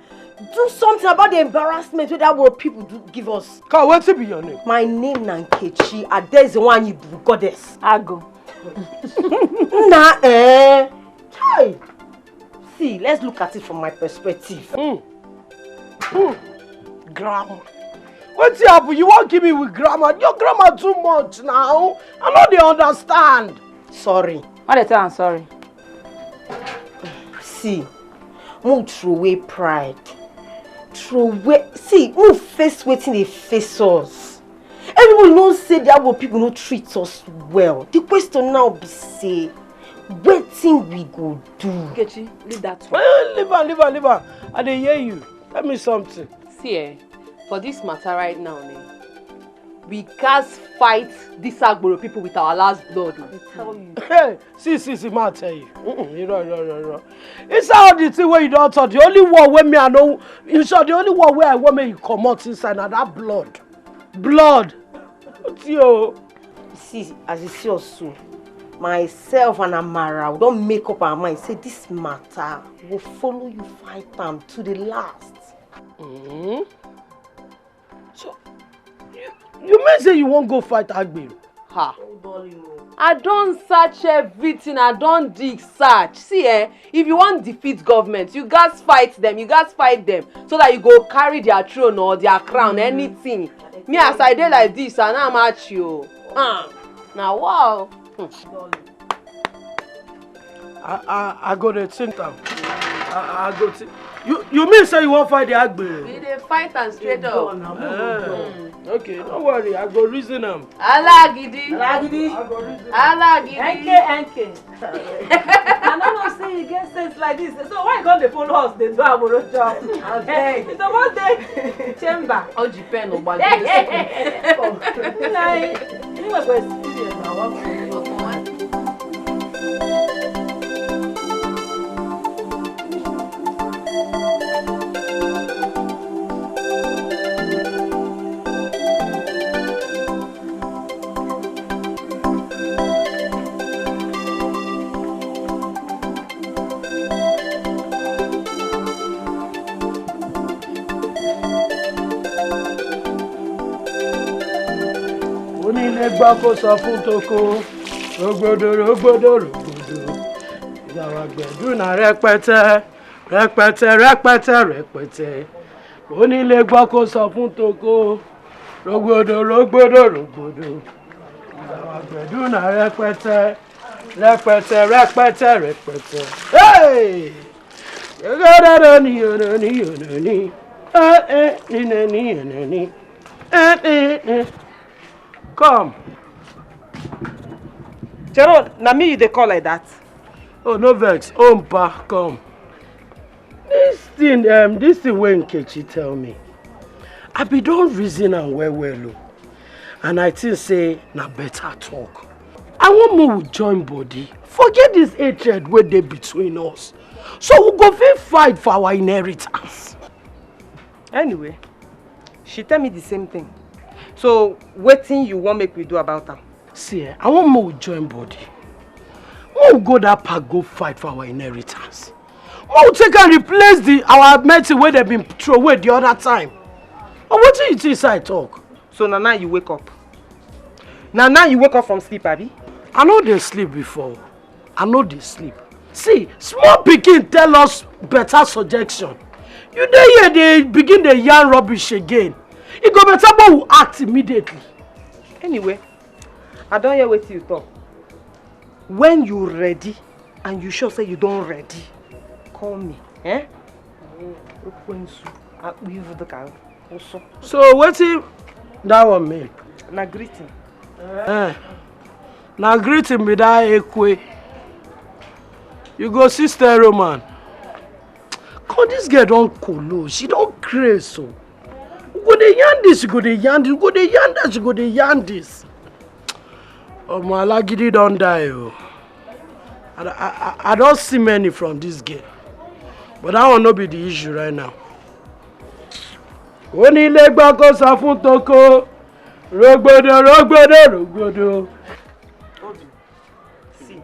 Do something about the embarrassment wey that world people do give us. Ka, wetin be your name? My name na Nkechi Adezewanyibu, goddess. Ago. Na, eh. Hi. See, let's look at it from my perspective. Mm. Mm. Grammar. Wetin happen? You wan give me with grammar? Your grammar too much now. I no dey understand. Sorry. Why dey tell am sorry? See, mo throw away pride. Throw away. See, mo face wetin dey face us. Everybody know say the Agbo people no treat us well. The question now be say, wetin we go do? Nkechi, leave that one. Eh, leave am, leave am, leave am. I dey hear you. Tell me something. See, eh, for this matter right now, eh, we gats fight this Agboro people with our last blood. I tell you. Hey, see, see, see, ma tell you. Mm-mm, you know, no, no, no. Inside all the thing wey you don talk, the only one wey me I know, in short, the only one wey I want make you comot inside na that blood. Blood. Yo. See, as you see us so, myself and Amara, we don make up our mind say this matter, we go follow you fight am to the last. Mm-hmm. So, you, you mean say you wan go fight Agbero? Ha. I don search everything, I don dig search. See, eh, if you wan defeat government, you gats fight them, you gats fight them so that you go carry their throne or their crown, anything. Me, as I dey like this, I no match you. Ah, na wow. Hmm. I, I, I go dey think am. I, I go think. You, you mean say you wan fight the Agbe? We dey fight am straight up. Eh, okay, no worry, I go reason am. Alagidi. Alagidi. I go reason am. Alagidi. N K, N K. I no know say you get sense like this. So why you come dey follow us dey do Agboro job? Abeg. You suppose dey chamber. Oji pen o gbagbe. Na, anyway, go experience na one. Onílé gbọ́ kó sọ fún toko, rògbòdò, rògbòdò, rògbòdò. Ìyàwó àgbẹ̀dùn náà rẹpẹtẹ, rẹpẹtẹ, rẹpẹtẹ, rẹpẹtẹ. Onílé gbọ́ kó sọ fún toko, rògbòdò, rògbòdò, rògbòdò. Ìyàwó àgbẹ̀dùn náà rẹpẹtẹ, rẹpẹtẹ, rẹpẹtẹ, rẹpẹtẹ. Hey! Ni, ni, ni, ni. Eh, eh, ni, ni, ni, ni, ni. Eh, eh, eh. Come. Chero, na me you dey call like that? Oh, no vex. Oh, mpa, come. This thing, um, this thing wey Nkechi tell me, I be don reason am well well o. And I think say na better talk. I wan make we join body. Forget this hatred wey dey between us. So we go fit fight for our inheritance. Anyway, she tell me the same thing. So wetin you wan make we do about am? See, eh, I wan make we join body. Make we go that park go fight for our inheritance. Make we take and replace the our medicine wey dem been throw away the other time. But wetin you think say I talk? So na now you wake up? Na now you wake up from sleep, abi? I no dey sleep before. I no dey sleep. See, small pikin tell us better suggestion. You dey here dey begin dey yarn rubbish again. E go better make we act immediately. Anyway, I don hear wetin you talk. When you ready and you sure say you don ready, call me. Eh? Ekwensu, akpụ ivu dịka So wetin that one mean? Na greeting. Eh. Na greeting be that, Ekwe. You go see stereo man. Come, this girl don kolo. She don craze o. You go dey yarn this, you go dey yarn this, you go dey yarn that, you go dey yarn this. Omo, Alagidi don die o. I, I, I, I don see many from this girl. But that one no be the issue right now. Onílé gbọ́ kó sọ fún toko. Rogbodo, rogbodo, rogbodo. Obi, see,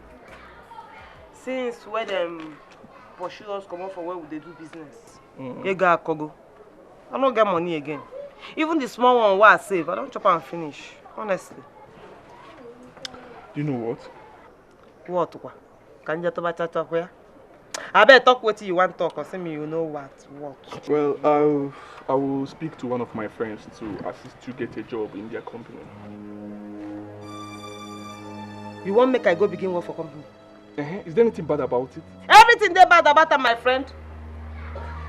since wey dem pursue us comot for where we dey do business, ego akogo. I no get money again. Even the small one wey I save, I don chop am finish, honestly. You know what? What kwa? Ka m je tụba chacha kwa ya? Abeg, talk wetin you wan talk, or say me you know what, what? Well, I, I will speak to one of my friends to assist you get a job in their company. You wan make I go begin work for company? Eh, is there anything bad about it? Everything dey bad about am, my friend.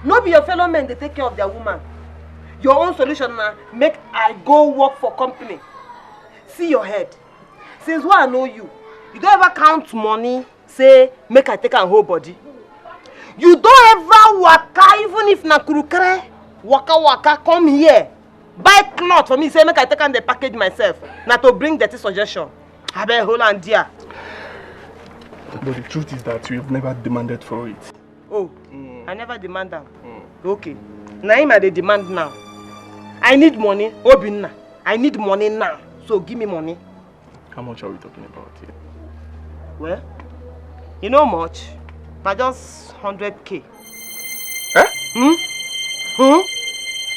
No be your fellow men dey take care of their woman. Your own solution na make I go work for company. See your head. Since wey I know you, you don ever count money say make I take am hold body? You don ever waka, even if na kurukere waka waka, come here, buy cloth for me, say make I take am dey package myself? Na to bring dirty suggestion. Abeg, hold am there. But the truth is that you have never demanded for it. Oh, I never demand am. Okay. Na him I dey demand now. I need money, Obinna. I need money now. So give me money. How much are we talking about here? Well, you know much. Na just hundred K. Eh? Hmm? Hmm?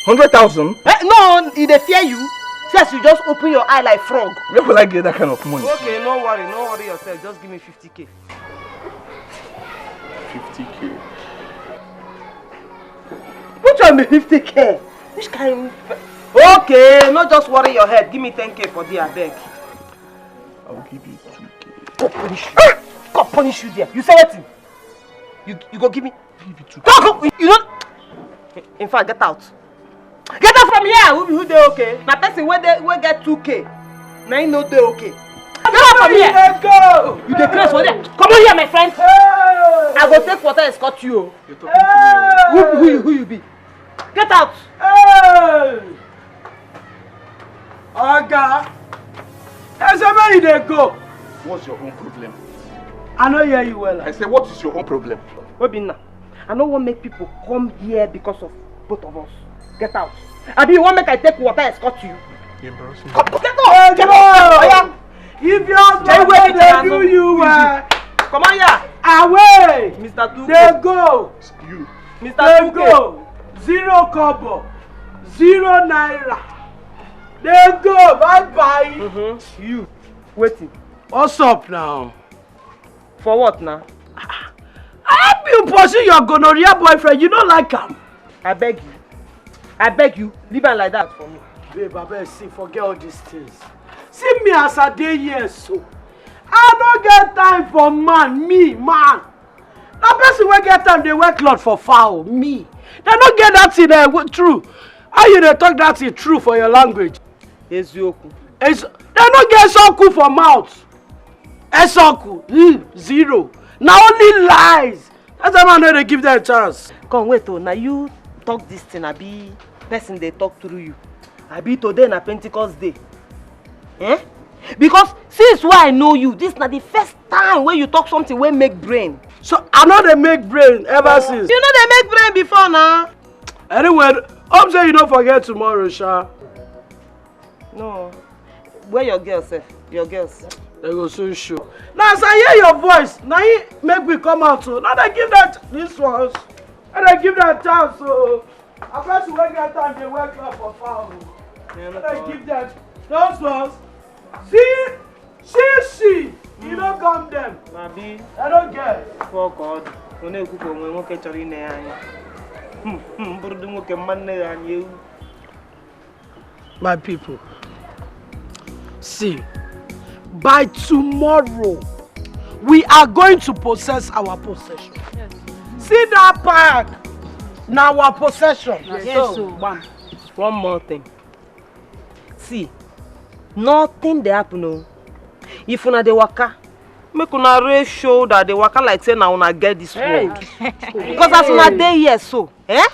Hundred thousand? Eh, no, e dey fear you. Since you just open your eye like frog. Where will I get that kind of money? Okay, no worry, no worry yourself. Just give me fifty K. Fifty K. Which one be fifty K? Which kind? Okay, no just worry your head. Give me ten K for there, abeg. I will give you two K. God punish you. Ah! God punish you there. You say wetin? You, you go give me? Give you two K. Talk, you don't. In fact, get out. Get out from here. Who, who dey okay? Na person wey dey, wey get two K, na him no dey okay. Get out from here. Let go. You dey craze for there. Come on here, my friend. Hey. I go take water escort you o. You're talking to me. Who, who you, who you be? Get out. Hey. Oga, I say where you dey go? What's your own problem? I no hear you well. I say, what is your own problem? Obinna, I no wan make people come here because of both of us. Get out. Abi you wan make I take water escort you? You embarrass me. Come, get out. Hey, get out. Oya. If your husband no dey do you well, come on here. Away. Mister Tuke. Dey go. You. Mister Tuke. Dey go. Zero kobo. Zero naira. Dey go. Bye bye. Mm-hmm. You. Wetin? What's up now? For what now? I help you pursue your gonorrhea boyfriend. You no like am. I beg you. I beg you, leave am like that for me. Babe, abeg, see, forget all these things. See me as I dey here so. I no get time for man, me, man. Na person wey get time dey wear cloth for fowl, me. Dem no get that thing, eh, true. How you dey talk that thing true for your language? Eziokwu. It's, dem no get soku for mouth. Esoku, mm, zero. Na only lies. That's why I no dey give them chance. Come wait o, na you talk this thing, abi person dey talk through you? Abi today na Pentecost day? Eh? Because since wey I know you, this na the first time wey you talk something wey make brain. So I no dey make brain ever since. You no dey make brain before na. Anyway, hope say you no forget tomorrow, sha. No. Where your girls sef? Your girls? They go soon show. Now as I hear your voice, na him make we come out o. No dey give that, these ones. No dey give that chance o. A person wey get time dey wear cloth for fowl o. No dey give them. Those ones. See, see, see. You no come them. Abi. I don't get. Fuck God. Ọ na-ekwu ka o nwee nwoke chọrọ ine ya anya. Hmm, hmm, bụrụdị nwoke mma nne ya anya ewu. My people, see, by tomorrow, we are going to possess our possession. Yes. See that park, na our possession. Yes, so, bam. One more thing. See, nothing dey happen o. If una dey waka, make una raise shoulder, dey waka like say na una get this world. Because as una dey here so, eh?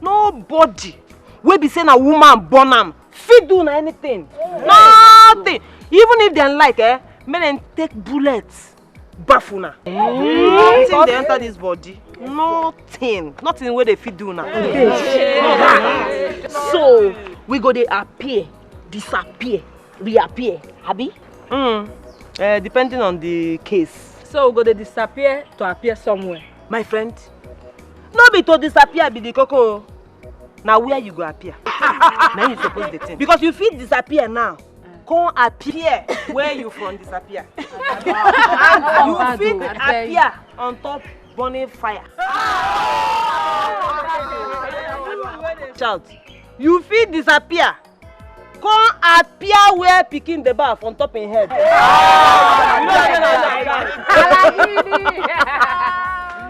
Nobody wey be say na woman born am fit do una anything. Nothing. Even if dem like, eh, make dem take bullet baff una. Nothing dey enter this body. Nothing. Nothing wey dey fit do una. So, we go dey appear, disappear, reappear, abi? Mm. Uh, depending on the case. So we go dey disappear to appear somewhere. My friend, no be to disappear be the koko o. Na where you go appear. Na you suppose dey think. Because you fit disappear now, come appear where you from disappear. And you fit appear on top burning fire. Shout. You fit disappear, come appear where pikin dey baff on top im head. You know say na like that.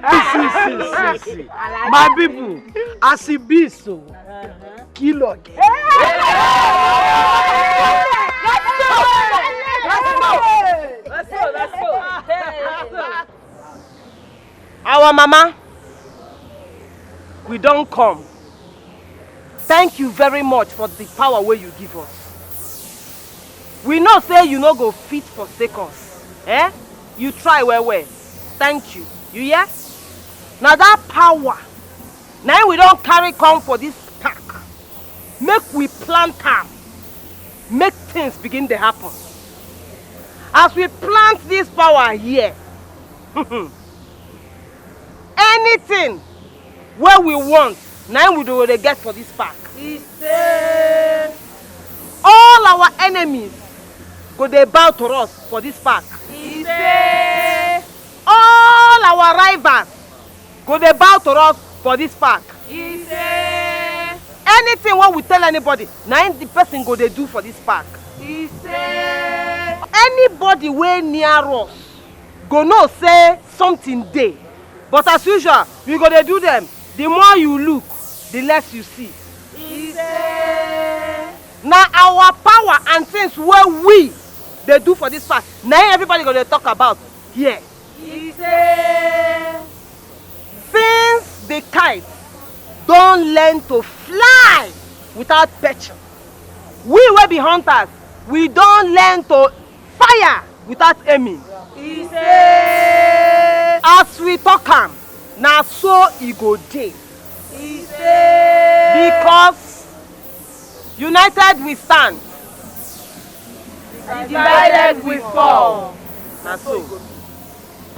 See, see, see, see, see. My people, as e be so, kill or get. Our mama, we don come. Thank you very much for the power wey you give us. We know say you no go fit forsake us. Eh? You try well well. Thank you. You hear? Na that power na im we don carry come for this park. Make we plant am. Make things begin dey happen. As we plant this power here, anything wey we want, na im we go dey get for this park. Ise. All our enemies go dey bow to us for this park. Ise. All our rivals go dey bow to us for this park. Ise. Anything wey we tell anybody, na im the person go dey do for this park. Ise. Anybody wey near us go know say something dey. But as usual, we go dey do them. The more you look, the less you see. Ise. Na our power and things wey we dey do for this park, na im everybody go dey talk about here. Ise. Since the kite don learn to fly without perching, we wey be hunters, we don learn to fire without aiming. Ise. As we talk am, na so e go dey. Ise. Because united we stand, divided we fall. Na so.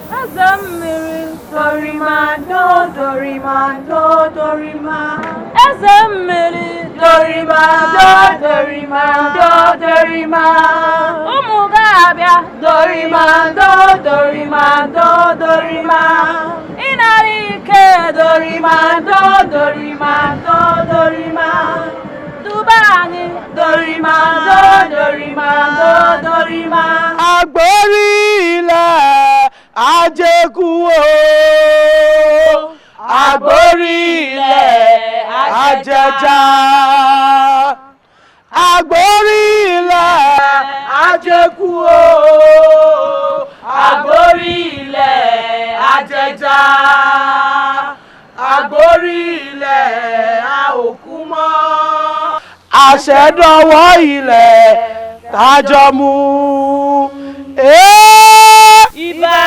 Eze mmiri dorimando, dorimando, dorima. Eze mmiri dorimando, dorimando, dorima. Ụmụ ga-abịa dorimando, dorimando, dorima. Ị nara ike dorimando, dorimando, dorima. Duba anyị dorimando, dorimando, dorima. Agbori ilẹ̀ ajẹkù o. Agbori ilẹ̀ ajẹja. Agbori ilẹ̀ ajẹkù o. Agbori ilẹ̀ ajẹja. Agbori ilẹ̀ a ò kú mọ́. Àṣẹ dọwọ́ ilẹ̀ tájọ mú. Ee! Ibà!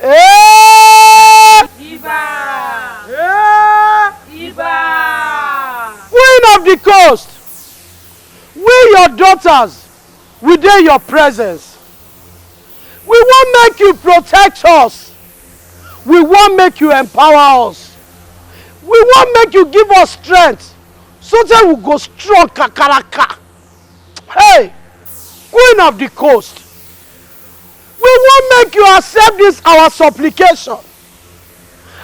Ee! Ibà! Ee! Ibà! Queen of the coast, we your daughters, we dey your presence. We wan make you protect us. We wan make you empower us. We wan make you give us strength so that we go strong kakaraka. Hey, Queen of the coast, we wan make you accept this our supplication,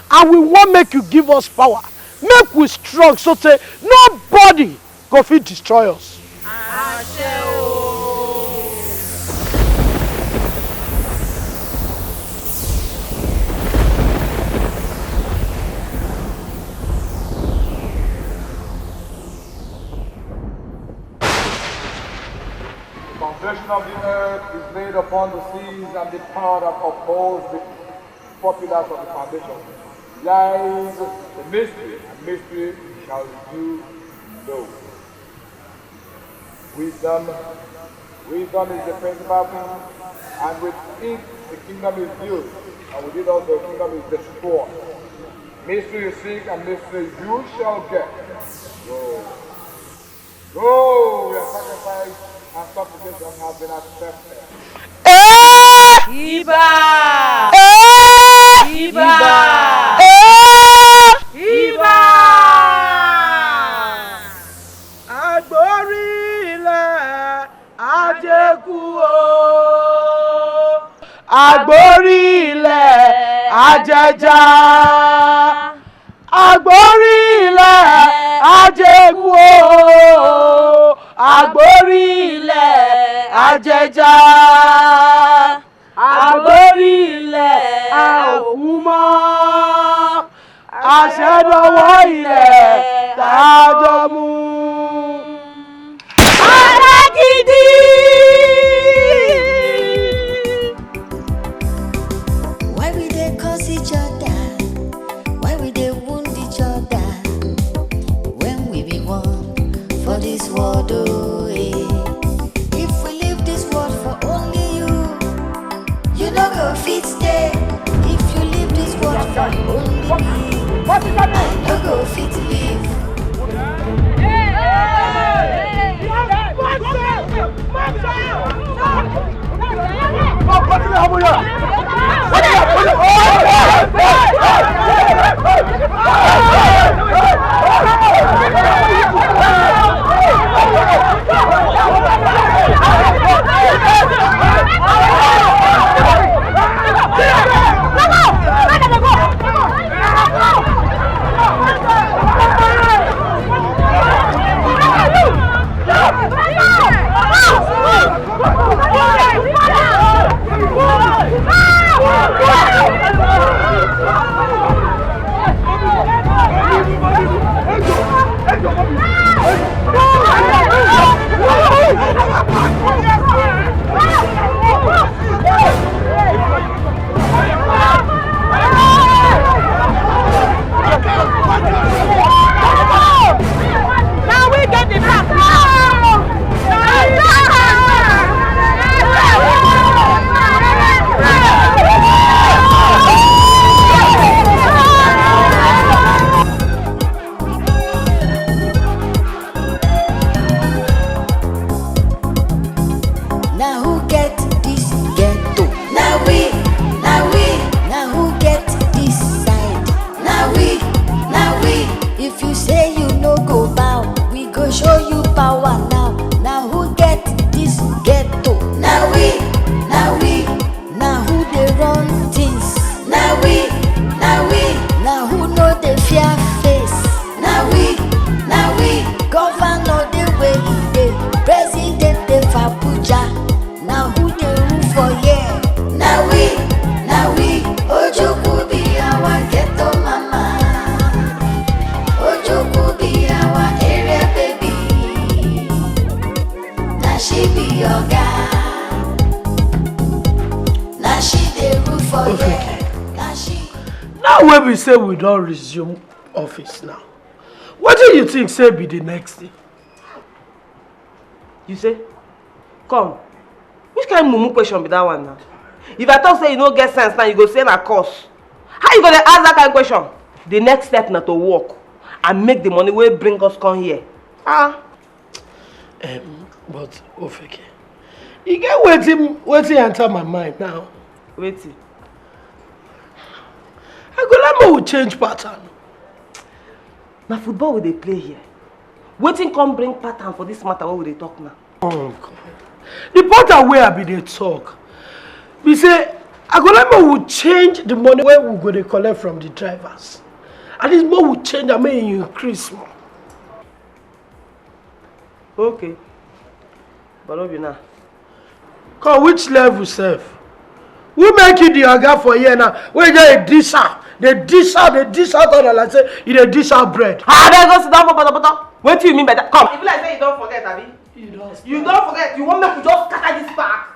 and we wan make you give us power, make we strong so say nobody go fit destroy us. Àṣẹ o. Foundation of the earth is laid upon the seas, and the power that upholds the populace of the foundation lies the mystery, and mystery shall you know. Wisdom, wisdom is the principal thing, and with it the kingdom is built, and with it also the kingdom is destroyed. Mystery you seek, and mystery you shall get. Go. Go, your sacrifice and supplication have been accepted. Eh! Iba! Eh! Iba! Eh! Iba! Àgbórí ilẹ̀ ajékú o. Àgbórí ilẹ̀ ajẹja. Àgbórí ilẹ̀ ajékú o. Àgbórí ilẹ̀ ajẹja. Àgbórí ilẹ̀ a ò kú mọ́. Àṣẹ dọwọ́ ilẹ̀ tá a jọ mú. Ara gidi. Why we dey curse each other? Why we dey wound each other? When we be one for this world, oh, eh. If we leave this world for only you, you no go fit stay. If you leave this world for only me, I no go fit leave. Now we get the back. Now who get this ghetto? Now we, now we, now who get this side? Now we, now we. If you say you no go bow, we go show you power now. Now who get this ghetto? Now we, now we. Now who dey run things? Now we, now we. Now who no dey fear face? Now we, now we. Governor dey where he dey, president dey for Abuja. Now who dey rule for here? Now we, now we. Ojukwu be our ghetto mama. Ojukwu be our area baby. Now she be your guy. Now she dey rule for here. Now she. Now wey be say we don resume office now, wetin you think say be the next thing? You say? Come. Which kind mumu question be that one now? If I talk say you no get sense now, you go say na curse. How you go dey ask that kind question? The next step na to work and make the money wey bring us come here. Ah. Um, but Ofeke, you get wetin wetin enter my mind now. Wetin? I go like make we change pattern. Na football we dey play here. Wetin come bring pattern for this matter wey we dey talk now? Oh God. The pattern wey I be dey talk be say I go like make we change the money wey we go dey collect from the drivers. At least make we change am, make e increase small. Okay. But no be now. Come, which level sef? Who make you the oga for here now? Wey you just dey dish out, dey dish out, dey dish out all like say you dey dish out bread. Ah, abeg go sit down for potopoto. Wetin you mean by that? Come. E be like say you don forget, abi? You don You don't forget, you want me to just scatter this park?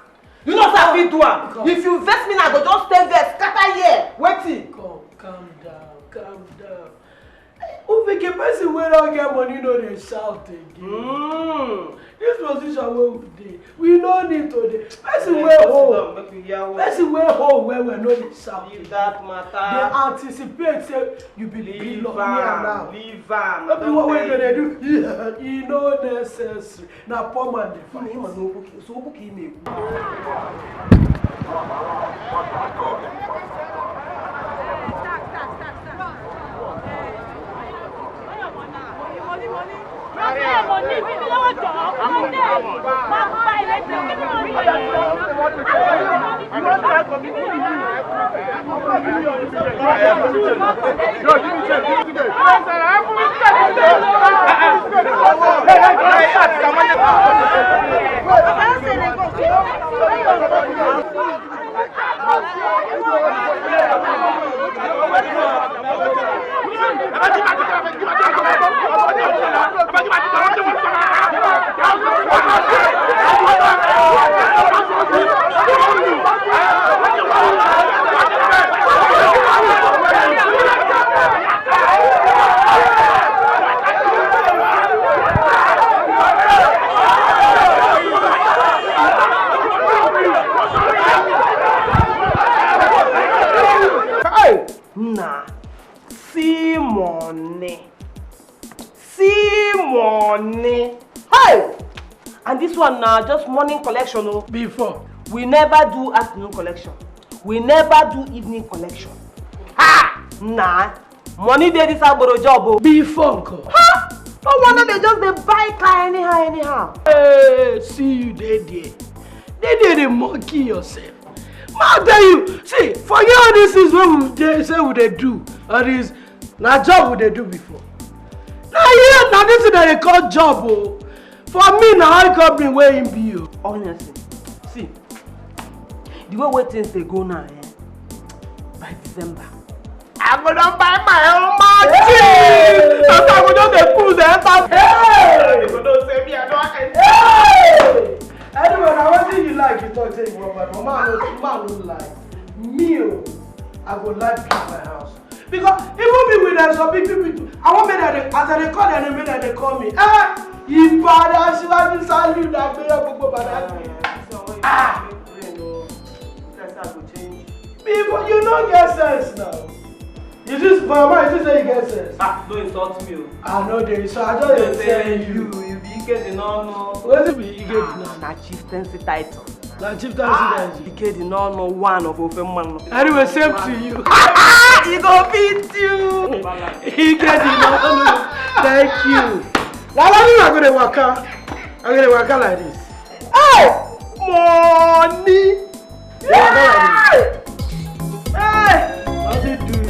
You know say I fit do am. If you vex me now, I go just stay there, scatter here. Wetin? Come, calm down, calm down. Ufike, person wey don get money no dey shout again. Mm. This position wey we dey, we no need to dey. Person wey hold, person wey hold well well no dey shout. Leave that matter. Dey anticipate say you be the big lord. Leave am. Leave am. No be what we go dey do. E no necessary. Na poor man dey fight. Ị ma na okwu ka, so okwu ka ị na-ekwu. Hey! Nah, see money. See money. Hey! And this one na just morning collection o. Before. We never do afternoon collection. We never do evening collection. Ha! Nah, money dey this agboro job o. Before nko. Ha! No wonder they just dey buy car anyhow, anyhow. Hey, see you dey there. Dey there dey monkey yourself. Ma tell you, see, forget all these things wey we dey say we dey do. All these na job we dey do before. Na here, na this thing dem dey call job o. For me, na oil company wey im be o. Honestly, see, the way wey things dey go now, eh, by December, I go don buy my own machine. Hey! So I go just dey pull the enter. Hey! They go know say me, I don enter. Hey! Anyway, na wetin you like, you talk say you wan buy, but man no, man no like. Me o, I go like build my house. Because even me with them, some big people, I wan make them dey, as I dey call their name, make them dey call me. Eh, Ibadan Asiwaju salute, na gbere gbogbo bada. Ah! People, you no get sense now. You just, mama, you just say you get sense. Ah, no insult me o. I no dey, so I just dey tell you. You, you be Ike the no no. Wetin be Ike the no? Na chieftaincy title. Na chieftaincy title. Ike the no no, one of Ofe Mmanwu. Anyway, same to you. He go beat you. Ike the no no. Thank you. Na only I go dey waka. I go dey waka like this. Hey! Money! Hey! How's it doing?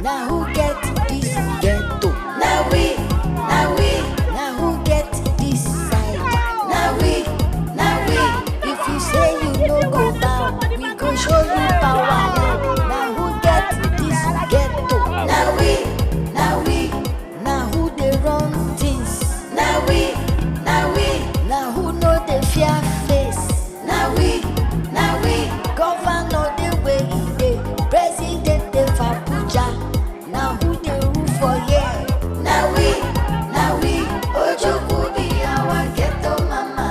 Now who get this ghetto? Now we, now we, now who get this side? Now we, now we, if you say you no go bow, we go show you power. Now who get this ghetto? Now we, now we, now who dey run things? Now we, now we, now who no dey fear face? Now we, now we, governor dey where he dey, president dey for Abuja. Now who dey rule for here? Now we, now we, Ojukwu be our ghetto mama.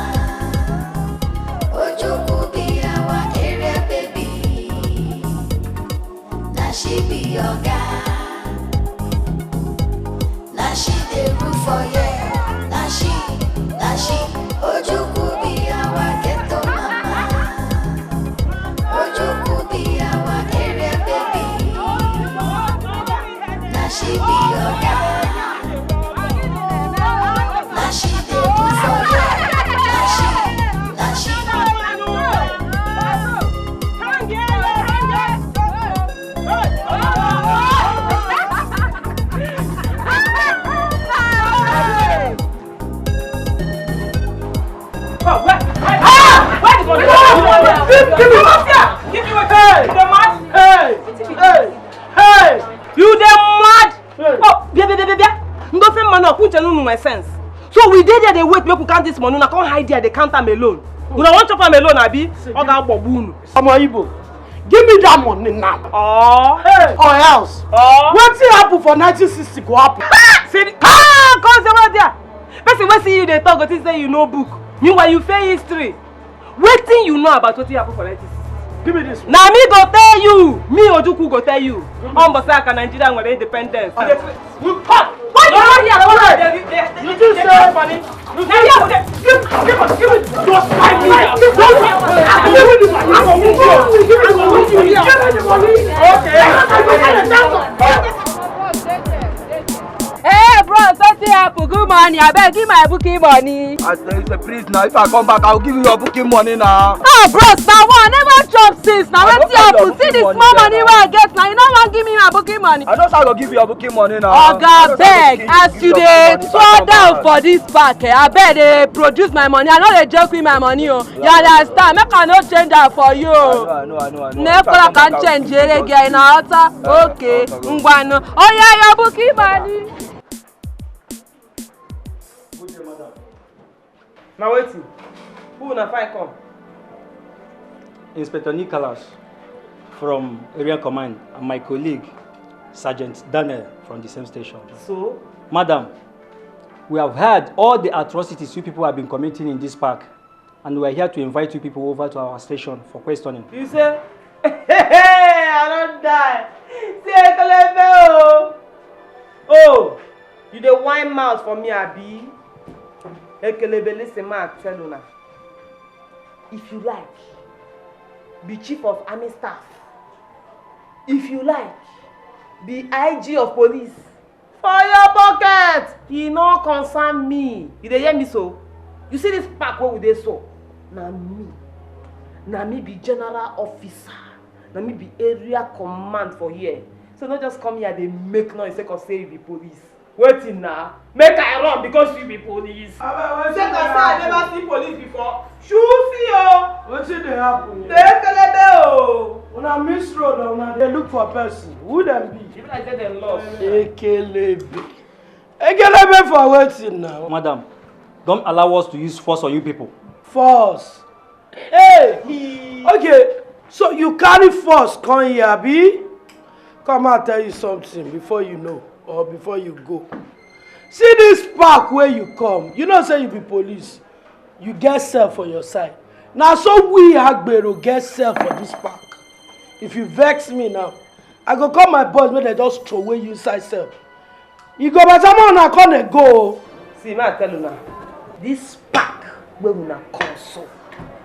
Ojukwu be our area baby. Now she be your guy. Now she dey rule for here. Now she, now she, Ojukwu be our ghetto mama. Ojukwu be our area baby. Now she be your guy. Now she dey rule for here. Now she, now she. Where? Ah! Where the money? Give, give me. Come here. Give me what? Hey! You dey mad? Hey! Hey! Hey! You dey mad? Hey! Oh, bia, bia, bia, bia, bia. Ndo fe mmanụ ọkụ uche nunu my sense. So we dey there dey wait make we count this money, una come hide there dey count am alone. Una wan chop am alone, abi? Ọ ga-agbọgbu unu. Ọmọ Igbo, give me that money now. Oh. Hey. Or else. Oh. Wetin happen for nineteen sixty go happen. See, ah, come say what there. Person wey see you dey talk go think say you know book. Meanwhile, you fail history. Wetin you know about wetin happen for nineteen sixty? Give me this one. Na me go tell you. Me, Ojukwu, go tell you. Ọ mbọsị aka Nigeria nwere independence. What you want here? What are they? You think say money? Now you have to give, give, give, give it. Just five million. Just five million. I go give you the money. I go give you the money. I go give you the money. Okay. Hey, bros, wetin happen? Good morning. Abeg, give my booking money. I say, say, please now, if I come back, I'll give you your booking money now. Ah, bros, na one never chop since. Now wetin happen? See the small money wey I get now. You no wan give me my booking money. I know say I go give you your booking money now. Oga, abeg, as you dey throwdown for this park, eh, abeg dey produce my money. I no dey joke with my money o. You understand? Make I no change am for you. I know, I know, I know, I know. Make I can change ere gị na ọta. Okay, ngwanụ. Oya, your booking money. Na wetin? Who una find come? Inspector Nicholas from Area Command and my colleague, Sergeant Daniel from the same station. So? Madam, we have heard all the atrocities you people have been committing in this park, and we are here to invite you people over to our station for questioning. You say, hey, I don die. See, Ekelebe o. Oh, you dey whine mouth for me, abi? Ekelebe, listen, ma tell una. If you like, be chief of army staff. If you like, be I G of police. For your pocket, e no concern me. You dey hear me so? You see this park wey we dey so? Na me, na me be general officer. Na me be area command for here. So no just come here dey make noise sake of say you be police. Wetin na? Make I run because you be police. Abeg, wetin dey happen? Sake of say I never see police before. Shusi o. Wetin dey happen here? Dey kelebe o. Una miss road, una dey look for person. Who dem be? E be like say dem lost. Ekelebe. Ekelebe for wetin now? Madam, don't allow us to use force on you people. Force? Hey! Okay, so you carry force come here, abi? Come, I tell you something before you know or before you go. See this park where you come. You know say you be police. You get cell for your side. Na so we Agbero get cell for this park. If you vex me now, I go call my boys make dem just throw away you inside cell. E go better make una come dey go o. See, make I tell una, this park wey una come so,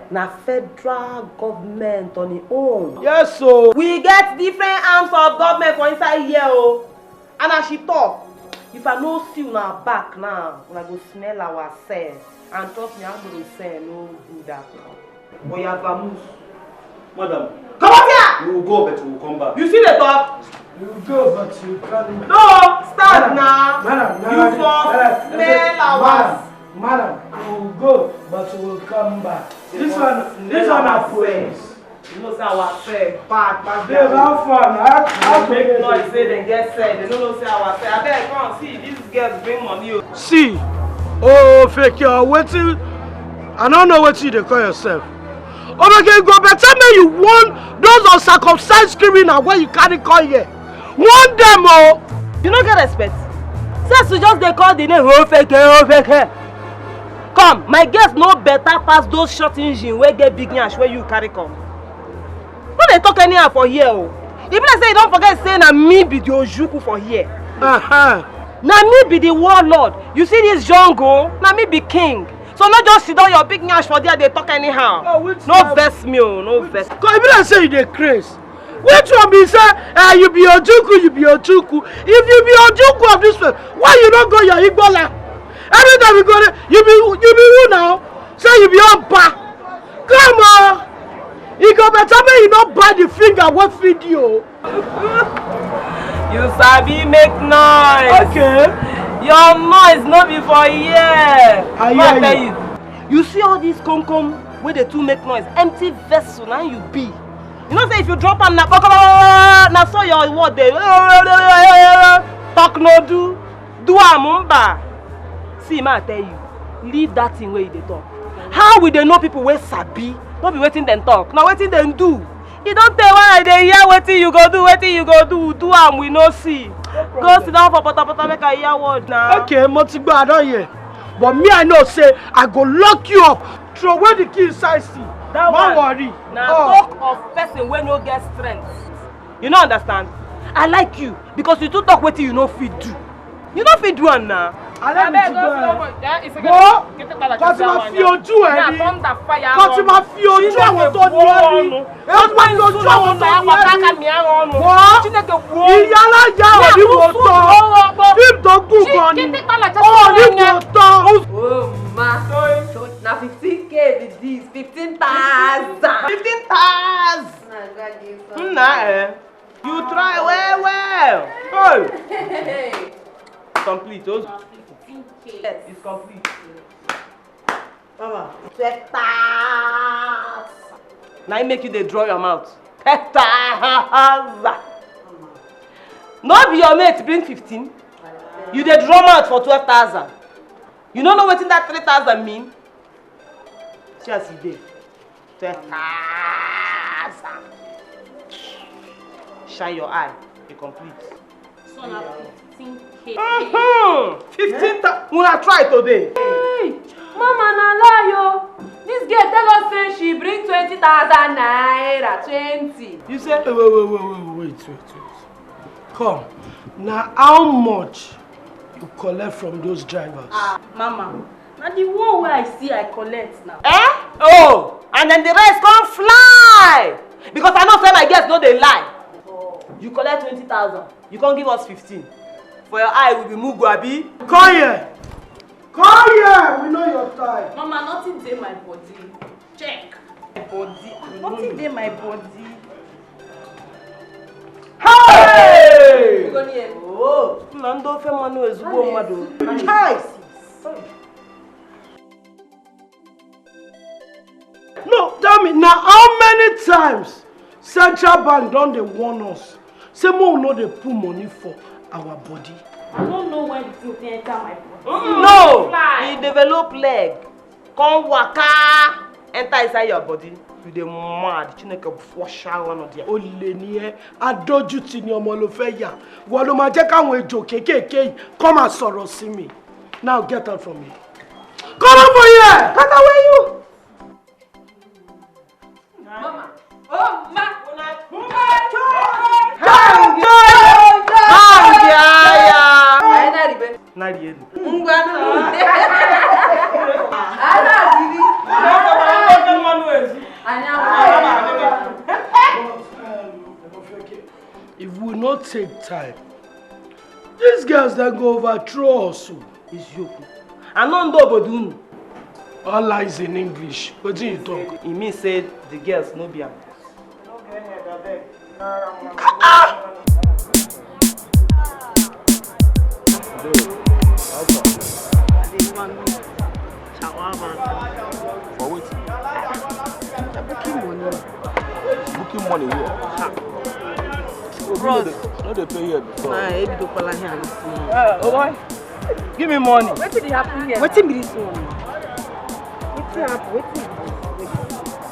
na federal government on im own. Yes o. We get different arms of government for inside here o. And as she talk, if I no see una back now, una go smell our cell. And trust me, Agbero cell no good at all. Oya, vamoose. Madam. Comot here! We will go, but we will come back. You see the talk? You will go, but you come back. No, start now. Madam, madam, you for smell our. Madam, madam, we will go, but we will come back. This one, this one, I promise. You know say our cell bad pass their own. Babe, how far na? How, how make noise say dem get cell. Dem no know say our cell. Abeg, come see, these girls bring money o. See, oh, fake, uh, wetin? I no know wetin you dey call yourself. Obeke, e go better make you warn those uncircumcised criminal wey you carry come here. Warn dem o. You no get respect. Since you just dey call the name, oh, fake, oh, fake. Come, my girls no better pass those short engine wey get big nyash wey you carry come. No dey talk anyhow for here o. E be like say you don forget say na me be the Ojukwu for here. Uh-huh. Na me be the warlord. You see this jungle? Na me be king. So no just sit down your big nyash for there dey talk anyhow. No vex me o, no vex. Cause e be like say you dey craze. Which one be say, eh, you be Ojukwu, you be Ojukwu? If you be Ojukwu of this place, why you no go your Igbo land? Every time you go there, you be, you be who now? Say you be Oba. Come on. E go better make you no bite the finger wey feed you. You sabi make noise. Okay. Your noise no be for here. I hear you. You see all these come come wey dey too make noise, empty vessel na you be. You know say if you drop am na kpokoro, na so your word dey talk no do, do am mba. See, ma tell you, leave that thing wey you dey talk. How we dey know people wey sabi? No be wetin dem talk, na wetin dem do. E don tey wey I dey hear wetin you go do, wetin you go do, do am we no see. Go sit down for potapota make I hear word na. Okay, mo ti gbọ́, I don hear. But me, I know say I go lock you up. Throw away the key inside sea. That one worry. Na talk of person wey no get strength. You no understand? I like you because you too talk wetin you no fit do. You no fit do am na. Alẹ́ mi ti gbọ́ ẹ. Wo, kò tí ma fi ojú ẹ rí. Kò tí ma fi ojú àwọn tó ní ẹ rí. Ẹ wá lójú àwọn tó ní ẹ rí. Wo, ìyá aláya ò ní wò tán. Bí tó kù gan ni. Ò ní wò tán. Oh, ma. So, na fifteen K be this. Fifteen thousand. Fifteen thousand. Nna, eh. You try well, well. Hey. Complete. Oh. Yes. It's complete. Mama, twelve thousand. Now you make you dey draw your mouth. Twelve thousand. No be your mate bring fifteen. You dey draw mouth for twelve thousand. You no know wetin that three thousand mean? See as e dey. Twelve thousand. Shine your eye. E complete. So na fifteen K. Mm-hmm. Fifteen thousand. Una try today. Hey, mama na lie o. This girl tell us say she bring twenty thousand naira, twenty. You say? Wait, wait, wait, wait, wait, wait, wait. Come. Now, how much you collect from those drivers? Ah, mama, na the one wey I see I collect now. Eh? Oh, and then the rest come fly. Because I know say my girls no dey lie. You collect twenty thousand, you come give us fifteen. For your eye, we be mugu, abi? Come here. Come here. We know your time. Mama, nothing dey my body. Check. My body. Nothing dey my body. Hey! You go near. Oh, na ndị ofe mmanụ ezigbo mmadụ. Chai! No, tell me, now how many times Central Bank don dey warn us say make we no dey put money for our body? I don't know why the thing dey enter my body. No, e develop leg, come waka enter inside your body. You dey mad, Chineke flush out one of them. Olè ni ẹ́, adójútì ni ọmọ ló fẹ́ yà. Wọ́n ló máa jẹ́ káwọn ejò kéékèèké yìí kọ́ máa sọ̀rọ̀ sí mi. Now get out from here. Come out for here! Get away you! Mama. Oh, ma. Una. Hang ya! Hang ya! Anyị na-arịbe. Na-arị elu. Ngwa nụ. Anyị na-arịbe. Anyị na-arịbe. If we no take time, these girls dem go overthrow us o. Eziokwu. Anọ ndị obodo unu. All lies in English. Wetin you talk? E mean say the girls no be am. Ah! Shawarma. For wetin? Booking money. Booking money here. Ha. Bros. No dey pay here before. Na Ebido Pala here this morning. Uh, oh boy. Give me money. Wetin dey happen here? Wetin be this one? Wetin happen? Wetin be this?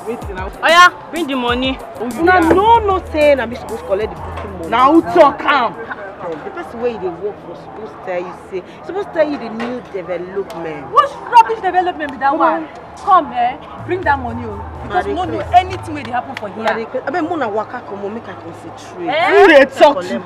Wetin now? Oya, bring the money. Una no know say na me suppose collect the booking money. Na who talk am? The person wey you dey work for suppose tell you say, suppose tell you the new development. Which rubbish development be that one? Come, eh, bring that money o, because we no know anything wey dey happen for here. Abeg, make una waka comot, make I concentrate. Eh? Who dey talk to?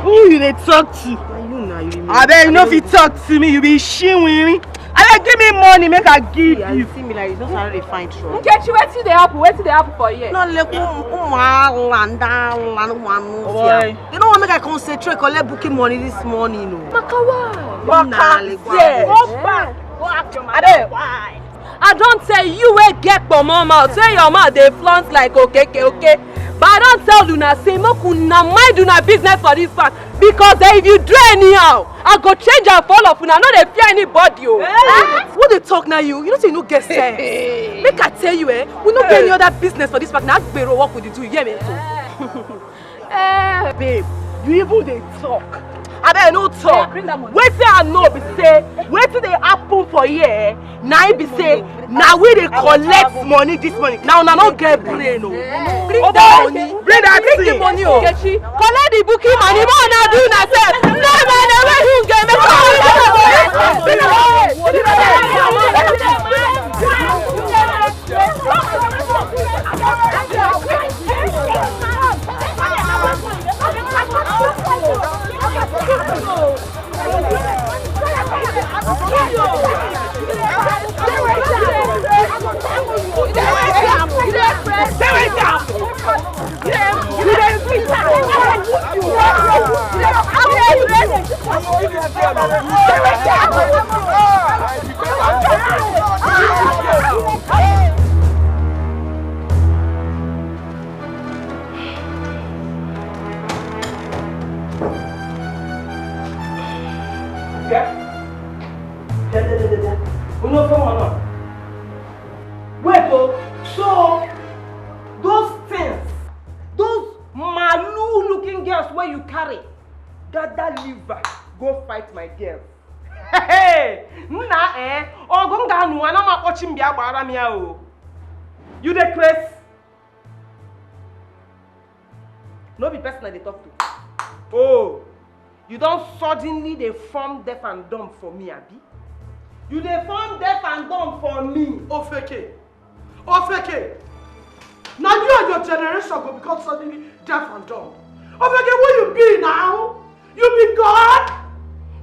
Who you dey talk to? Na you na you. Abeg, you no fit talk to me. You be shinwiri. Abeg, give me money, make I give you. See me like this, no dey find trouble. Nkechi, wetin dey happen? Wetin dey happen for here? No, like, um, um, ah, ah, ah, ah, ah, ah, ah, ah. You know what? Make I concentrate, collect booking money this morning, no. Makawa. Waka there. Go back. Go ask your mother. Abeg. Why? I don tell you wey get kpomo mouth, say your mouth dey flaunt like okeke, okay? But I don tell una say make una mind una business for this farm, Because eh, if you do anyhow, I go change am for all of una. No dey fear anybody o. Eh? Who dey talk na you? You know say you no get sense. Make I tell you, eh, we no get any other business for this park. Na agbero work we dey do, you hear me? Eh, babe, you even dey talk. Abeg, no talk. Wetin I know be say, wetin dey happen for here, eh, na im be say, na we dey collect money this morning. Na una no get brain o. Bring that money. Bring that thing. Bring the money o. Nkechi, collect the booking money, make una do una sef. No, man, na where you get make una do una sef. Wait, oh, so those things, those malu looking girls where you carry, gather liver, go fight my girls. Hey, nna eh, ogo nga nu ana ma kpochi mbia gbara m ya o. You dey craze? No be person I dey talk to. Oh, you don suddenly dey form deaf and dumb for me, abi? You dey form deaf and dumb for me. Ofeke. Ofeke. Now you and your generation go become suddenly deaf and dumb. Ofeke, who you be now? You be God?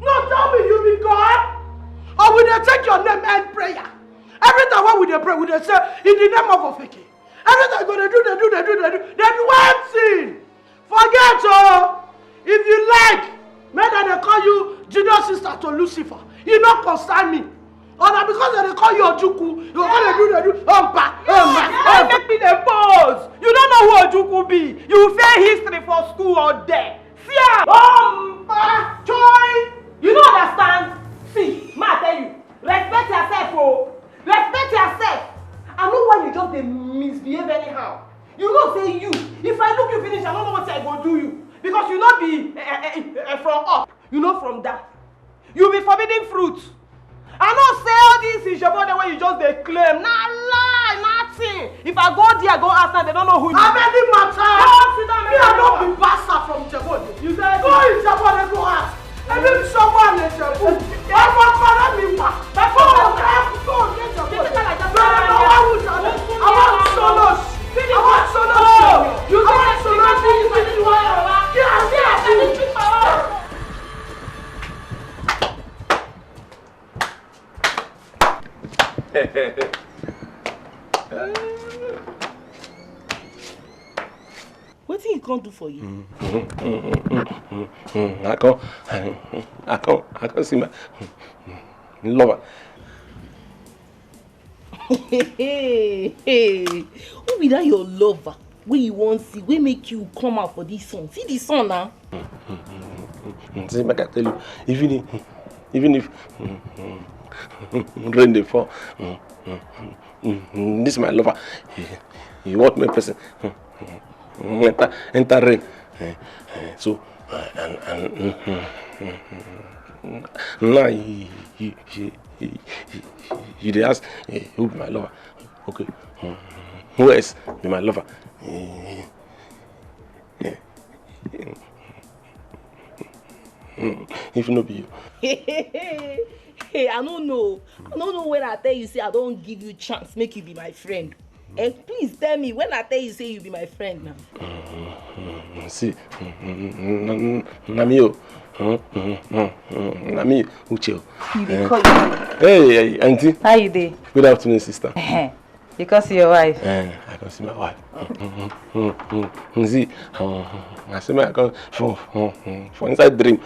No, tell me you be God? Or we dey take your name and prayer? Every time when we dey pray, we dey say, "In the name of Ofeke." Every time you go dey do, dey do, dey do, dey do, dey do one thing. Forget o. If you like, make dem dey call you junior sister to Lucifer. You no concern me. Or na because dem dey call you Ojukwu, you go dey do, dey do, ompa, ompa, ompa. Make me dey pose. You no know who Ojukwu be. You fail history for school or there. Fear. Ompa, joy. You no understand? See, ma tell you, respect yourself o. Respect yourself. I know why you just dey misbehave anyhow. You know say you, if I look you finish, I no know wetin I go do you. Because you no be eh, eh, eh, eh, from up, you no from down. You be forbidden fruit. I know say all these Ijebode wey you just dey claim, na lie, nothing. If I go there, go ask them, they don't know who you are. How many matter? Come sit down, me, I no be bastard from Ijebode. You say go Ijebode, go ask. Ebi nsogbu a na-echegbu. Ọkwa kpara m mma. Before I have to go get your body. Bere na ọwa wụ jọrọ. I want solo. I want solo. You want solo. Yeah, yeah. Wetin he come do for you? I come, I come, I come see my lover. Hey, hey, who be that your lover? Wey you wan see, wey make you come out for this sun? See the sun now. See, make I tell you, even if, even if rain dey fall, this my lover, he, he want make person enter, enter rain. Eh, eh, so, uh, and, and now you, you, you, you, you dey ask, eh, who be my lover? Okay, who else be my lover? Eh, eh, if no be you. Hey, I don't know. I don't know when I tell you say I don't give you chance, make you be my friend. Eh, please tell me when I tell you say you be my friend now. See, na me o. Na me, Uche o. You dey call you. Hey, hey, auntie. How you dey? Good afternoon, sister. Because your wife. Eh, I can see my wife. See, I see my account for, for, for inside dream.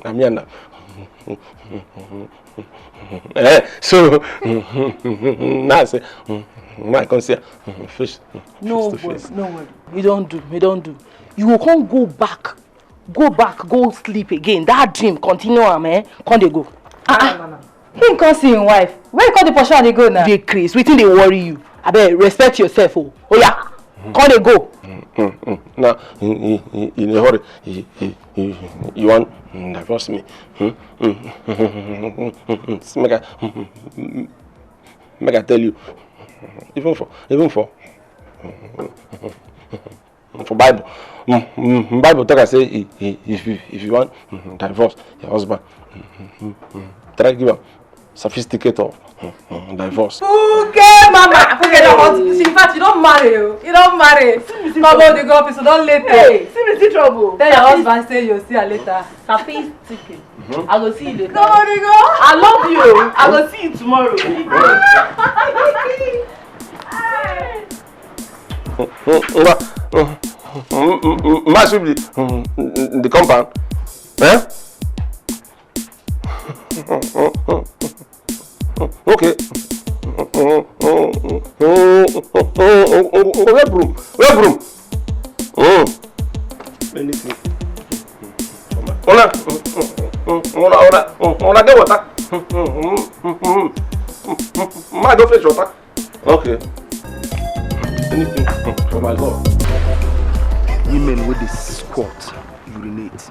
Na me and her. Eh, so now I say, now I come see her face, no worry, no worry. You don't do, you don't do. You go come go back Go back, go sleep again. That dream, continue am, eh? Come dey go. Ah, ah. Him come see him wife. Where you come dey pursue am dey go now? Dey craze. Wetin dey worry you? Abeg, respect yourself o. Oya, come dey go. Now, in, in, in a hurry, you, you, you, you wan divorce me? Hmm? Make I, make I tell you, even for, even for, for Bible, mm, mm, Bible talk am say i- i- if you if you wan mm, divorce your husband, mm, mm, mm, try give am certificate of mm, mm, divorce. Fuke mama, Fuke don hot. She, in fact, you don marry o. You don marry. Come on, the go office, you don late. Hey, see me see trouble. Tell your husband say you see her later. Safi ticket. I go see you later. Come on, go. I love you. I go see you tomorrow. Ngwa, ma sweep the, the compound. Eh? Okay. Where broom? Where broom? Mm. Anything. Una, una, una, una get water. Ma go fetch water. Okay. Anything for my God. Women wey dey squat, urinate,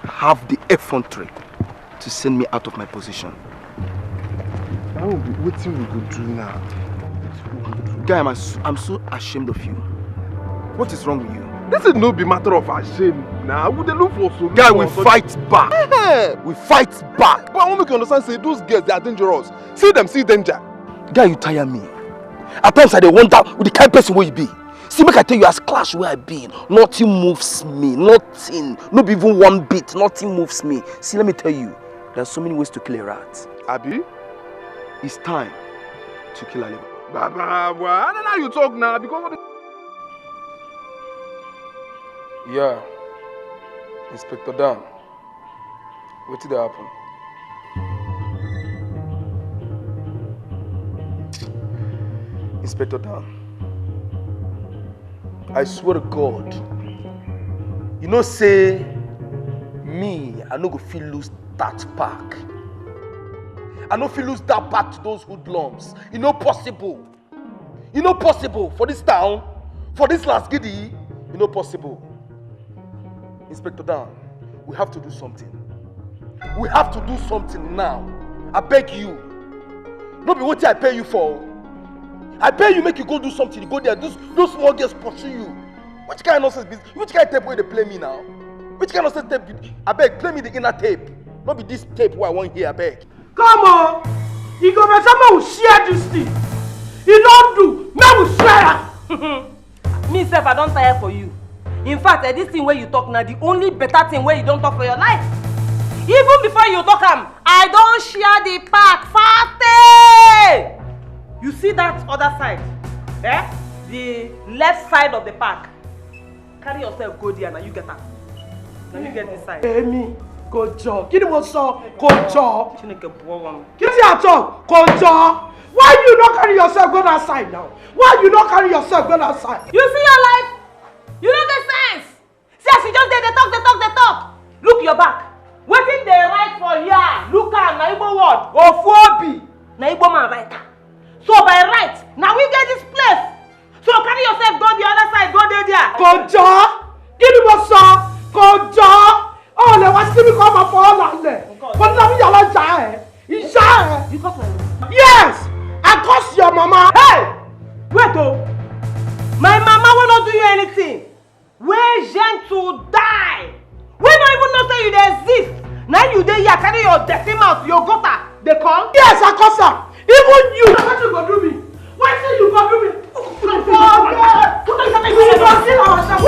have the effrontery to send me out of my position. Now, wetin we go do now? Guy, I'm, s- I'm so ashamed of you. What is wrong with you? This is no be matter of ashamed now. We dey look for solution. Guy, we fight back. We fight back. But I wan make you understand say those girls, they are dangerous. See them, see danger. Guy, you tire me. At times I dey wonder with the kind person wey you be. See, make I tell you, as clash wey I be, nothing moves me, nothing, no be even one bit, nothing moves me. See, let me tell you, there are so many ways to kill a rat. Abi, it's time to kill a leopard. Baba, boy, I don't know how you talk now because what the... Yeah, Inspector Dan. Wetin dey happen? Inspector Dan, I swear to God, you know say me, I no go fit lose that pack. I no fit lose that pack to those hoodlums. E no possible. E no possible for this town, for this last gidi. E no possible. Inspector Dan, we have to do something. We have to do something now. I beg you. No be wetin I pay you for. I pay you make you go do something. You go there, those, those small girls pursue you. Which kind of nonsense be this? Which kind of tape wey dey play me now? Which kind of nonsense tape be? Abeg, play me the inner tape. No be this tape wey I wan hear, abeg. Come on, e go better make we share this thing. E don do, make we share am. Me sef, I don tire for you. In fact, eh, this thing wey you talk na the only better thing wey you don talk for your life. Even before you talk am, I don share the park far tey. You see that other side, eh? The left side of the park. Carry yourself go there, na you get am. Na you get this side. Èmi, kò jọ. Kí ni mo sọ? Kò jọ. Chineke bụọ m. Kí ni a talk? Kò jọ. Why you no carry yourself go that side now? Why you no carry yourself go that side? You see your life? You no get sense. See as you just dey dey talk, dey talk, dey talk. Look your back. Wetin dey write for here? Look am, na Igbo word. Ofu obi. Na Igbo man write am. So by right, na we get this place. So carry yourself go the other side, go dey there. Kò jọ. Kí ni mo sọ? Kò jọ. O lè wá sí mi kọ́ ọmọ fọ́ ọ́ lálẹ́. Mo ní lábí yàrá ìjà ẹ̀. Ìyá ẹ̀. You curse my mama? Yes, I curse your mama. Hey! Wait o. My mama wey no do you anything. Wey gentle die. Wey no even know say you dey exist. Na you dey here carry your dirty mouth, your gutter dey come. Yes, I curse am. Even you. Na wetin you go do me? Wetin you go do me? We go kill ourselves. We go kill ourselves.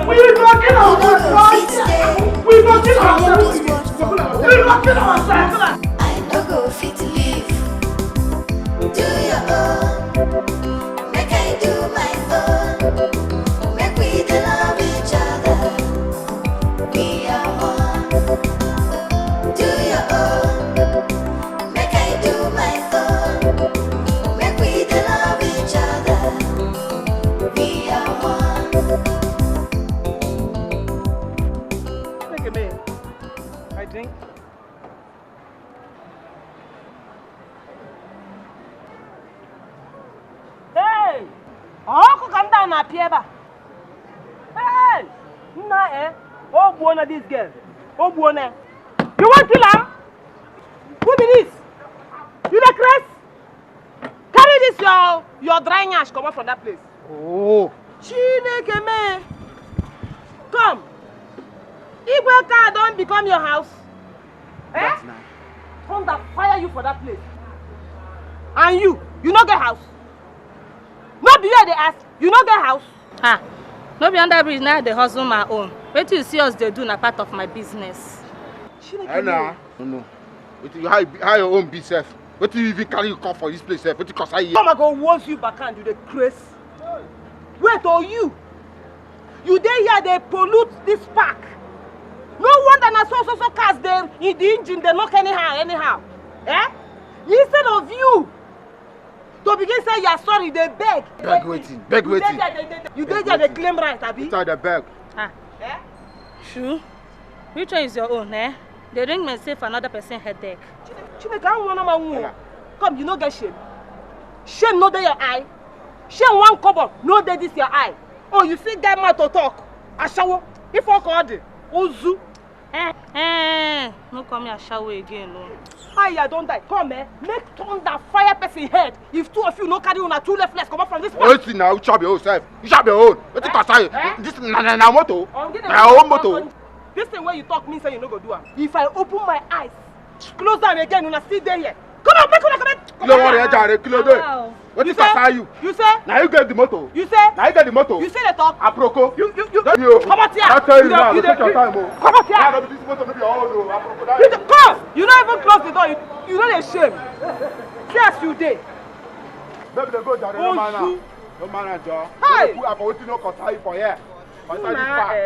We go kill ourselves. We go kill ourselves. We go kill ourselves. I no go fit live. Do your own. Make I do my own. Make we dey love each other. We are one. Do your own. Make I do my own. Make we dey love each other. We are one. Na pieba. Hey! Nna eh? Ogbuona this girl. Ogbuona. You wan kill am? Who be this? You dey craze? Carry this your your dry nyash comot from that place. Oh. Chineke me. Come. Igwe car don become your house. Eh? Thunder fire you for that place. And you, you no get house. No be you I dey ask. You no get house. Ah, no be under bridge now I dey hustle my own. Wetin you see us dey do na part of my business. Chineke me. No, no. Wetin you, how, you be- how your own be sef? Wetin you even carry you come for this place sef? Wetin concern you? Come, I go woz you back and you dey craze. Wait, oh you, you dey here dey pollute this park. No wonder na so so so cars dey in the engine dey knock anyhow anyhow. Eh? Instead of you to begin say you are sorry, you dey beg. Beg wetin? Beg wetin? You dey there dey claim right, abi? Wetin I dey beg? Ah. Eh? Shu, which one is your own, eh? Dey ring me say for another person headache. Chineke, I wan know my own. Come, you no get shame. Shame no dey your eye. Shame one kobo no dey this your eye. Oh, you still get mouth to talk. Ashawo, if I call the Ozu. Eh, eh, no call me ashawo again, no. Fire don die. Come, eh? Make thunder fire person head. If two of you no carry una two left legs comot from this place. Wetin na, who chop your own sef? You chop your own. Wetin concern you? Eh? This na na na motor. Na your own motor. This thing wey you talk mean say you no go do am. If I open my eyes, close am again, una still dey here. Come on, make una come. Kí ló wọ́n rẹ̀ jàre, kí ló dé? Wetin concern you? You say? Na you get the motor. You say? Na you get the motor. You say the talk. Aproko. You you you. Don't you? Come out here. I tell you now, take your time o. Come out here. This motor no be your own o. Aproko. You come. You no even close the door. You you no dey shame. See as you dey. Baby, dey go jàre, no man am. No man am, jọ. Hi. Who are for wetin no concern you for here? Concern this part.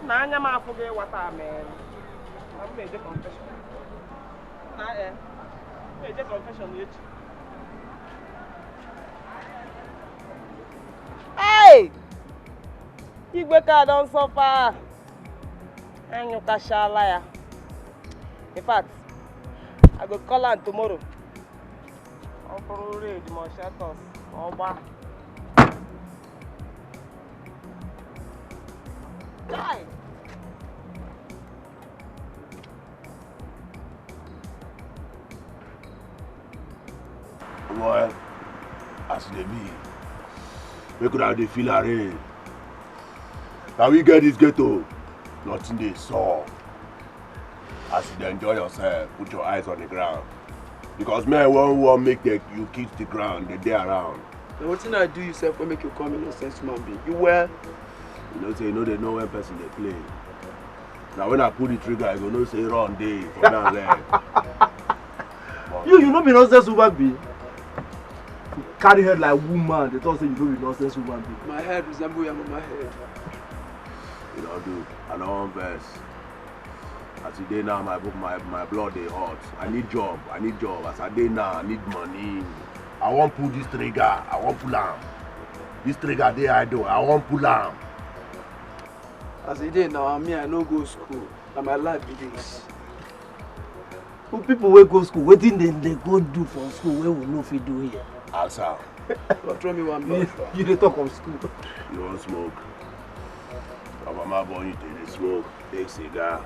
Na anya m afụghị water, man. Na m na-eje confession. Na eh. Na-eje confession echi. Hey! Igwe car don suffer. Anyụkashala ya. In fact, I go call am tomorrow. Ọ bụrụ raid ma ọ shelters, ọ gbaa. Chai! Boy, as e dey be, make una dey feel arrange. Na we get this ghetto, nothing dey sup. As you dey enjoy yourself, put your eyes on the ground. Because men wan wan make the, you kiss the ground, dey dey around. Na wetin I do you sef wey make you call me nonsense human being? You well? You know say you no dey know when person dey play. Na when I pull the trigger, you go know say run dey for me and leg. You, you no be nonsense human being. You carry head like woman, dey talk say you no be nonsense human being. My head resemble your mama head. You don do. I no wan vex. As e dey now, my bo- my my blood dey hot. I need job. I need job. As I dey now, I need money. I wan pull this trigger. I wan pull am. This trigger dey idle. I wan pull am. As e dey now, me, I no go school. Na my life be this. Who people wey go school, wetin dem dey go do for school wey we no fit do here? Answer. But throw me one You, ball. You dey talk of school. You wan smoke? Your mama born you to dey smoke, take cigar.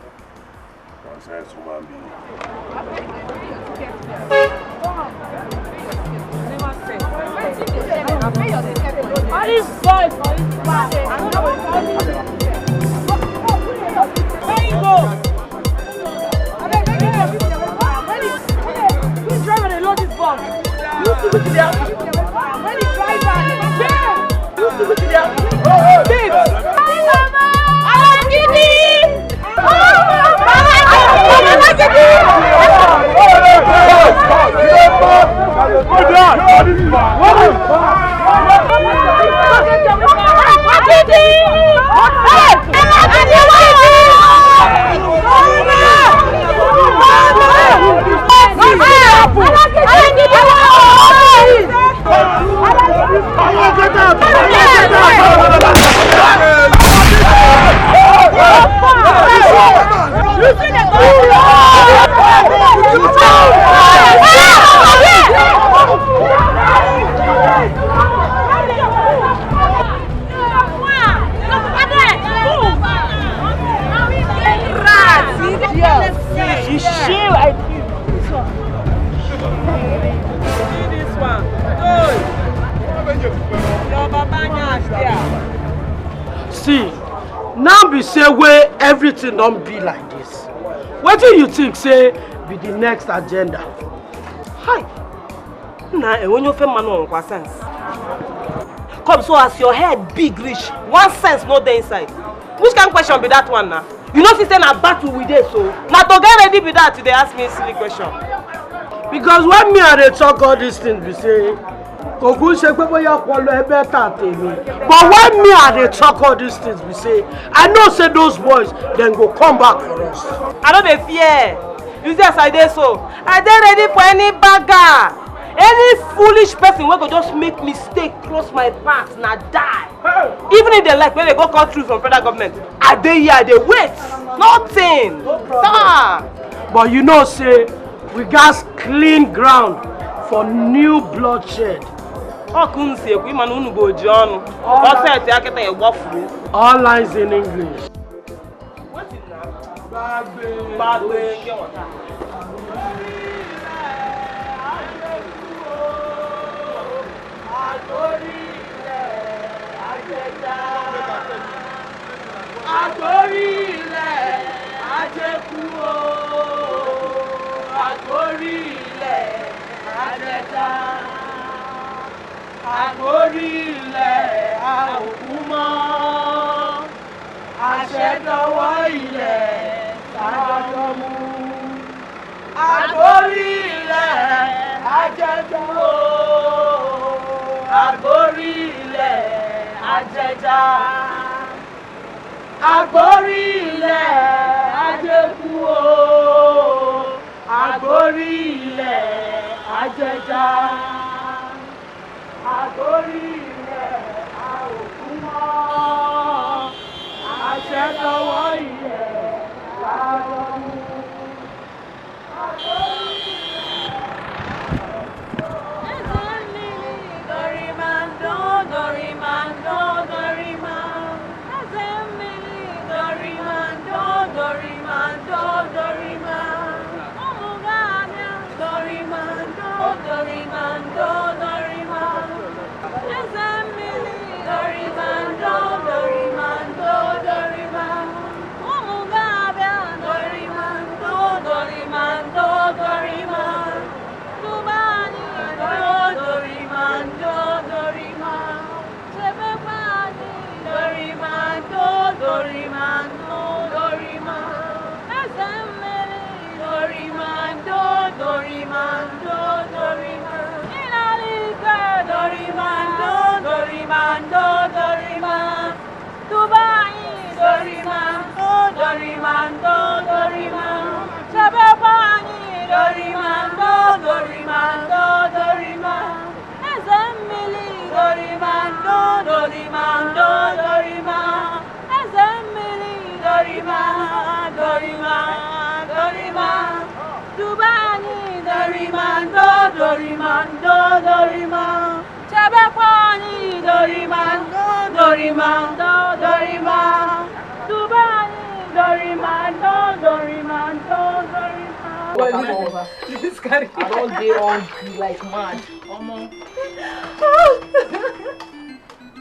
Nonsense human being. All this boy for this park. Where you go? Abeg, make you go. When the, when the driver dey load this bus, you see wetin dey happen? When the driver dey, you see wetin dey happen? Babes! Alagidi! Alagidi! She, she, I see this one. Joy. Your baba nyash there. See, now be say wey everything don be like this. Wetin you think say be the next agenda? Hi. Na enwenye ofe mmanụ ọnwụkwa sense. Come, so as your head big reach, one sense no dey inside. Which kind question be that one na? You know see say na battle we dey, so na to get ready be that you dey ask me silly question. Because when me I dey talk all these things be say, kò kú ṣe pé bóyá ọpọlọ ẹ better tèmi. But when me I dey talk all these things be say, I know say those boys dem go come back for us. I no dey fear. You see as I dey so, I dey ready for any bagger, any foolish person wey go just make mistake cross my path na die. Even if dem like make dem go cut through from federal government, I dey here, I dey wait. Nothing. Sir. But you know say we gats clean ground for new bloodshed. Ọ ka unu si ekwu, ịma na unu bụ oji ọnụ. Ọ set ya kịta, ị gbafuru. All lines in English. Gbagbe nke nwata. Àgbórí ilẹ̀ ajẹkú o, àgbórí ilẹ̀ ajẹta, àgbórí ilẹ̀ a ò kú mọ́, àṣẹ dọwọ́ ilẹ̀ tá a jọ mú. Àgbórí ilẹ̀ ajẹkú o, àgbórí ilẹ̀ ajẹja. Àgbórí ilẹ̀ ajẹkú o, àgbórí ilẹ̀ ajẹja. Àgbórí ilẹ̀ a ò kú mọ́, àṣẹ dọwọ́ ilẹ̀ tá a jọ mú. Eze mmiri, Dorimando, Dorimando, Dorima. Eze mmiri, Dorimando, Dorimando, Dorima. Ụmụ ga-abịa, Dorimando, Dorimando, Dorima. Eze mmiri, Dorimando, Dorimando, Dorima. Ụmụ ga-abịa, Dorimando, Dorimando, Dorima. Tụba anyị, Dorimando, Dorima. Chebekwa anyị, Dorimando, Dorimando, Dorima. Eze mmiri, Dorimando, Dorimando, Dorima. Ịnara ike, Dorimando, Dorimando, Dorima. Tụba anyị, Dorimando, Dorimando, Dorima. Chebekwa anyị, Dorimando, Dorimando, Dorima. Eze mmiri, Dorimando, Dorimando, Dorima. Eze mmiri, Dorima, Dorima, Dorima. Tụba anyị, Dorimando, Dorimando, Dorima. Chebekwa anyị, Dorimando, Dorimando, Dorima. Tụba anyị, Dorimando, Dorimando, Dorima. This guy, I don dey hungry like mad. Omo.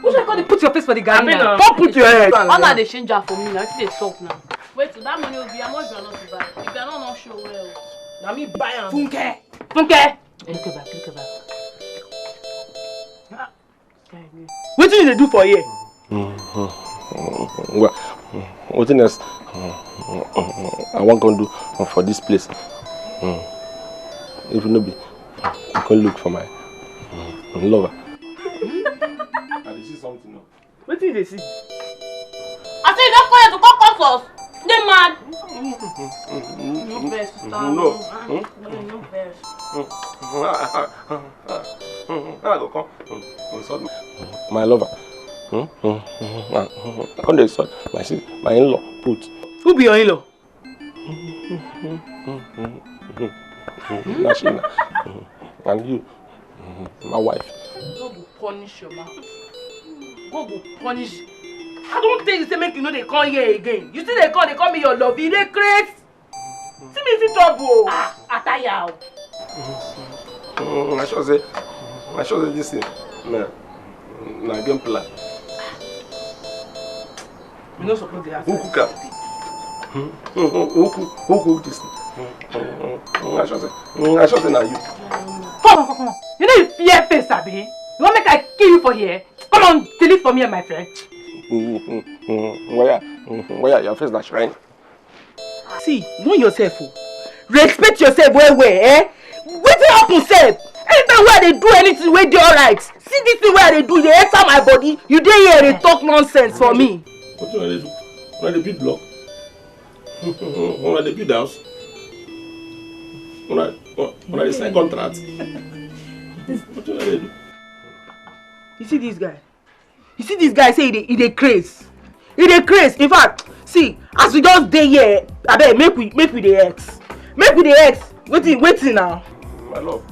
Which one come dey put your face for the garri now? Come put your head. Una dey change am for me now. Wetin dey sup now? Wait, so that money will be how much groundnut you buy? If groundnut no show well. Na me buy am. Funke. Funke. Look back, look back. Wetin you dey do for here? Well, wetin else I wan come do for this place? If no be, I come look for my lover. I dey see something now. Wetin you dey see? I say you don call here to come curse us. Dey mad? No vex, sister. No. No vex. How I go come? My lover. Come dey insult my sis, my in-law put. Who be your in-law? Na she na. And you, my wife. God go punish your mouth. God go punish. I don tell you say make you no dey come here again. You still dey come, dey call me your love. You dey craze. See me see trouble o. Ah, Ataya o. Mm, I sure say, I sure say this thing na na game plan. You no suppose dey ask. Who cook am? Who cook who cook this thing? Mm, I sure say, mm, I sure say na you. Come on, come on. You know you fear face, abi? You wan make I kill you for here? Come on, delete for me and my friend. Mm, mm, mm, Where, mm, where your face na shrine? See, know yourself o. Respect yourself well well, eh? Wetin happen sef? Anytime wey I dey do anything wey dey alright, see this thing wey I dey do, e dey enter my body. You dey here dey talk nonsense for me. Wetin I dey do? Una dey build block? Una dey build house? Una una dey sign contract? Wetin una dey do? You see this guy? You see this guy say he dey he dey craze. He dey craze. In fact, see, as we just dey here, abeg make we make we dey ex. Make we dey ex. Wetin wetin na? My love,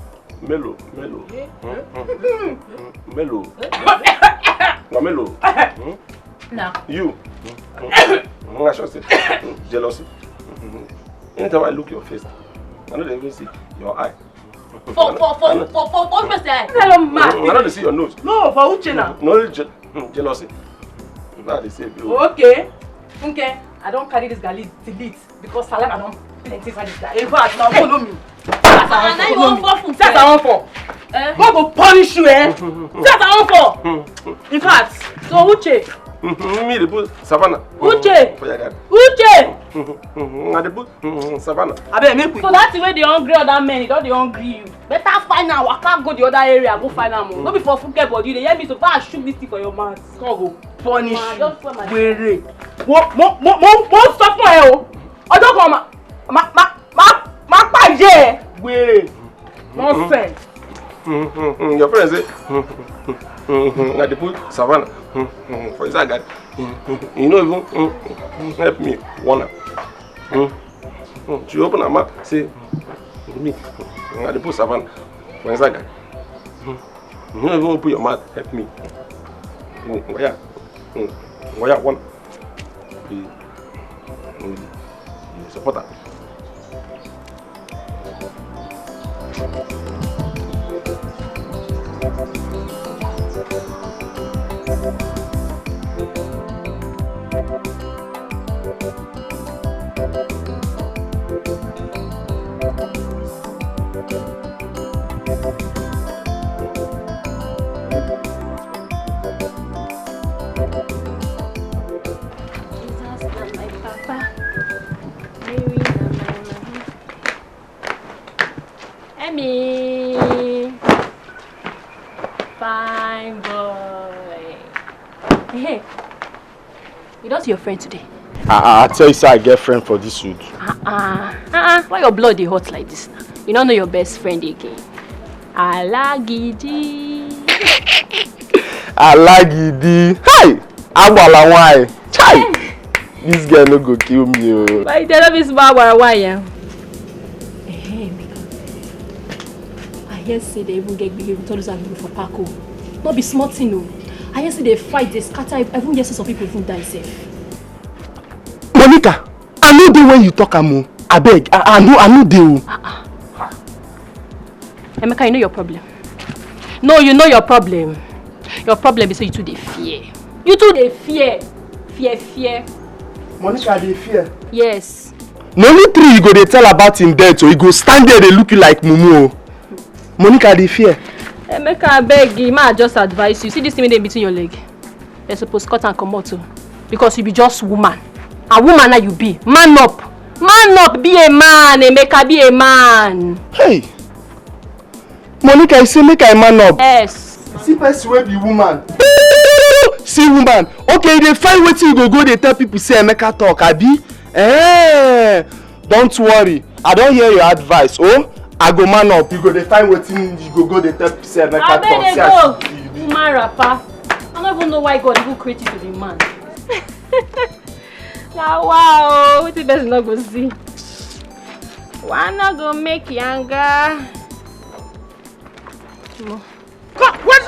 Melo, Melo. Melo. Na Melo. Na. You. I sure say jealousy. Anytime I look your face, I no dey even see your eye. For for for for for for person. Tell am mad. I no dey see your nose. No, for Uche na. No je jealousy. Na dey say you. Okay. Okay. I don carry this garlic delete because saliva don plenty inside this guy. In fact, now follow me. That's how I wan fall. See as I wan fall. God go punish you, eh? See as I wan fall. In fact, so Uche. Me dey put savannah. Uche. For your garden. Uche. I dey put savannah. Abeg make we. So that thing wey dey hungry other men, e don dey hungry you. Better find am, waka go the other area, go find am o. No be for fuke body, you dey hear me? So far I shook this thing for your mouth. God go punish you. Were. Mo mo mo mo mo sọ fún ẹ o. Ọjọ́ kan ma ma ma ma ma pàjẹ́ ẹ. Were. Nonsense. Your friend say, I dey put savannah for inside garden. You no even help me warn am. She open her mouth say, me, I dey put savannah for inside garden. You no even open your mouth help me. Oya, oya, warn am. Support am. Jesus na my papa, Mary na my mama. Emmy, fine boy. Hey, you don see your friend today? I, I, I tell you say I get friend for this wood. Uh-uh. Uh-uh. Why your blood dey hot like this now? You no know your best friend again. Alagidi. Alagidi. Hi! Agbala wine. Chai! This girl no go kill me o. Why you tell me small agbala wine? Eh, because I hear say they even get gbege with all those people for park o. No be small thing o. I hear say they fight, they scatter, I even hear say some people even die sef. Monica, I no dey when you talk am o. Abeg, I, I no I no dey o. Emeka, you know your problem. No, you know your problem. Your problem is say you too dey fear. You too dey fear. Fear, fear. Monica dey fear. Yes. Na only three you go dey tell about him death o, he go stand there dey look you like mumu o. Monica dey fear. Emeka, abeg, ma just advise you. See this thing wey dey between your leg. Dem suppose cut am comot o, because you be just woman. And woman na you be. Man up. Man up, be a man, Emeka, be a man. Hey! Monica, you say make I man up. Yes. See person wey be woman. See woman. Okay, you dey find wetin you go go dey tell people say Emeka talk, abi? Eh, don't worry. I don hear your advice. Oh, I go man up. You go dey find wetin you go go dey tell people say Emeka talk. Abeg dey go. Woman wrapper. I no even know why God even create you to be man. Na wow, wetin person no go see. One no go make yanga. Come, wait,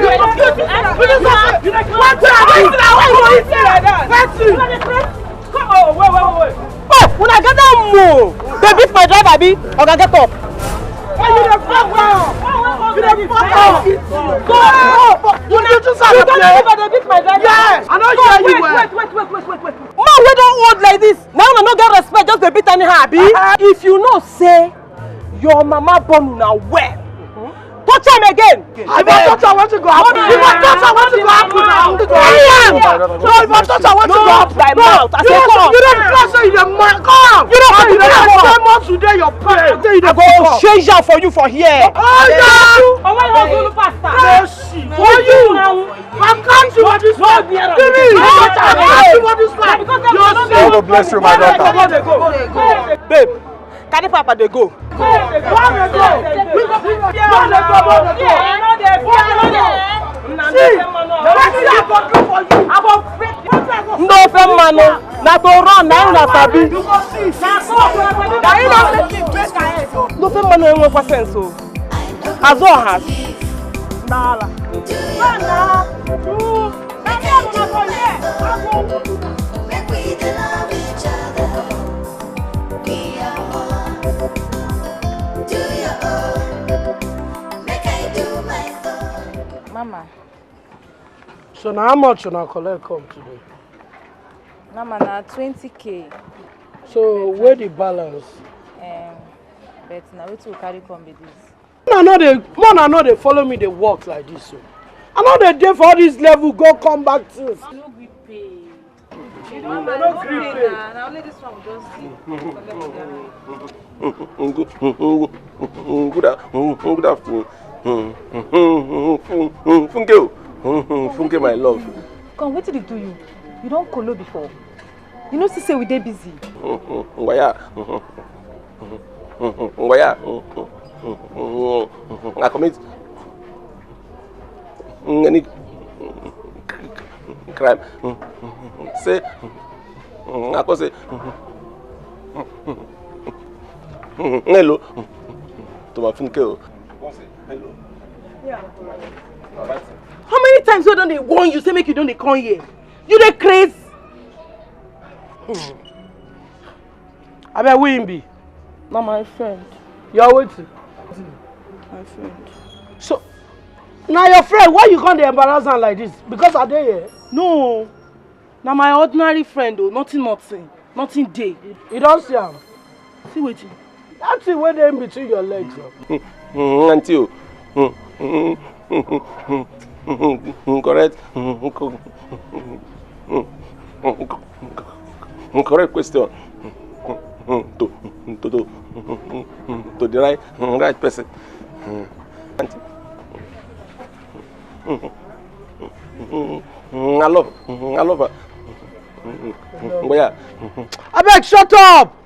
Wait, una gather more. They beat my driver, abi? Oga, get up. Why you dey fuck up? You dey fuck up. Go. You dey do something. They beat my driver. Yes, I know you well. Wait, wait, wait, wait, wait, wait. Man wey don old like this, now una no get respect, just dey beat anyhow, abi? If you know say your mama born una well, touch am again. If I touch am, wetin go happen? If I touch am, wetin go happen now? Carry am. No, if I touch am, wetin go happen? By mouth. I say come. You don't feel say you dey mad. Come. You don't feel say you dey mad. Today your parents say you dey fuck up. I go change am for you for here. Oh yeah. Owo iho gulu pastor. Mercy. For you. I catch you for this one. Give me. I catch you for this one. God bless you, my daughter. Babe, carry papa dey go. Ndị ofe mmanụ na to run na una sabi. Ndị ofe mmanụ enwekwa sense o. Azụ ọha. N'ala. Make we dey love each other. Be your one. Do your own. Make I do my own. Mama. So na how much una collect come today? Mama, na twenty K. So where the balance? Um, but na wetin we carry come be this. Una no dey, una no dey follow me dey work like this o. I no dey dey for all this level go come back things. I no gree pay. Una no gree pay. Na only this one we just see. Good a-, good afternoon. Funke o. Funke, my love. Come, wetin dey do you? You don kolo before? You know, see say we dey busy. Ngwa ya. Ngwa ya. I commit any crime. Say, I go say, hello to my Funke o. How many times I don dey warn you, say make you don dey come here? You dey craze? Abeg, who him be? Na my friend. Your wetin? My friend. So, na your friend, why you come dey embarrass am like this? Because I dey here? No, na my ordinary friend o, nothing, nothing, nothing dey. You don see am? See wetin? That thing wey dey in between your legs o. Aunty o. Correct. Correct question. To, to, to, to the right, right person. Aunty. I love, I love her. But yeah. Abeg, shut up!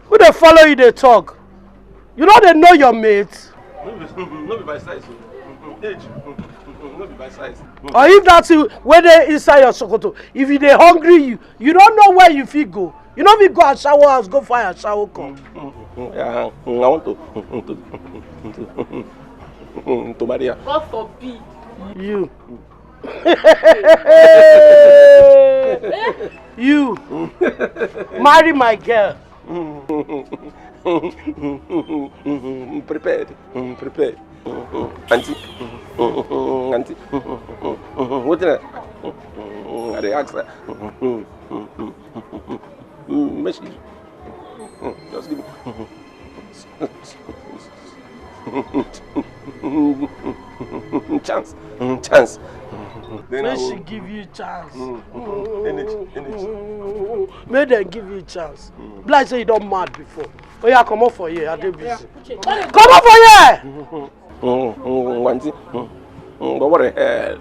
Who dey follow you dey talk? You no dey know your mate? No be, no be by size o. Age. No be by size. Or if that thing wey dey inside your sokoto, if e dey hungry you, you no know where you fit go. You no fit go ashawo house go find ashawo come. Yeah, I want to, to, to, to marry her. God forbid. You. You. Marry my girl. Prepared. Prepared. Auntie. Auntie. Wetin I, I dey ask her? Make she just give me chance. Chance. Then I will. Make she give you chance. Energy, energy. Make dem give you chance. Be like say you don mad before. Oya, comot for here. I dey busy. Comot for here. Ngwa auntie. Ngwa, what the hell?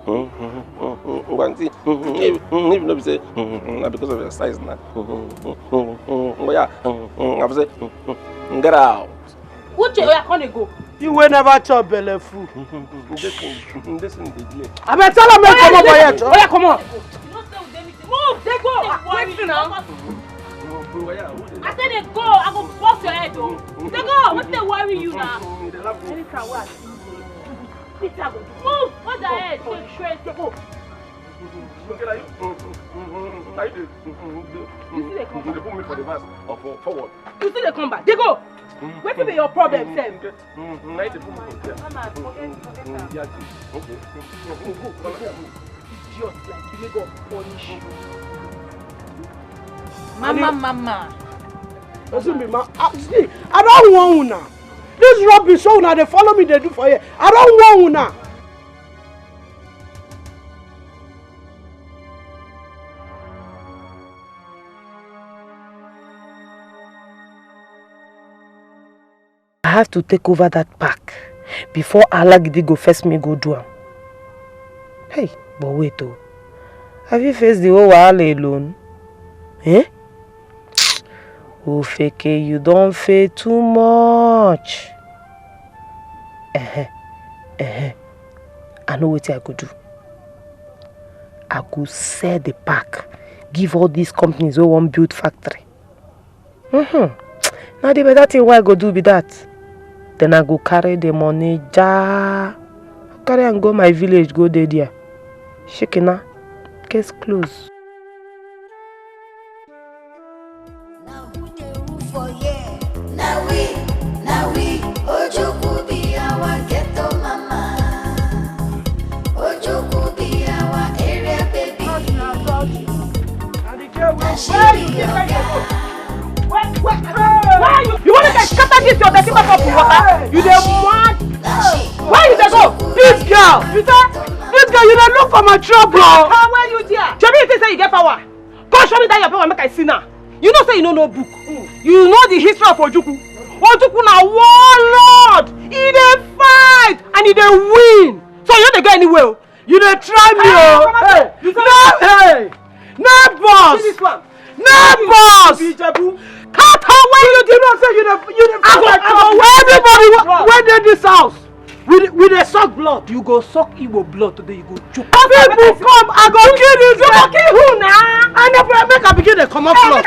Ngwa auntie. If, if no be say na because of your size na. Ngwa ya. I say get out. Uche, oya, come dey go. You wey never chop belle full. This thing, this thing dey delay. Abeg tell am make comot for here, chop. Oya, comot. You no stay with them. Move. Go! Wait now. I say dey go, I go bust your head o. Dey go, wetin dey worry you na? Anytime wey I see you, wetin I go do? Move, hold your head, dey crazy. Dey go. You see dey come back. You see dey come back. Dey go. Wetin be your problem sef? Mama, forget, forget am. Idiot like you, make God punish you. Mama, mama. Wetin be ma? Ah, see, I don warn una. This rubbish wey una dey follow me dey do for here, I don warn una. I have to take over that park before Alagidi go first me go do am. Hey, but wait o. I fit face the whole wahala alone? Eh? Ofeke, you don fail too much. Uh-huh. Uh-huh. I know wetin I go do. I go sell the park, give all these companies wey wan build factory. Mm-hmm. Na the better thing wey I go do be that. Then I go carry the money ja. Carry am go my village, go dey there. Shikina, case close. Na who dey rule for here? Na we, na we. Ojukwu be our ghetto mama. Ojukwu be our area baby. Na she be your girl. Why, why, why are you? You want to scatter this your dirty cup of water? You dey mad? Where you dey go? This girl. You say, this girl, you dey look for my trouble. How are you there? Shebi you think say you get power? Come show me that your power, make I see now. You know say you no know book. You know the history of Ojukwu. Ojukwu na warlord. He dey fight and he dey win. So you no dey go anywhere o. You dey try me o. Hey, you no, hey, no boss. See this one. No boss. Be Ijebu. Cut away you. You know say you dey, you dey. I go, I go wear everybody wey, wey dey this house. We dey, we dey suck blood. You go suck Igbo blood today. You go choke. People come, I go kill this. You go kill who na? I never make I begin dey comot blood.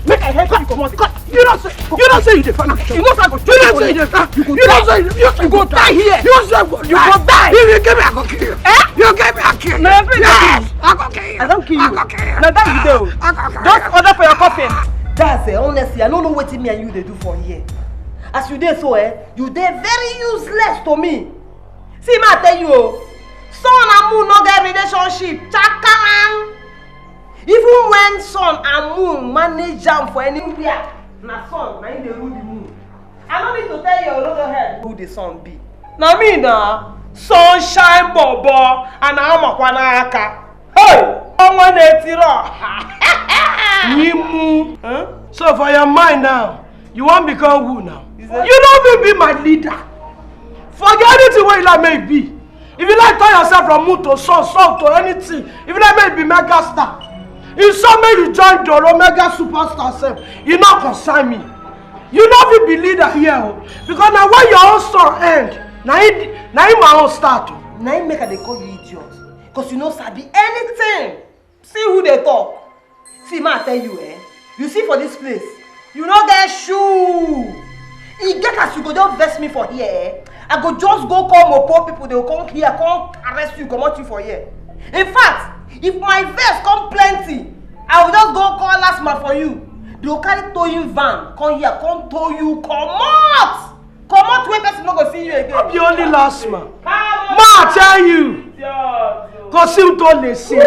Make I help you comot. You know say, you know say you dey find. You know say I go. You know say you dey find. You go die here. You go die here. You know say you go die. If you give me, I go kill you. Eh? You give me, I kill you. No, everything. Yes, I go kill you. I don kill you. I go kill you. Na that you dey o. I go kill you. Just order for your coffin. That's it. Honestly, I no know wetin me and you dey do for here. As you dey so, eh, you dey very useless to me. See, ma tell you o, sun and moon no get relationship. Chakaman. Even when sun and moon manage am for anywhere, na sun na im dey rule the moon. I no need to tell your olodo head who the sun be. Na me na sunshine bobo and na amakwa n'aka. Hey! Ọnwa na-etiri ọha. Nyimu. Huh? So for your mind now, you wan become who now? You no fit be my leader. Forget anything wey you like make e be. If you like turn yourself from moon to sun, sun to anything, if you like make you be mega star, if so make you join Doro mega superstar sef, e no concern me. You no fit be leader here o, because na when your own sun end, na im, na im my own start o. Na im make I dey call you idiot, cause you no sabi anything. See who dey talk. See, ma tell you, eh? You see for this place, you no get shoe. E get as you go just vex me for here, eh? I go just go call mopo people, they go come here, come arrest you, comot you for here. In fact, if my vex come plenty, I will just go call last man for you. They go carry towing van come here, come tow you comot. Comot wey person no go see you again. No be only last man. Ma tell you. Kò sí ohun tó lè ṣe.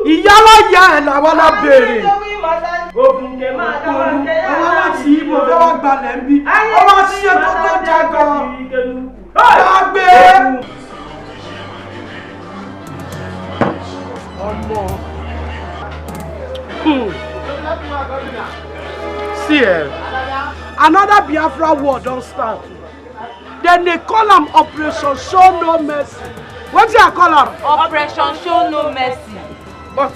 Ìyálà ìyá ẹ̀ làwa la béèrè. Òkùnkè máa dáwà ń kẹ́yà. Àwọn láti ibo fẹ́ wá gbalẹ̀ ń bí. Ọmọ ṣe tó tó jẹ gan. Gbàgbé. Ọmọ. Hmm. See, eh, another Biafra war don start. Dem dey call am Operation Show No Mercy. Wetin I call am? Operation Show No Mercy. But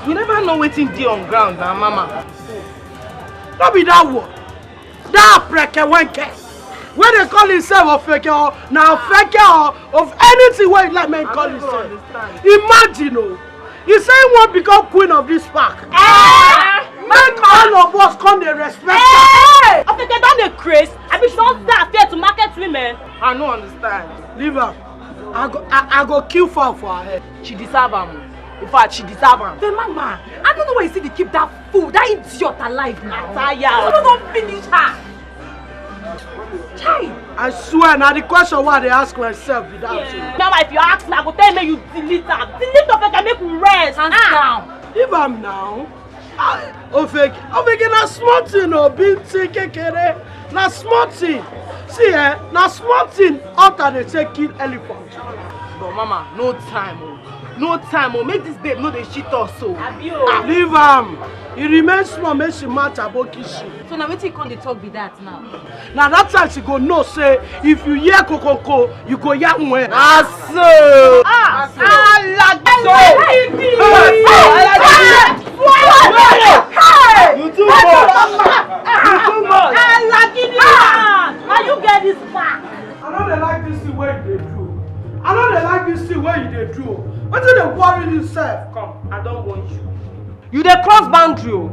you never know wetin dey on ground na, mama. No be that one. That preke wenke wey dey call himself Ofeke, or na Ofeke, or of anything wey you like make him call himself. Imagine o, You say you wan become queen of this park? Eh? Make all of us come dey respect her. Hey! Ofeke don dey craze. I be she don start fear to market women. I no understand. Leave am. I go, I, I go kill fowl for her head. She deserve am. In fact, she deserve am. The mama, I don't know why you still dey keep that fool, that idiot alive now. Tire. I don't finish her. Chai! I swear, na the question wey I dey ask myself be that. Yeah. Now, if you ask me, I go tell you make you delete am. Delete Ofeke, make we rest. Hands down. Leave am now. Ah, Ofeke, Ofeke na small thing o, bintin kekere. Na small thing. See, eh, na small thing hunter dey take kill elephant. But mama, no time o. No time o. Make this babe no dey cheat us o. Abi o. Ah, leave am. E remain small make she match aboki shoe. So na wetin you come dey talk be that now? Na that time she go know say if you hear kokonko, you go hear nwe. Na so. Ah, so. Alagidi. Hey, hey, hey, hey. You too much. You too much. Alagidi. Ah, na you get this back. I no dey like this thing wey you dey do. I no dey like this thing wey you dey do. Wetin dey worry you sef? Come, I don warn you. You dey cross boundary o.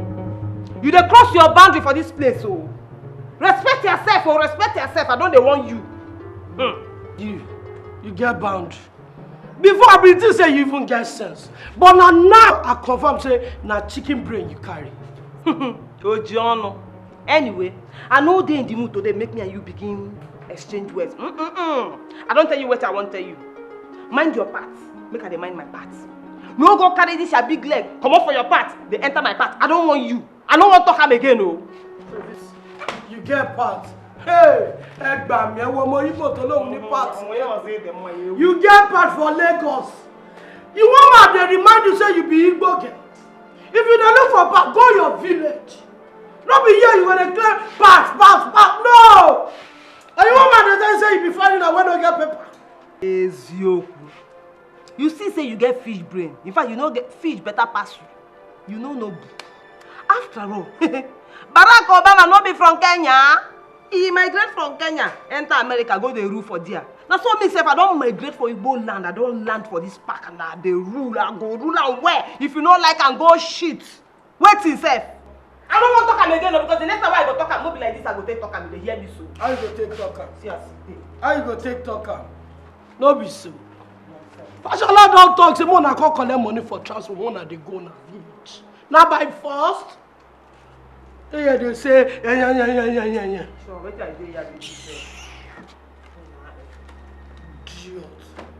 You dey cross your boundary for this place o. Respect yourself o, respect yourself. I don dey warn you. Hmm. You, you get boundary. Before, I bin think say you even get sense. But na now I confirm say na chicken brain you carry. Oji ọnụ. Anyway, I no dey in the mood today make me and you begin exchange words. Mm-mm-mm. I don tell you wetin I wan tell you. Mind your part, make I dey mind my part. No go carry this your big leg comot for your part dey enter my part. I don warn you. I no wan talk am again o. You get part. Hey, ẹ gbà mí, ẹ wo ọmọ Igbo tó lóun ní part. You get part for Lagos. You wan ma dey remind you say you be Igbo girl. If you dey look for part, go your village. No be here you go dey claim part, part, part. No! And you wan ma dey tell you say you be foreigner wey no get paper. Eziokwu. You see say you get fish brain. In fact, you no get fish better pass you. You no know book. After all, Barack Obama no be from Kenya. He migrate from Kenya, enter America, go dey rule for there. Na so me sef, I don migrate for Igbo land. I don land for this park and I dey rule. I go rule am well. If you no like am, go shit. Wetin sef? I no wan talk am again o, because the next time wey I go talk am, no be like this I go take talk am. You dey hear me so? How you go take talk am? See as e dey. How you go take talk am? No be so. Fashola don talk say make una come collect money for transport, make una dey go una village. Na by force? They hear dey say, "Eh, yeah, yeah, yeah, yeah, yeah, yeah." So wetin I dey here dey do sef? Idiot.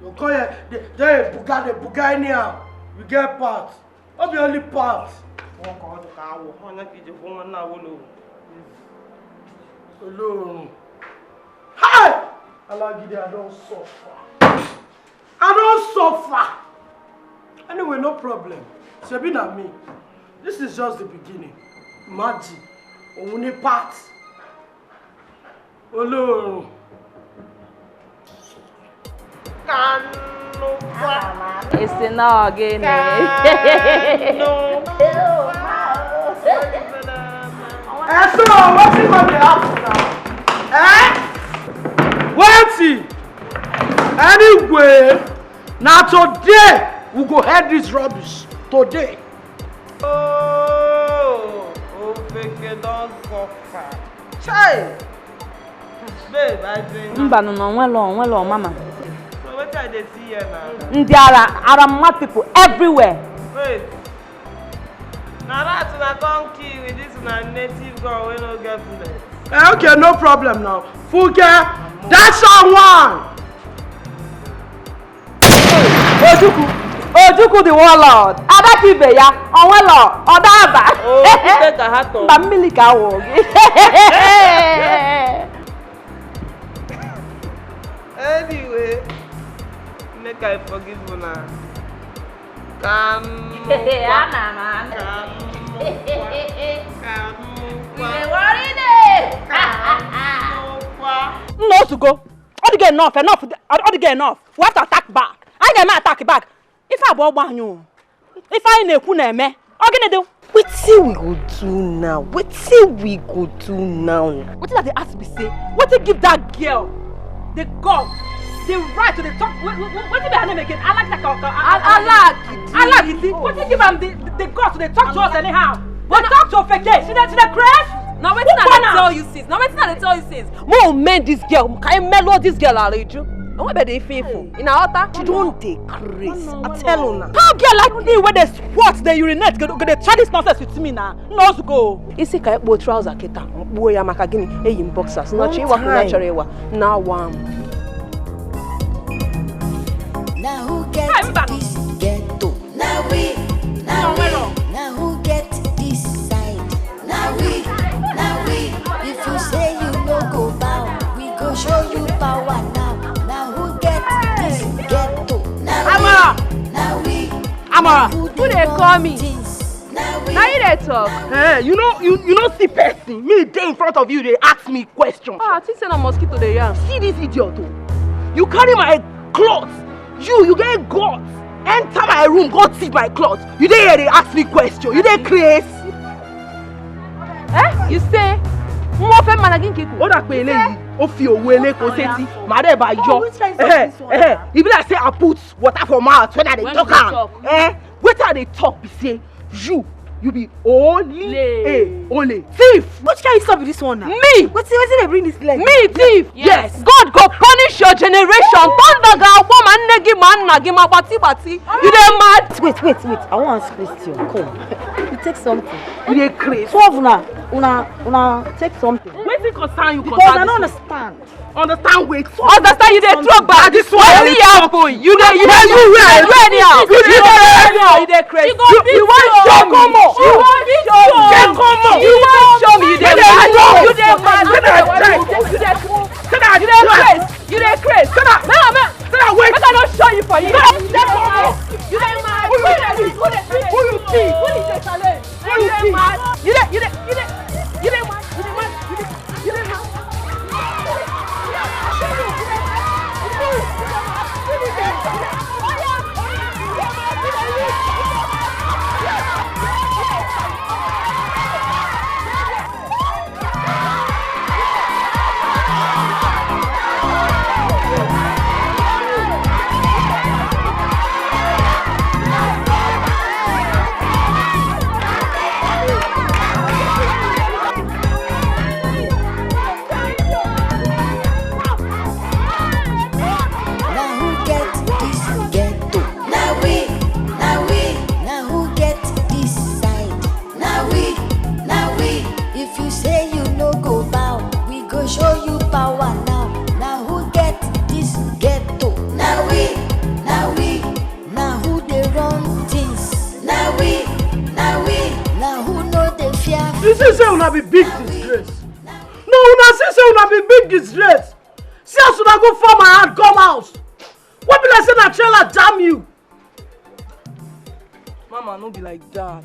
You come here, dey, dey buga, dey buga anyhow. You get part. No be only part. Wọn kọ ọdún ká wọ, wọn náà kì í jẹ fún wọn náà wó lóhùn. Olóòrùn. Hi! Alagidi, I don suffer. I don suffer. Anyway, no problem. Shebi na me. This is just the beginning. Imagine, òun ní part. Olóòrùn. Kanu kwa. Esi na ogene. Kanu. Eh, so wetin go dey happen now? Eh? Wetin? Anyway, na today we go head this rubbish. Today. Oh, Ofeke don suffer. Chai! Babe, I drink. Mba, no, no, onwelo, onwelo, mama. So wetin I dey see here now? Ndị ara, ara mma people everywhere. Wait. Na rat una come kill with this una native gun wey no get bullet. Eh, okay, no problem now. Funke, dash am one. Ojukwu, Ojukwu the warlord. Ada ka ibe ya, onwelo, ọdaba. Oh, Peter Kahato. Mba mmiri ka awụ gị. Anyway, make I forgive una. Kanu. Ana m anụ. Kanu. Kanu. Iwe worry dey. Kanu. Nna otugo. Ọ dịgo enough, enough, ọ dịgo enough. We have to attack back. Anyị ga-eme attack back. Ife a bụ ọgbọ anyị o. Ife anyị na-ekwu na-eme. Ọ gịnị dị? Wetin we go do now? Wetin we go do now? Wetin I dey ask be say, wetin give that girl the guts The right to dey talk. Wetin be her name again? Alagita. Alagita. Wetin give am the the guts to dey talk to us anyhow? Dey talk to Ofeke. She dey she dey craze. Na wetin I dey tell you since. Na wetin I dey tell you since. Mo men this girl. Can you mellow this girl, Aleju? No one be dey faithful. In her altar, she don dey craze. I tell una. How girl like me wey dey squat, dey urinate, go go dey try this nonsense with me na? No go. Isi ka ekpo trouser kita. Kpuo ya maka gịnị? Eyi m boxers. Na chi ịwa kwụnya chọrọ ịwa. Na wa m. Now who get this ghetto? Now we, now we, now who get this side? Now we, now we, if you say you no go bow, we go show you power now. Now who get this ghetto? Now we, now we, Amara, who dey call me? Now you dey talk. Eh, you know you you know see person. Me dey in front of you dey ask me question. Ah, I think say na mosquito dey yarn. See this idiot o. You carry my cloth. You you get guts. Enter my room, go thief my cloth. You dey here dey ask me question. You dey craze. Eh? You say mo fẹ́ mana gị nke ikwu. Ó dà pé eléyìí ó fi òwe eléko sétí. Màá dẹ̀ bá yọ. Eh, eh, e be like say I put water for mouth when I dey talk am. Eh? Wetin I dey talk be say you you be ole eh, ole thief. Which kind insult be this one now? Me. Wetin wetin dey bring this leg? Me thief. Yes. God go punish your generation. Thunder ga agwọ ma nne gị ma nna gị ma gbati gbati. You dey mad? Wait wait wait, I wan ask question. Come. You take something. You dey craze. Two of una una una take something. Wetin concern you? Because I no understand. Understand wetin? Understand you dey throw back. This one only happen. You dey you dey you wear you anyhow. You dey wear anyhow. You dey craze. You you wan show me. You wan show me. You wan show me. You dey mad. You dey mad. You dey craze. You dey craze. Make I make I no show you for here. You dey mad. Who you be? Who you be? Who you dey challenge? Who you dey mad? You dey you dey you dey you dey mad. You dey mad. Now who get this ghetto? Now we, now we, now who get this side? Now we, now we, if you say you no go bow, we go show you power now. Now who get this ghetto? Now we, now we, now who dey run things? Now we, now we, now who no dey fear? You see say una be big disgrace. No, una see say una be big disgrace. See as una go fall my hand come house. What be like say na trailer jam you? Mama, no be like that.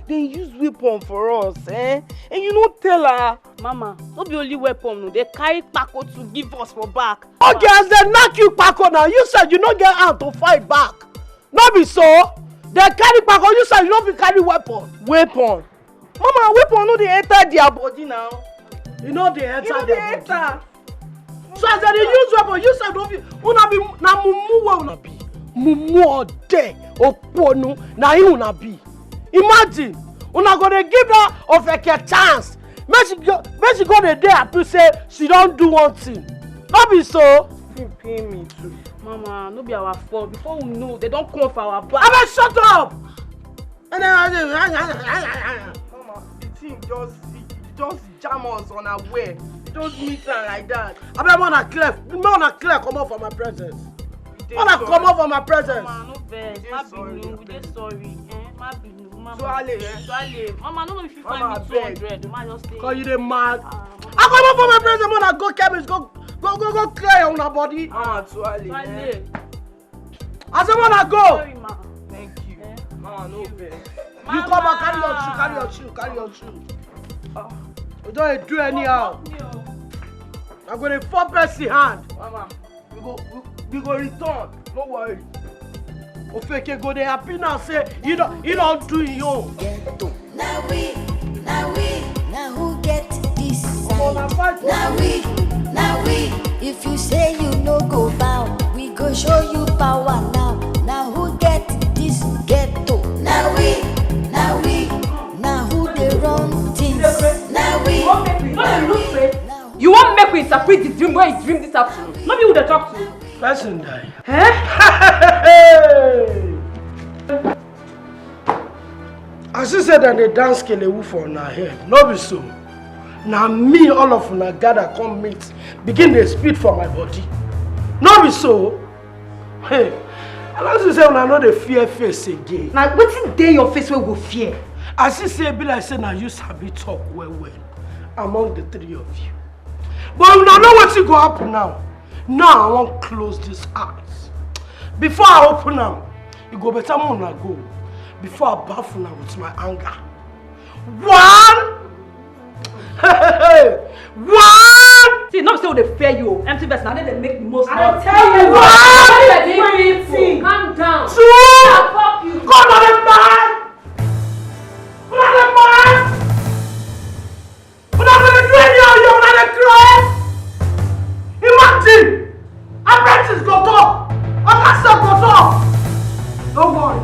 They use weapon for us, eh? And you no tell her. Mama, no be only weapon, no. They carry kpako to give us for back. Okay, as they knock you kpako now, you said you no get hand to fight back. No be so. They carry kpako, you said you no fit carry weapon. Weapon? Mama, weapon no dey enter their body now. E no dey enter their body. So as they dey use weapon, you sef don be una be na mumu wey una be. Mumu ode oponu na him una be. Imagine una go dey give that Ofeke chance make she go make she go dey dey happy say she don do one thing. No be so. Thing pain me too. Mama, no be our fault. Before we know, they don come for our back. Abeg shut up. Mama, the thing just it just jam us unaware. It just meet am like that. Abeg make una clear make una clear comot for my presence. Make una comot for my presence. Mama, no vex. Má bínú, we dey sorry. Eh, má bínú, mama. Tuale, eh? Tuale. Mama, no know if you find me two hundred. Mama, just stay. Cause you dey mad. I comot for my presence make una go chemist go go go go clear una body. Mama, Tuale. Tuale. I say make una go. Sorry, ma. Thank you. Eh? Mama, no vex. You come back, carry your shoe, carry your shoe, carry your shoe. Ah, you don dey do anyhow. I go dey fall person hand. Mama, we go we, we go return. No worry. Ofeke go dey happy now say you don you don do your own. Ghetto. Now we, now we, now who get this side? Now we, now we, if you say you no go bow, Go show you power now. Now who get this ghetto? Now we, now we, now who they run things? Now we. You wan make we interpret the dream wey you dream this afternoon? No be who dey talk to. Person die. Eh? As you said, dem dey dance kelewu for una head. No be so. Na me, all of una gather come meet, begin dey spit for my body. No be so. Hey, I like to say una no dey fear face again. Na wetin dey your face wey go fear? As you say, be like say na you sabi talk well well among the three of you. But una know wetin go happen now. Now I wan close this eyes. Before I open am, e go better make una go before I baff una with my anger. One! One! See, no be say we dey fear you o. Empty vest na dey make the most noise. I tell you. One! Calm down. Two! Fuck you. Come on, man! Come on, man! Una go dey do anyhow, you una dey cry. Imagine, apprentice go talk, oga sef go talk. No worry.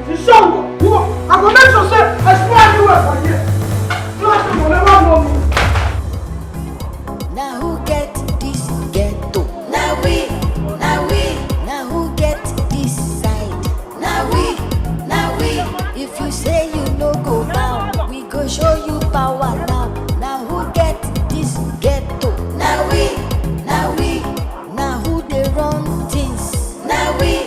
You sure go? You go? I go make sure say I spoil anywhere for here. So that you go never know me. Now who get this ghetto? Now we, now we, now who get this side? Now we, now we, if you say you no go bow, we go show you power now. Now who get this ghetto? Now we, now we, now who they run things? Now we,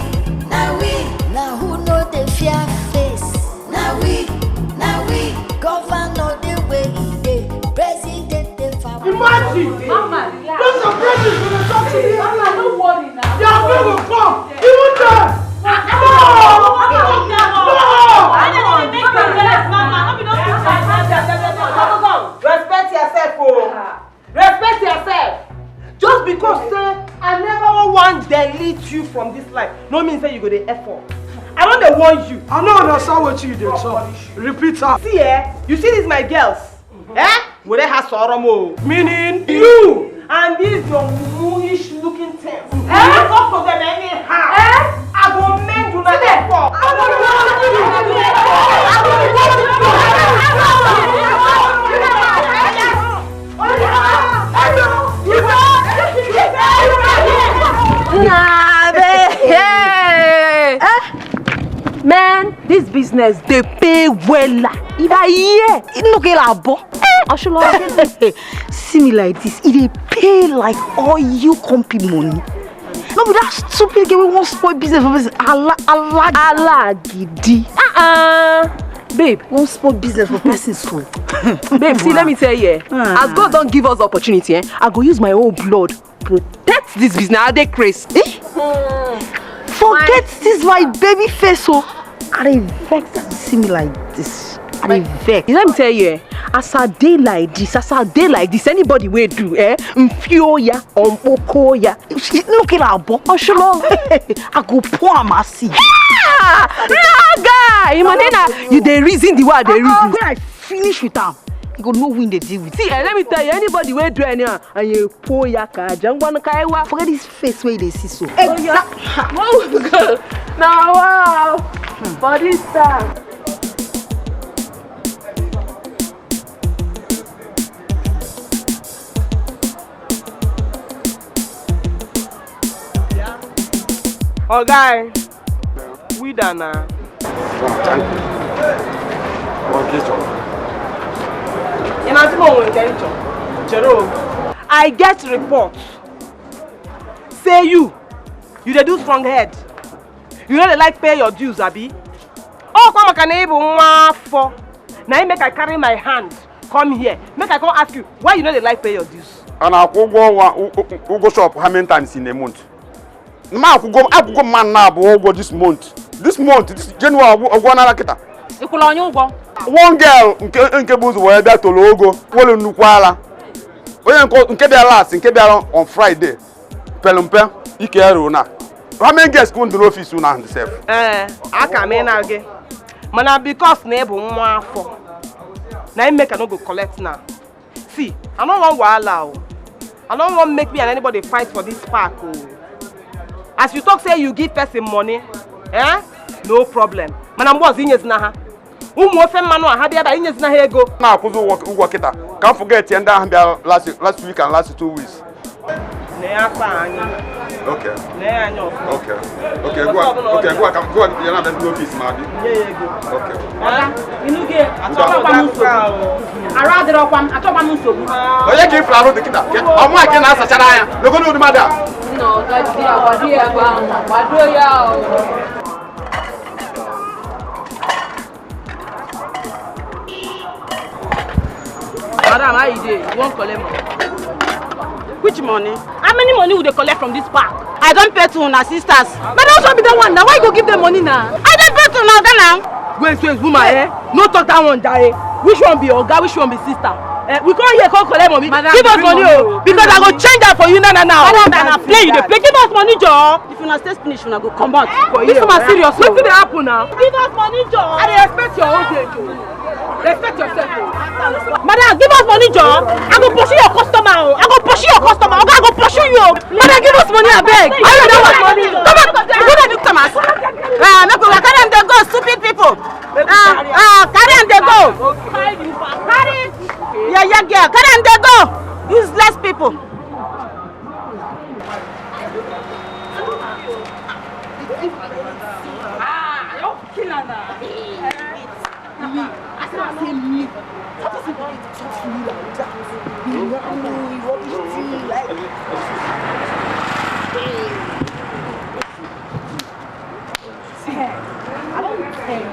now we, now who know they fear face? Now we, now we, governor the way he dey, president dey for. Imagine! Mama, relax. Those are pressures when they talk to me. Mama, don't worry now. They are going to come. Even them. No! No! No! Respect yourself, oh. Respect yourself. Just because say I never want delete you from this life, no mean say you go dey effort. I don dey warn you. I no understand wetin you dey talk. Repeat am. See, eh? You see these my girls? Eh? Were ha sọrọ m o. Meaning? You and this your muish looking thing. Eh? You talk to them anyhow. Eh? I go mend una effort. Nah, babe. Hey. Eh? Man, this business dey pay wella. If I hear, e no get abo. Eh, Oshulọ. See me like this, e dey pay like oil company money. No be that stupid girl wey wan spoil business for person. Ala, ala, ala gidi. Uh-uh. Babe, wan spoil business for person so. Babe, see, let me tell you, eh, as God don give us the opportunity, eh, I go use my own blood protect this business. I dey craze. Eh? Forget this my baby face, oh. I dey vex as you see me like this. I dey vex. Let me tell you, eh, as I dey like this, as I dey like this, anybody wey do, eh, mfio ya, ompoko ya, look at abo, Oshulọ. I go pour am acid. Ah! No, guy, Imonena, you dey reason the way I dey reason. When I finish with am, you go know who dey deal with. See, eh, let me tell you, anybody wey do anyhow, and you pour ya ka jangwan kaiwa. Forget this face wey you dey see so. Exactly. Now, wow. For this time. Oga, we done now. I get report say you, you dey do strong head. You no dey like pay your dues, abi? Oh, come, can even one for. Now you make I carry my hand come here. Make I come ask you why you no dey like pay your dues. And I go go one go shop how many times in a month? Ma, I go, I go man now, but go this month. This month, this January, I go another kita. Ikwụla onye ụgwọ. One girl nke nke bụ ụzọ wee bịa toro ogo, welu nnukwu ala. Onye nke nke bịa last, nke bịara on Friday. Pelumpe, ike eru na. How many girls come to office una and self? Eh, aka m na gị. Mana because na ị bụ nwa afọ. Na ime ka no go collect now. See, I no wan wahala o. I don't want make me and anybody fight for this park. Oh. As you talk, say you give person money, eh? No problem. Mana mgbe ọzọ inyezina ha. Ụmụ ofe mmanụ a ha bịa ebe a inyezina ha ego. Na-akwụzi ụgwọ ụgwọ kịta ka m forget ya ndị ahụ bịa last last week and last two weeks. Lee aka anyị. Okay. Lee anya ọfụma. Okay. Okay, gwa okay, gwa ka gwa ya na ndị office ma dị. Nye ya ego. Okay. Oga, ị nụghị? Achọkwa m nsogbu. Arụ adịrọkwa m, achọkwa m nsogbu. Onye ka ifuru arụ dị kịta? Ọmụ a ka na-asachara anya. Logo n'ụdị mmadụ a. Nna ọga di ya, gbado ya ebe ahụ, gbado ya o. Madam, how you dey? You wan collect money? Which money? How many money we dey collect from this park? I don pay to una sisters. Madam, which one be that one now? Why you go give them money now? I don pay to una oga now. Wait, wait, woman, eh? No talk that one, jare. Which one be oga? Which one be sister? Eh, we come here, come collect money. Madam, give us money, oh. Because I go change that for you now, now, now. Madam, na play you dey play. Give us money, joor. If una stay finish, una go comot. This woman serious o. Wetin dey happen now? Give us money, joor. I dey expect your own day, joor. Respect yourself o. Madam, give us money, joor. I go pursue your customer o. I go pursue your customer. Oga, I go pursue you o. Madam, give us money, abeg. I don't want money. Come on, go there, customers. Ah, make una carry dem dey go, stupid people. Ah, ah, carry dem dey go. Carry. Yeah, yeah, girl. Carry dem dey go. Useless people. Ah, I don kill am na. Me, I say na say me. How person go dey talk to me like that? You know, you rubbish thing like. See, I don tell you.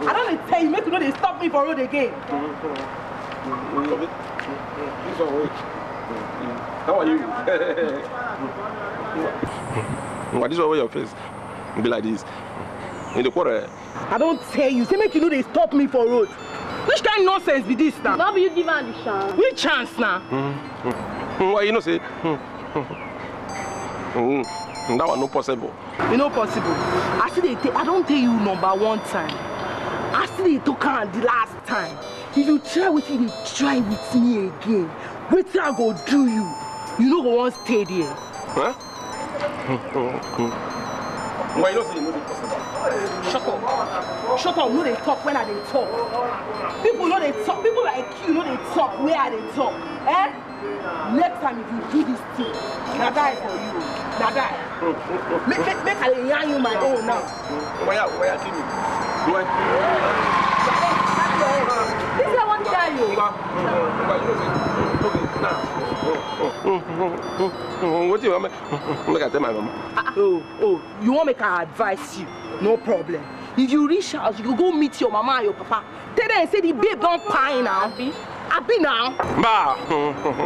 I don dey tell you, make you no dey stop me for road again. This one wey, how are you? But this one wey your face be like this. You dey quarrel? I don tell you, say make you no dey stop me for road. Which kind nonsense be this now? No be you give am the chance. Which chance now? Mm, mm. Mm, well, you know say, mm, mm, mm, that one no possible. E no possible. I still dey tell, I don tell you number one time. I still dey talk am the last time. If you try wetin you dey try with me again, wetin I go do you? You no go wan stay there. Huh? Why you no say you no dey possible? Shut up. Shut up, no dey talk when I dey talk. People no dey talk. People like you no dey talk where I dey talk. Eh? Next time if you do this thing, na die for you. Na die. Make, make, make I dey yarn you my own now. Why, why you kill me? Why? This one wan die you. Ngwa, ngwa, you know say, okay, now. Wetin you want make, make I tell my mama? Oh, oh, you wan make I advise you? No problem. If you reach house, you go go meet your mama and your papa. Tell them say the babe don kpai now. Abi? Abi now. Mba,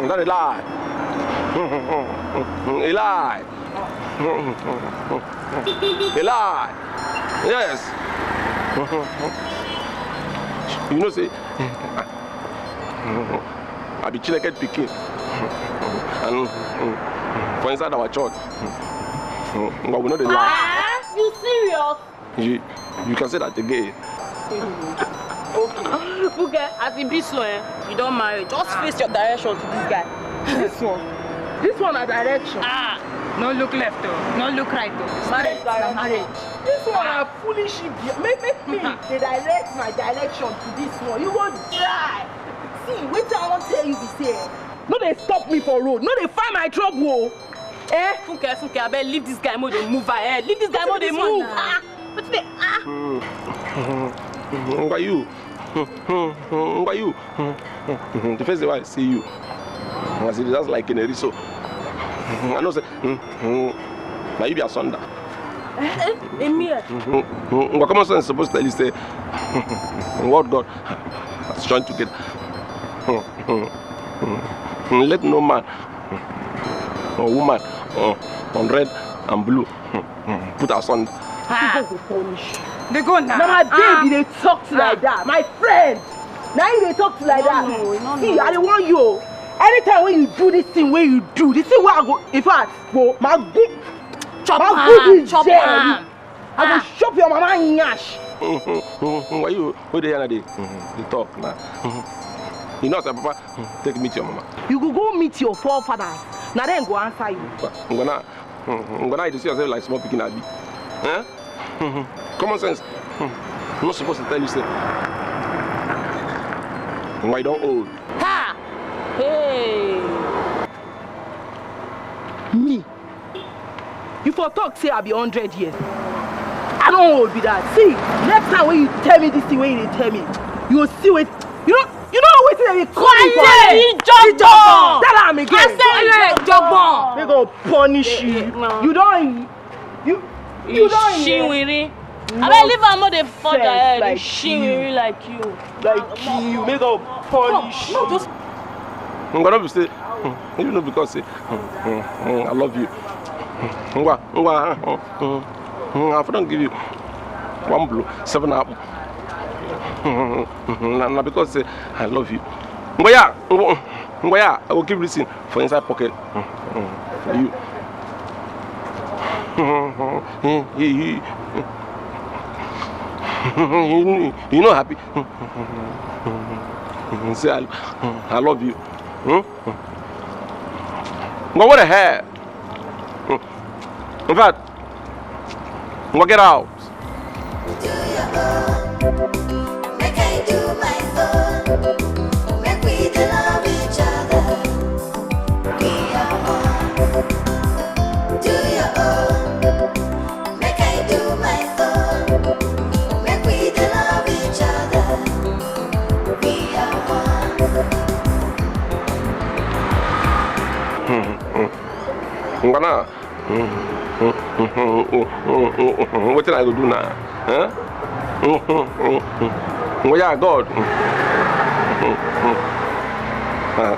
that a lie. A lie. A lie. Yes. You know say I be Chineke pikin. And for inside our church, but we no dey lie. Ah, you serious? You, you can say that again. Funke, as e be so, eh, you don marry. Just face your direction to this guy. This one. This one na direction. Ah. No look left o, no look right o. Marriage na marriage. This one na foolish idiot. Make, make me dey direct my direction to this one. You go die. See, wetin I wan tell you be say, eh, no dey stop me for road. No dey find my trouble o. Eh? Funke, Funke, abeg leave this guy, make we dey move ahead. Leave this guy, make we dey move. Ah, wetin dey, ah. Ngwa you. Ngwa you. The first day I see you, I see that's like in a so. I know say, na you be asunder. Eh, eh, Emir. Ngwa common sense suppose tell you say, what God has joined together. Let no man or woman, uh, on red and blue, put asunder. Ah. People go punish you. They go now. Na my babe you dey talk to like that. My friend. Na you dey talk to like that. No, no, no, no. See, I dey warn you o. Anytime when you do this thing wey you do, the thing wey I go, in fact, go, ma go, chop am, chop am. I go chop your mama nyash. Why you, why dey here na dey, dey talk na? You know as your papa take meet your mama. You go go meet your forefathers. Na dem go answer you. Ngwa na, ngwa na, you dey see yourself like small pikin, abi? Eh? Common sense. I'm not supposed to tell you, sir. Ngwa, you don old. Ha! Hey! Me? You for talk say I be hundred years. I don old be that. See, next time when you tell me this thing, when you dey tell me, you go see wetin you no you no know wetin dem dey call me for here. Ijogbon. Tell am again. I say Ijogbon. Make God punish you. You don you you don hear. Shinwiri. Abeg leave am, no dey further. Shinwiri like you. Like you, make God punish you. No, just. Ngwa, no be say, hmm, you know, because say, hmm, hmm, hmm, I love you. Ngwa, ngwa, hmm, hmm, hmm, I for don give you one blow, seven apple. Hmm, hmm, hmm, na, na because say I love you. Ngwa ya, ngwa, ngwa ya, I go keep this thing for inside pocket. Hmm, hmm, for you. Hmm, hmm, hmm, hmm, hmm. You, you, you know, happy. Say, I, I love you. Hmm? But what the hell? In fact, go get out. Do your own. Make I do my own. Make we dey love each other. We are one. Do your own. Make I do my own. Make we dey love each other. We are one. Ngwana. Wetin I go do now? Eh? Ngwa ya, God. Ah,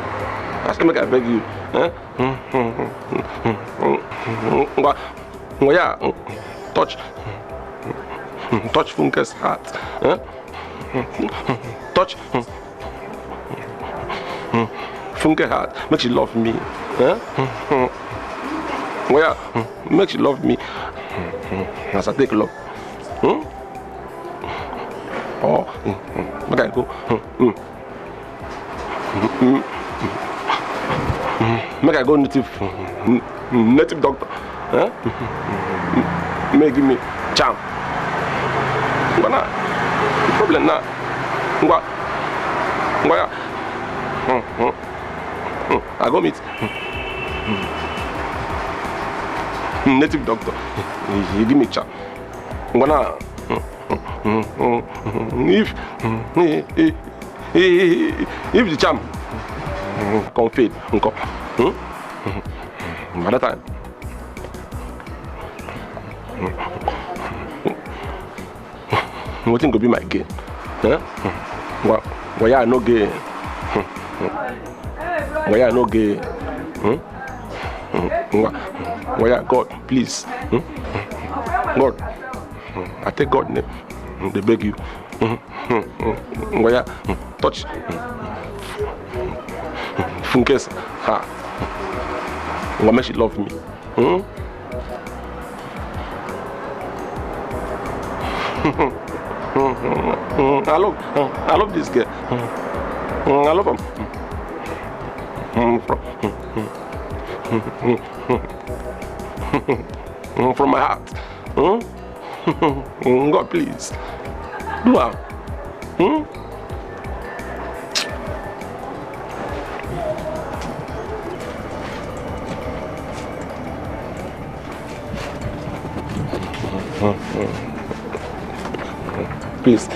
I say make I beg you. Eh? Ngwa, ngwa ya, touch, touch Funke's heart. Eh? Touch Funke heart. Make she love me. Eh? Ngwa ya, make she love me. As I take love. Hmm? Oh, make I go. Hmm. Make I go native, native doctor. Eh? Make give me charm. Ngwa na, the problem na. Ngwa, ngwa ya. Hmm, hmm, hmm. I go meet native doctor. He give me charm. Ngwa na. If, if the charm come fail, nko. By that time, wetin go be my gain? Eh? Ngwa, ngwa ya, I no gain. Ngwa ya, I no gain. Hmm? Ngwa, ngwa ya, God, please. Hmm? God, I take God name, dey beg you. Ngwa ya, touch Funke's heart. Ngwa, make she love me. Hmm? I love, I love this girl. I love him. From, from my heart. Hmm? God, please. Do am. Hmm? Please.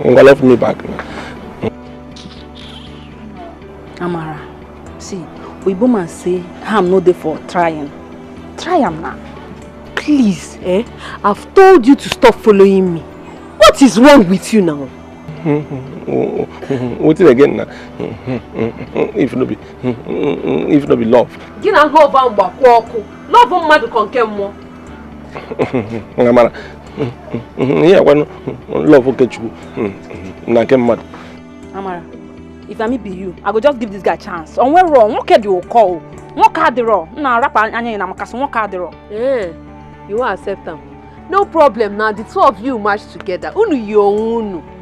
Ngwa, love me back. Amara, see, Oyibo man say harm no dey for trying. Try am now. Please, eh? I've told you to stop following me. What is wrong with you now? Wetin again na? If no be, if no be love. Gị na ha ọba mgbakwa ọkụ. Love mmadụ kọ nke mmụọ. Amara, ihe akwanụ love nke Chukwu na nke mmadụ. Amara, if na me be you, I go just give this guy chance. Onwe wrong, nwoke dị ụkọ o. Nwoke adịrọ, m na-arapụ anya ya na makasị nwoke adịrọ. Eh, you wan accept am? No problem, na the two of you match together. Unu yi onwe unu.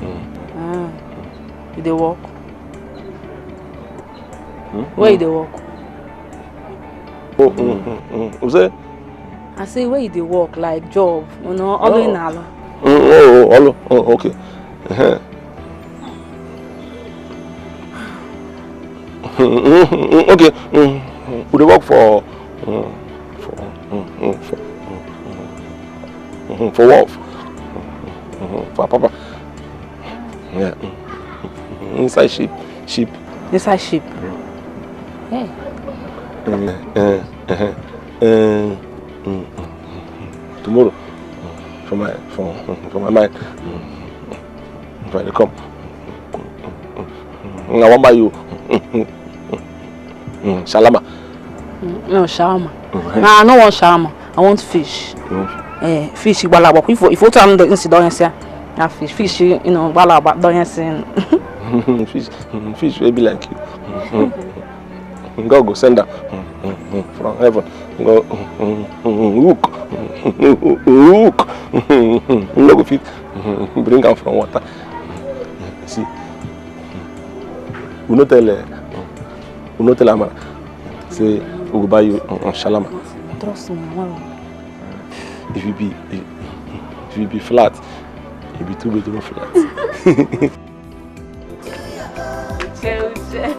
Mm. Ah. You dey work? Hmm? Where you dey work? Oh, mm, mm, mm. You say? I say where you dey work, like job, you know, all in all. Mm, oh, oh, all, oh, okay. Uh-huh. Mm, mm, mm, okay. Mm, mm. We dey work for, mm, for, mm, mm, for, mm, mm, mm, for what? Mm, mm, mm, for Papa. Yeah. Mm, mm, mm, inside ship, ship. Inside ship. Mm. Hey. Mm, eh, eh, eh, mm, mm, mm, mm. Tomorrow, mm, for my, for, mm, for my mind. Mm, mm, mm. If I dey come, mm, I wan buy you. Mm, shawarma. Mm, no, shawarma. Mm-hmm. Nah, I no want shawarma. I want fish. Mm. Eh, fish, igbalabo. If, if you tell me the incident, yeah, fish, fish, you know, igbalabo, don't you see? Fish, mm, fish wey be like you. Mm, mm. God go send am, mm, mm, mm, from heaven. Go, mm, mm, mm, hook. Hook. No go fit, mm, bring am from water. See, we no tell, eh, we no tell Amara say we go buy you, mm, mm, shawarma. Trust me, I won't. If you be, if you be flat, you be two bedroom flat. Children.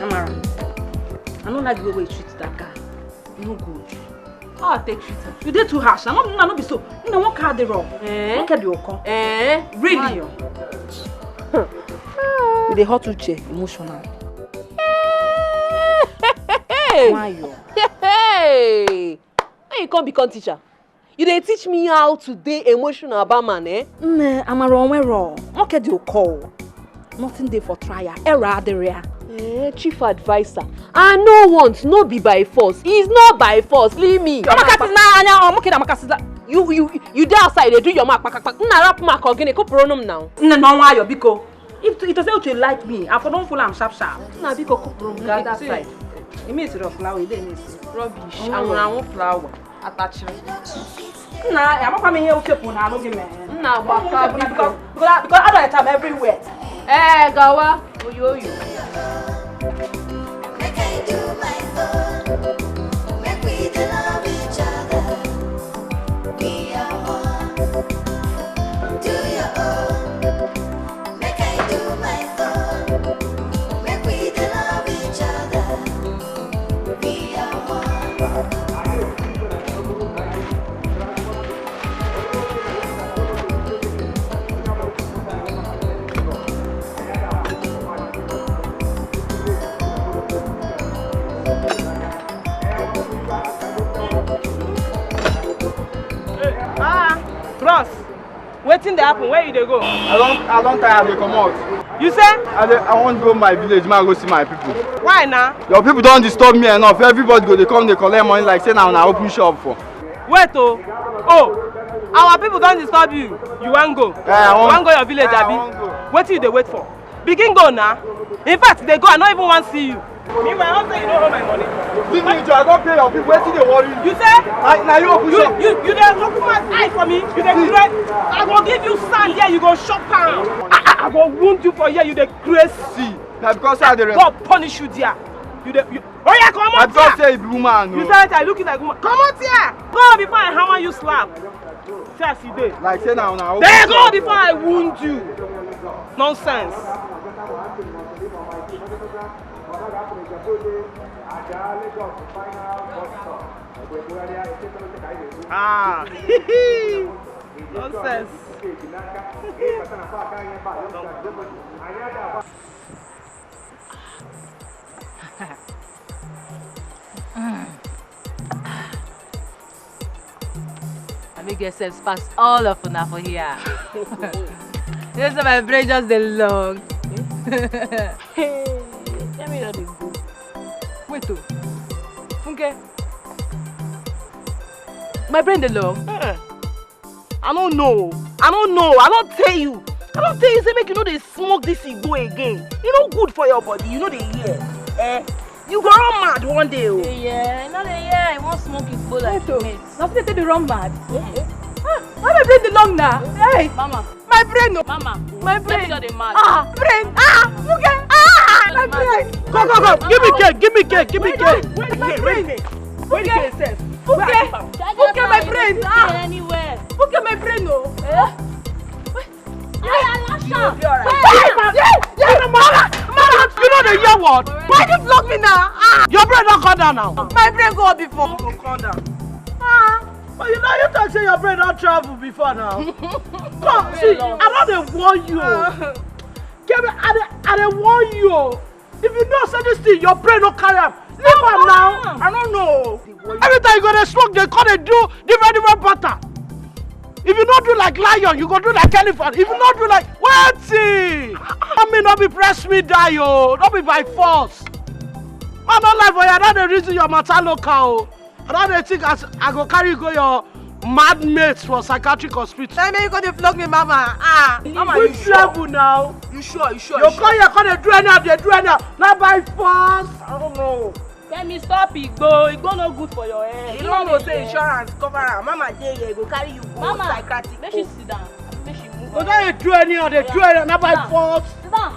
Amara, I no like the way you treat that guy. No good. How I take treat am? You dey too harsh. I no, I no be so. You know what car dey wrong? Eh? What car dey wrong? Eh? Really? You dey hurt Uche emotional. Hey! Why you? Hey! When you come become teacher, you dey teach me how to dey emotional about man, eh? Nne, Amara onwero. What car dey wrong? Nothing dey for trial. Error adịrị ya. Eh, chief adviser. I no want, no be by force. It's not by force. Leave me. Amaka si na anya, ọ mụ kere Amaka si na. You, you, you dey outside, dey do your mark, kpakakpak. Nna rap mark, ọ gịnị, kụpụrụ ọnụ m now. Nne, no nwayọ, biko. If, if to say Uche like me, I for don follow am sharp sharp. Nna, biko, kụpụrụ m, gaa that side. Ị mix rough flour, ị dey mix. Rubbish. Anwụrụ anwụ flour. Atachiri. Nna, amakwa m ihe Uche kwuru na anụ gị mere. Nna, gbaka, biko. Because, because, because adult time everywhere. Eh, gawa, oyo oyo. Ah, bros, wetin dey happen? Where you dey go? I don, I don tire, I dey comot. You say? I dey, I wan go my village, make I go see my people. Why na? Your people don disturb me enough. Everybody go dey come dey collect money like say na una open shop for. Wait o. Oh, our people don disturb you. You wan go? Eh, I wan, you wan go your village, eh, I abi? Wan go. Wetin you dey wait for? Begin go na. In fact, dey go, I no even wan see you. Meanwhile, I say you no owe my money. Leave me, Joe. I don pay your people. Wetin dey worry you? You say? I, na you open shop. You, you, you dey open my eye for me. You dey craze. I go give you sand here. You go chop am. I, I, I go wound you for here. You dey craze. See, na because I dey rest. God punish you there. You dey. You, oh yeah, comot here. I because say you be woman. You say I look you like woman. Comot here. Go before I hammer you slap. See as you dey. Like say na una. Dey go before I wound you. Nonsense. Ah. Nonsense. I make yourself pass all of una for here. You know say my brain just dey long. Hey, tell me how dey go. Wait o. Funke. My brain dey long. Eh. I no know. I no know. I don tell you. I don tell you say make you no dey smoke this igbo again. E no good for your body. You no dey hear. Eh? You go run mad one day o. Yeah, I no dey hear. I wan smoke igbo like mate. Na so dey take dey run mad. Ah, why my brain dey long na? Hey. Mama. My brain o. Mama. My brain. Let me just dey mad. Ah, brain. Ah, Funke. Ah, my brain. Come, come, come. Give me cake. Give me cake. Give me cake. Wait, wait, wait. Where you dey sef? Funke. Funke, my brain. Ah. Anywhere. Funke, my brain o. Eh? Mama, you no dey hear word? Why you block me now? Ah. Your brain don come down now. My brain go up before. Go come down. Ah. But you know you talk say your brain don travel before now. Come, see, I don dey warn you. Ah. Kemi, I dey, I dey warn you. If you know say this thing, your brain no carry am, leave am now. I no know. Every time you go dey smoke, dey come dey do different, different pattern. If you no do like lion, you go do like elephant. If you no do like, wetin? I mean, no be press me die o, no be by force. I no lie for you, I don dey reason your matter local o. I don dey think as I go carry you go your mad mates for psychiatric hospital. Tell me you go dey flog me, mama. Ah, mama, you sure? Which level now? You sure? You sure? You come here, come dey do anyhow, dey do anyhow. Na by force. I don't know. Kemi, stop igbo. Igbo no good for your head. You no know say insurance cover am. Mama dey here, go carry you go psychiatric. Mama, make she sit down. Make she move. Go dey do anyhow, dey do anyhow. Na by force. Sit down.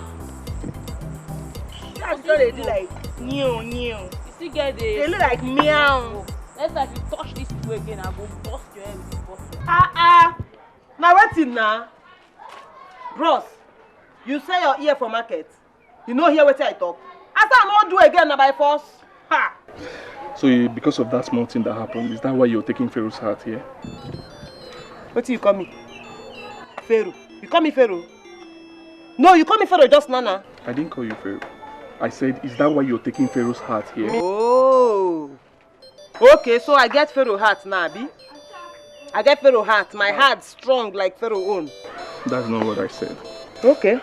That's what they do like new, new. You still get the. They look like meow. Next time if you touch this people again, I go bust your head with the bottle. Ah, ah. Na wetin na? Bros, you sell your ear for market. You no hear wetin I talk? I say I no do again, na by force. Ha! So you, because of that small thing that happened, is that why you're taking Pharaoh's heart here? Wetin you call me? Pharaoh. You call me Pharaoh? No, you call me Pharaoh just now, now. I didn't call you Pharaoh. I said, is that why you're taking Pharaoh's heart here? Oh. Okay, so I get Pharaoh heart now, abi? I get Pharaoh heart. My heart strong like Pharaoh own. That's not what I said. Okay.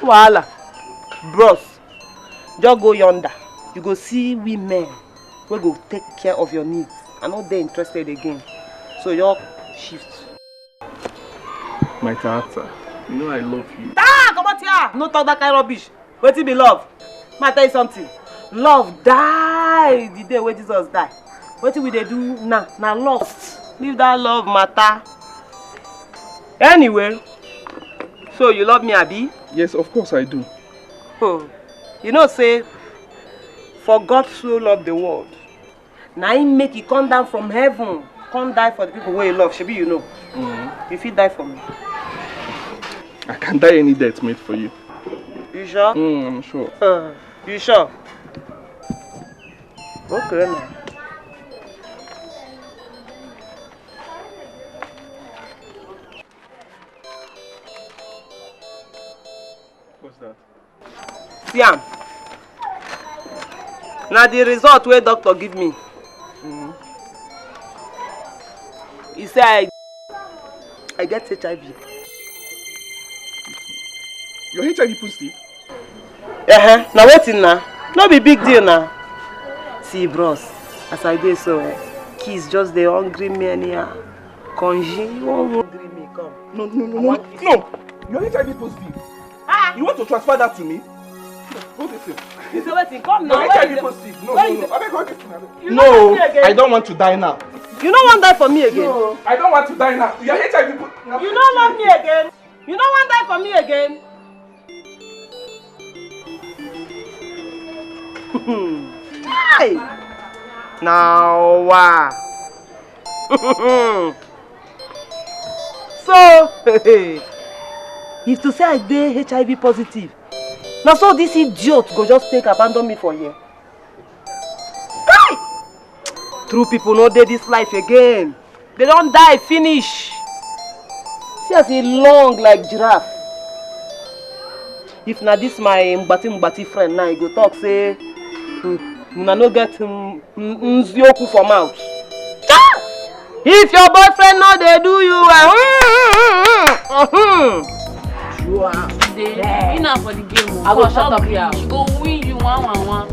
Wahala. Bros, just go yonder. You go see women wey go take care of your needs. I no dey interested again. So just shift. My Tata, you know I love you. Ah, comot here! No talk that kind rubbish. Wetin be love? Ma tell you something. Love die the day wey Jesus die. Wetin we dey do now na lust. Leave that love matter. Anyway, so you love me, abi? Yes, of course I do. Oh, you know say, for God so love the world, na him make e come down from heaven, come die for the people wey you love. Shebi you know. Mm. You fit die for me. I can die any death made for you. You sure? Mm, I'm sure. Uh, you sure? Okay, now. What's that? See am. Na the result wey doctor give me. Mm. It's Say I, I get H I V. You're H I V positive? Uh-huh. Now waiting now. No be big deal now. See, bros, as I dey so, eh, kids just dey hungry me anyhow. Konji, you wan hungry me, come. No, no, no, no, no. You're H I V positive. Ah. You want to transfer that to me? Hold this thing. You say wetin? Come now. You're H I V positive. No, no, no. Abeg, hold this thing, abeg. You no want me again? I don't want to die now. You no wan die for me again? No, I don't want to die now. You're H I V positive. You no love me again? You no wan die for me again? Hi! Now, wow. So, if to say I dey H I V positive, na so this idiot go just take abandon me for here. Kai! True people no dey this life again. They don die finish. See as e long like giraffe. If na this my ngbati ngbati friend now, e go talk say, hmm, una no get, hmm, n- nziokwu for mouth. Cha! If your boyfriend no dey do you well, hmm, hmm, hmm, hmm, hmm. You are Dey win am for the game o. I go shut up here. She go win you one one one.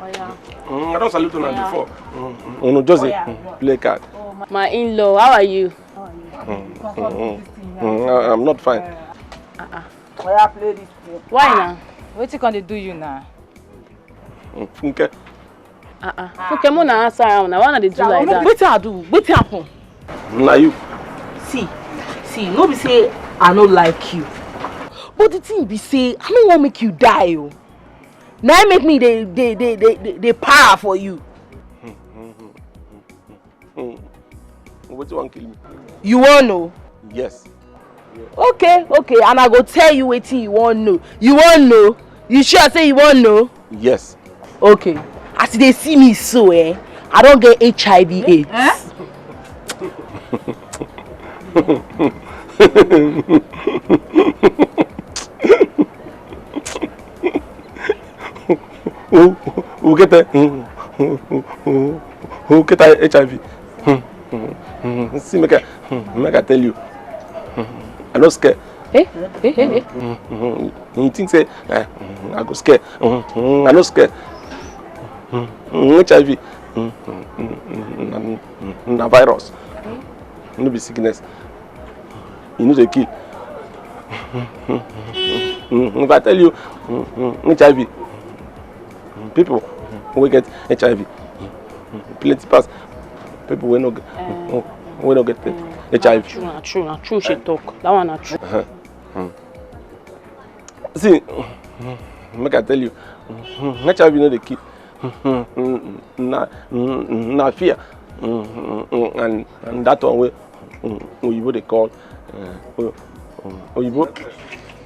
Oya. Mm, I don salute una before. Mm, mm, unu just dey, mm, play card. My in-law, how are you? Mm, mm, mm, mm, I- I'm not fine. Oya, play this game. Why na? Wetin come dey do you now? Mm, Funke. Uh-uh. Funke, mo na answer am na. Why una dey do like that? Wetin I do? Wetin happen? Na you. See, see, no be say I no like you. But the thing be say, I no wan make you die o. Na im make me dey, dey, dey, dey, dey, dey para for you. Hmm. Wetin wan kill me? You wan know? Yes. Okay, okay, and I go tell you wetin you wan know. You wan know? You sure say you wan know? Yes. Okay. As you dey see me so, eh, I don get H I V AIDS. Eh? Who, who get a, who, who, who, who get a H I V? Hmm, hmm, hmm, see, make I, hmm, make I tell you. Hmm, I no scare. Eh? Eh, eh, eh. Hmm, hmm, you think say, eh, hmm, I go scare? Hmm, hmm, I no scare. Hmm, hmm, H I V. Hmm, hmm, hmm, hmm, na, hmm, na virus. No be sickness. E no dey kill. Hmm, if I tell you, hmm, hmm, H I V, people wey get H I V plenty pass people wey no get, wey no get H I V. Na true, na true, na true she talk. That one na true. Uh-huh. Hmm. See, make I tell you, H I V no dey kill. Na, na fear. And, and that one wey oyibo dey call, uh, oyibo.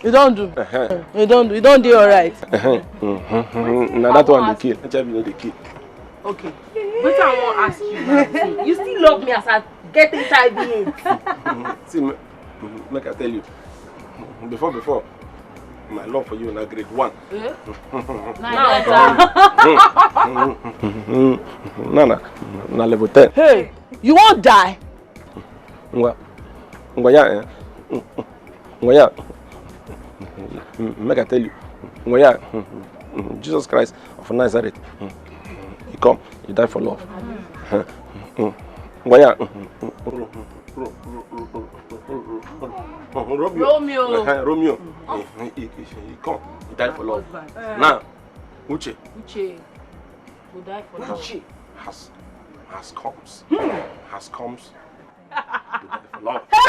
You don do. Uh-huh. You don do. You don dey alright. Uh-huh. Mm-hmm. Na that one dey kill. H I V no dey kill. Okay. Wetin I wan ask you now be say, you still love me as I get H I V AIDS? See, ma- make I tell you, before, before, my love for you na grade one. Eh? Na grade one. No, no, na level ten. Hey, you wan die? Ngwa, ngwa ya, eh? Ngwa ya, make I tell you. Ngwa ya, Jesus Christ of Nazareth, he come, he die for love. Ngwa ya, Romeo. Romeo. Romeo. He, he, he, he come, he die for love. Now, Uche. Uche go die for love. Uche has, has comes. Has comes. Hey!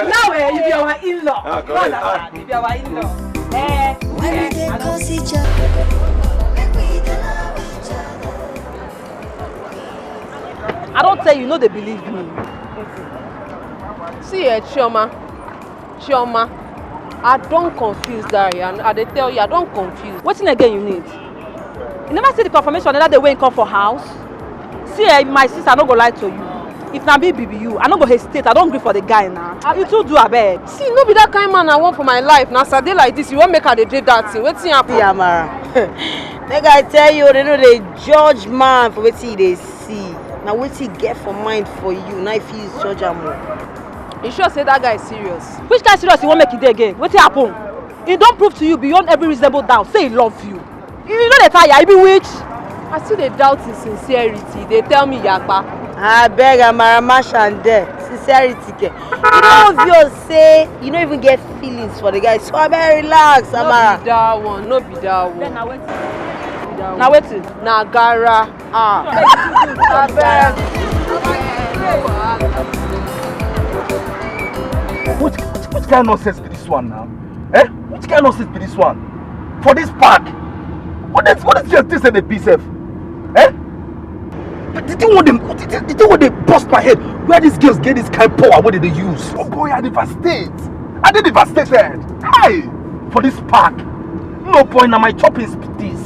Now, eh, you be our in-law. Ah, correct. You be our in-law. Eh, when we dey gossip, make we dey love each other. I don tell you, no dey believe me. See, eh, Chioma, Chioma, I don confuse that, and I dey tell you, I don confuse. Wetin again you need? You never see the confirmation the other day wey he come for house? See, eh, my sister, I no go lie to you. If na me be you, I no go hesitate. I don gree for the guy now. You too do, abeg. See, no be that kind man I want for my life. Na as I dey like this, you wan make I dey do that thing. Wetin happen? See, Amara, make I tell you, they no dey judge man for wetin he dey see. Na wetin he get for mind for you, na if you judge am o. You sure say that guy is serious? Which kind serious you wan make e dey again? Wetin happen? He don prove to you beyond every reasonable doubt say he love you. You no dey tire, you be witch. I still dey doubt his sincerity. Dey tell me yapa. Abeg, Amara, mash am there. Sincerity ke. You no obvious say you no even get feelings for the guy. So abeg, relax, Amara. No be that one, no be that one. Then na wetin? Na wetin? Na gara. Ah. Abeg. Which, which kind nonsense be this one now? Eh? Which kind nonsense be this one? For this park? What is, what is your thing say dey be sef? Eh? The thing wey dey, the thing wey dey burst my head, where these girls get this kind power wey dey dey use? Oh boy, I devastate. I dey devastated. Hi! For this park. No boy, na my choppings be this.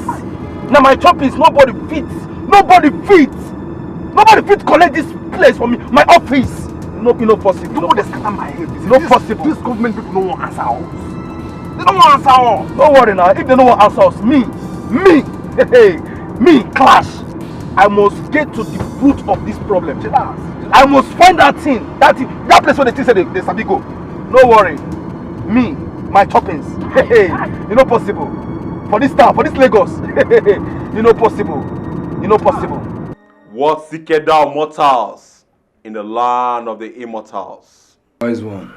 Na my choppings, nobody fit. Nobody fit. Nobody fit collect this place for me. My office. No, e no possible. No dey scatter my head. E no possible. This government people no wan answer us. They no wan answer us. No worry now. If they no wan answer us, me, me, me, clash. I must get to the root of this problem. I must find that thing, that thing, that place where the thing say they, they sabi go. No worry. Me, my choppings. E no possible. For this town, for this Lagos. E no possible. E no possible. What seekest thou, mortals, in the land of the immortals? Wise one.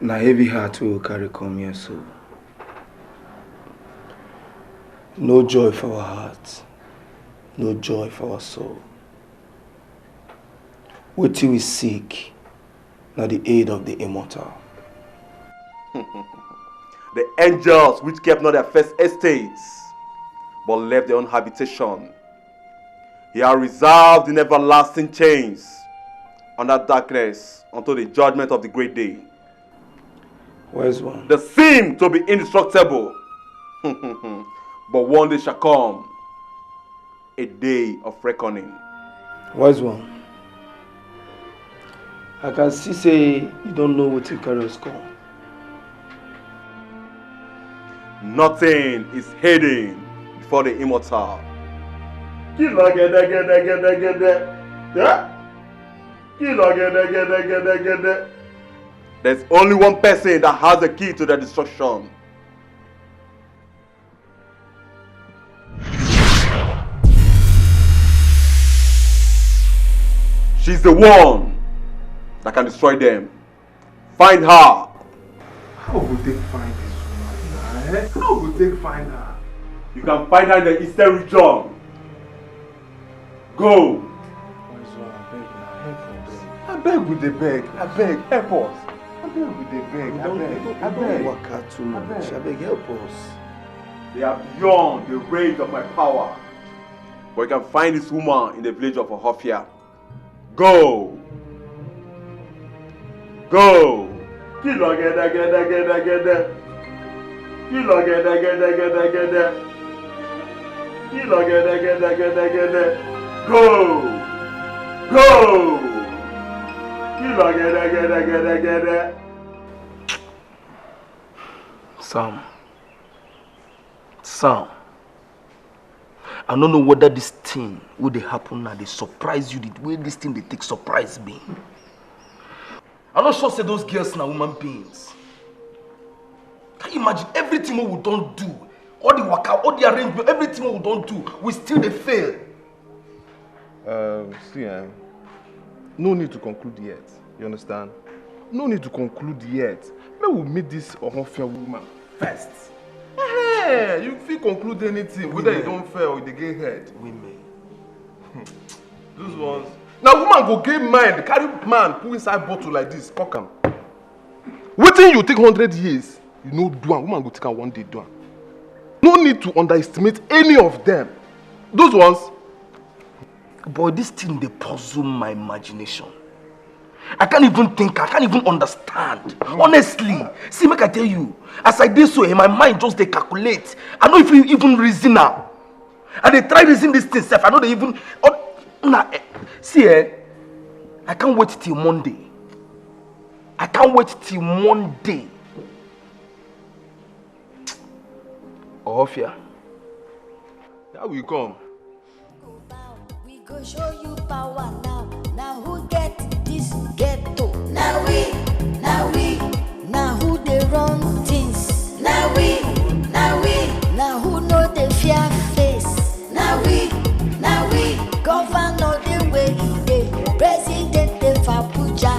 Na heavy heart we carry come here so. No joy for our heart, no joy for our soul. Wetin we seek na the aid of the immortal. The angels which kept not their first estates, but left their own habitation, he had reserved in everlasting chains under darkness until the judgment of the great day. Wise one. They seem to be indestructible, but one day shall come, a day of reckoning. Wise one, I can see say you don't know what you carry us come. Nothing is hidden before the immortal. Kí ló gẹ́dẹ́gẹ́dẹ́gẹ́dẹ́? Yeah? Kí ló gẹ́dẹ́gẹ́dẹ́gẹ́dẹ́? There's only one person that has the key to their destruction. She's the one that can destroy them. Find her. How we go take find this woman now, eh? How we go take find her? You can find her in the eastern region. Go. Wise one, abeg na, help us. Abeg, we dey beg. Abeg, help us. Abeg, we dey beg. Abeg, abeg. Waka too much. Abeg, help us. They are beyond the range of my power. But you can find this woman in the village of Ohofia. Go. Go. Kí ló gẹ́dẹ́gẹ́dẹ́gẹ́dẹ́? Kí ló gẹ́dẹ́gẹ́dẹ́gẹ́dẹ́? Kí ló gẹ́dẹ́gẹ́dẹ́gẹ́dẹ́? Go. Go. Kí ló gẹ́dẹ́gẹ́dẹ́gẹ́dẹ́? Sam. Sam. I no know whether this thing wey dey happen now dey surprise you the way this thing dey take surprise me. I no sure say those girls na human beings. Can you imagine everything wey we don do, all the waka, all the arrangement, everything wey we don do, we still dey fail. Um, see, eh, no need to conclude yet. You understand? No need to conclude yet. Make we meet this Ohofia woman first. Hey, you fit conclude anything, whether you don fail or you dey get head. Women. Those ones. Na woman go get mind, carry man put inside bottle like this, cock am. Wetin you take hundred years, you no do am, woman go take am one day do am. No need to underestimate any of them. Those ones. Boy, this thing dey puzzle my imagination. I can't even think, I can't even understand. Honestly, see, make I tell you, as I dey so, eh, my mind just dey calculate. I no fit even reason am. I dey try reason this thing sef. I no dey even. Oh, Now, eh, see, eh, I can't wait till Monday. I can't wait till Monday. Ohofia. Now we come. We go show you power now. Now who get this ghetto? Now we, now we. Now who they run things? Now we, now we. Now who know the fear face? Now we, now we. Governor the way he dey. President the Fabuja.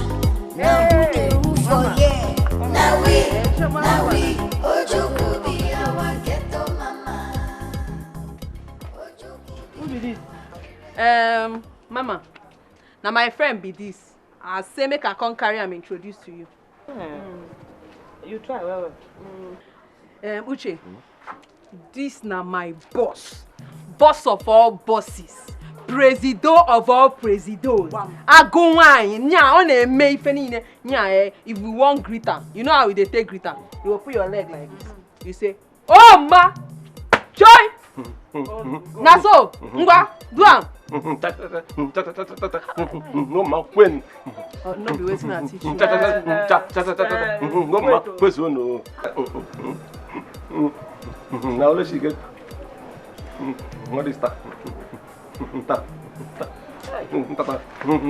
Now who they rule for here? Now we, now we. Ojuku be our ghetto mama. Who be this? Um, mama, na my friend be this. I say make I come carry am introduce to you. You try well well. Um, Uche, this na my boss. Boss of all bosses. Presido of all presidos. Agunwanyi, nya, ọ na-eme ife niile. Nya, eh, if we wan greet am, you know how we dey take greet am? You go put your leg like this. You say, "Oh, ma! Joy!" Na so, ngwa, do am. No, ma, when? Oh, no be wetin I teach you. No, ma, question, no. Now, let's get. What is that? That.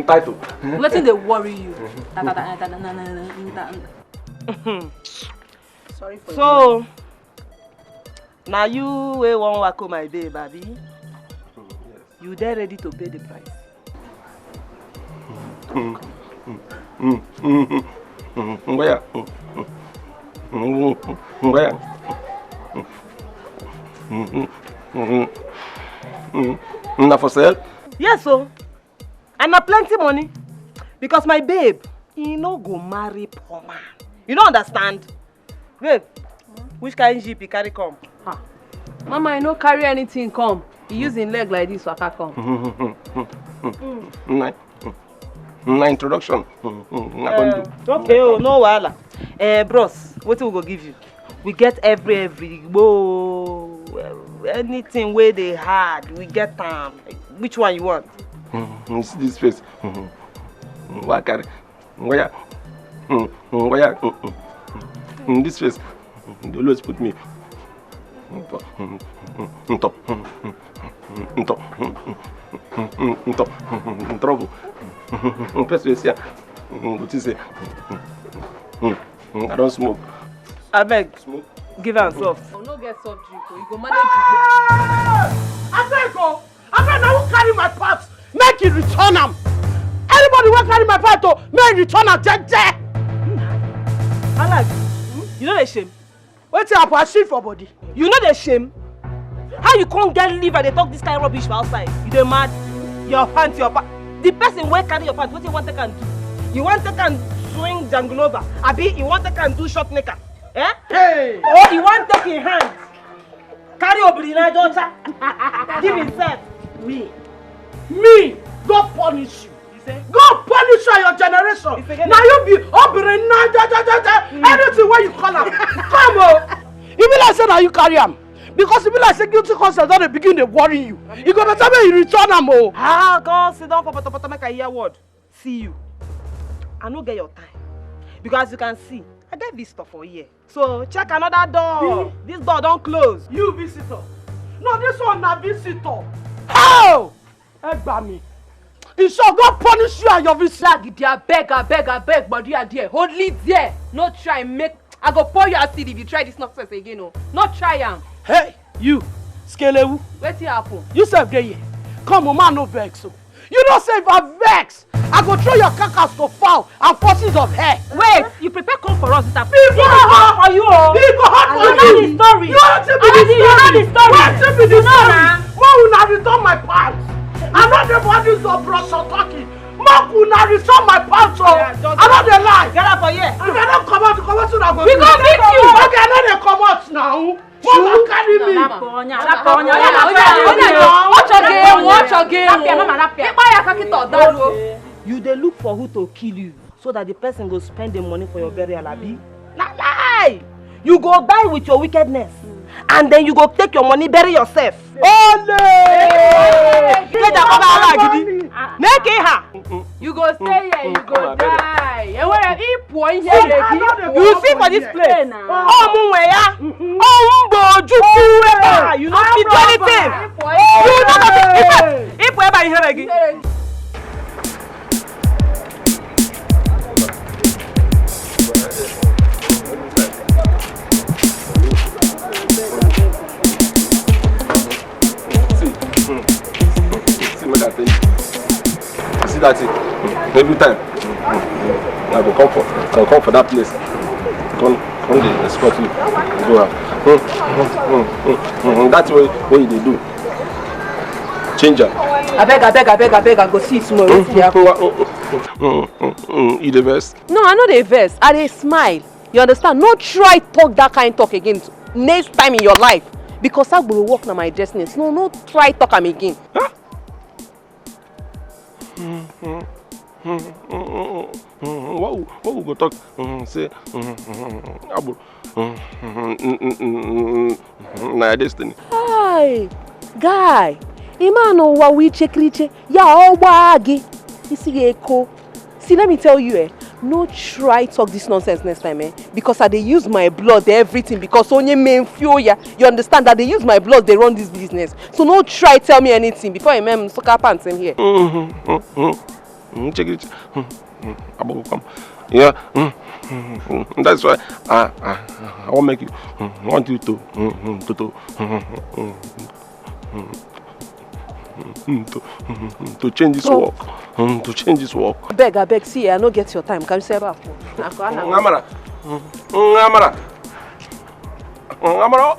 Title. Wetin dey worry you? Ta, ta, ta, ta, ta, ta, ta, ta, ta. Sorry for So, na you wey wan wako my babe, abi? You dey ready to pay the price? Ngwaya. Ngwaya. Na for sale? Yes o. And na plenty money. Because my babe, he no go marry poor man. You no understand? Babe, which kind jeep you carry come? Mama, I no carry anything come. He use him leg like this waka come. Na, na introduction. Na go do. Okay o, no wahala. Eh, bros, wetin we go give you? We get every, every, whoa, anything wey dey hard, we get am. Which one you want? You see this face. Waka. Ngwaya. Ngwaya. This face. They always put me. Top. Top. Top. Trouble. Person wey see am go think say I don smoke. Abeg, smoke. Give am soft. I no get soft drink o. You go manage it. Abeg o. Abeg, na who carry my pot? Make e return am. Anybody wey carry my pot o, make e return am jeje. Alex, you no dey shame? Wetin happen? I shit for body. You no dey shame? How you come get liver dey talk this kind rubbish for outside? You dey mad? Your pant, your pant. The person wey carry your pant, wetin you wan take am do? You wan take am swing jangolova? Abi you wan take am do short knicker? Eh? Hey! Or you wan take him hand, carry obiri na jocha, give himself? Me? Me? God punish you. God punish you and your generation. Na you be obiri na jocha, anything wey you call am. Come o. E be like say na you carry am. Because e be like say guilty conscience don dey begin dey worry you. E go better make you return am o. Ah, God, sit down for potopoto make I hear word. See you. I no get your time. Because as you can see, I get visitor for here. So check another door. This door don close. You visitor? No, this one na visitor. How? Ẹ gbà mí. E sure God punish you and your visitor. Agidi, abeg, abeg, abeg, body are there. Hold it there. No try make I go pour you acid if you try this nonsense again o. No try am. Hey, you, Skelewu. Wetin happen? You sef dey here. Come o, man, no vex o. You know say if I vex, I go throw your carcass to fowl and forces of hell. Wait, you prepare come for us this afternoon. E go hot for you o. E go hot for you. You know the story. You know the story. Wetin be the story? Wetin be the story? Make una return my pants. I no dey for this your brush or talking. Make una return my pants o. I no dey lie. Get out for here. If I no comot, comot una go. We go beat you. Okay, I no dey comot now. Mama carry me. Ọ chọghị ịnwụ, ọ chọghị ịnwụ. Ịkpa ya aka kịta ọ dalụ. You dey look for who to kill you so that the person go spend the money for your burial, abi? Na lie! You go die with your wickedness. and then you go take your money, bury yourself. Ole! Make that cover her agidi. Make it her. You go stay here, you go die. Enwere ịpụọ ihe ere gị. You see for this place. Oh, Munweya. Oh, Mbo, Juku, you no fit do anything. You no fit do anything. Ịpụ ebe a ihere gị. See, mm, see, make I tell you. You see that thing? Mm, every time, mm, mm, I go come for, I go come for that place. Come, come dey escort you. Go out. Mm, mm, mm, mm, mm, mm. That's what, what you dey do. Change am. Abeg, abeg, abeg, abeg, I go see you tomorrow. Wetin dey happen? Mm, mm, mm, mm, mm. You dey vex? No, I no dey vex. I dey smile. You understand? No try talk that kind talk again next time in your life. Because agboro work na my destiny. No, no try talk am again. What we, what we go talk? Mm, say, mm, mm, mm, agboro. Mm, mm, mm, mm, mm, mm, mm, na your destiny. Hi, guy. Ima no wa wi chekriche. Ya owa agi. Isi eko. See, let me tell you, eh, no try talk this nonsense next time, eh, because I dey use my blood, everything, because onye men fuel ya. You understand that they use my blood, they run this business. So no try tell me anything before I mem sucker pants in here. Mm, check it. Mm, mm, I will come. Yeah, mm, mm, mm, that's why I, I, I want make you, mm, want you to, mm, mm, to, to, mm, mm, mm, mm, mm, to, mm, mm, to change this work, mm, to change this work. Beg, I beg, see, I no get your time. Can you say about? Ngamara, mm, ngamara, ngamara.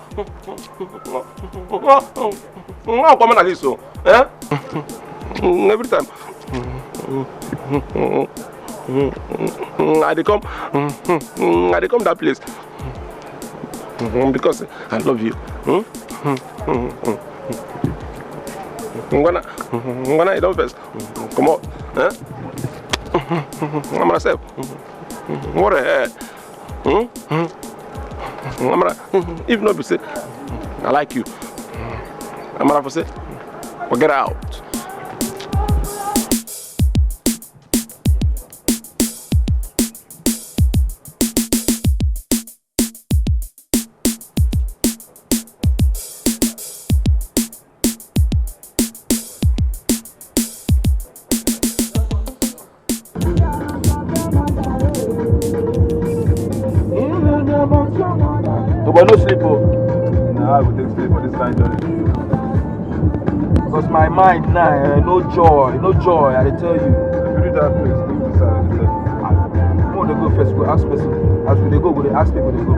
Nwa come like this, so, eh? Every time I dey come, I dey come that place because I love you. Ngwana, ngwana, you don vex. Come on, eh? I'm myself. What the hell? Hmm? Hmm? Amara, if not be say I like you, Amara for say, forget out. Nobody no sleep, oh. Nah, I go take sleep for this kind journey. Because my mind now, eh, no joy, no joy, I dey tell you. If you reach that place, no be sad, I dey tell you. Make we dey go first, go ask person. As we dey go, we dey ask people dey go.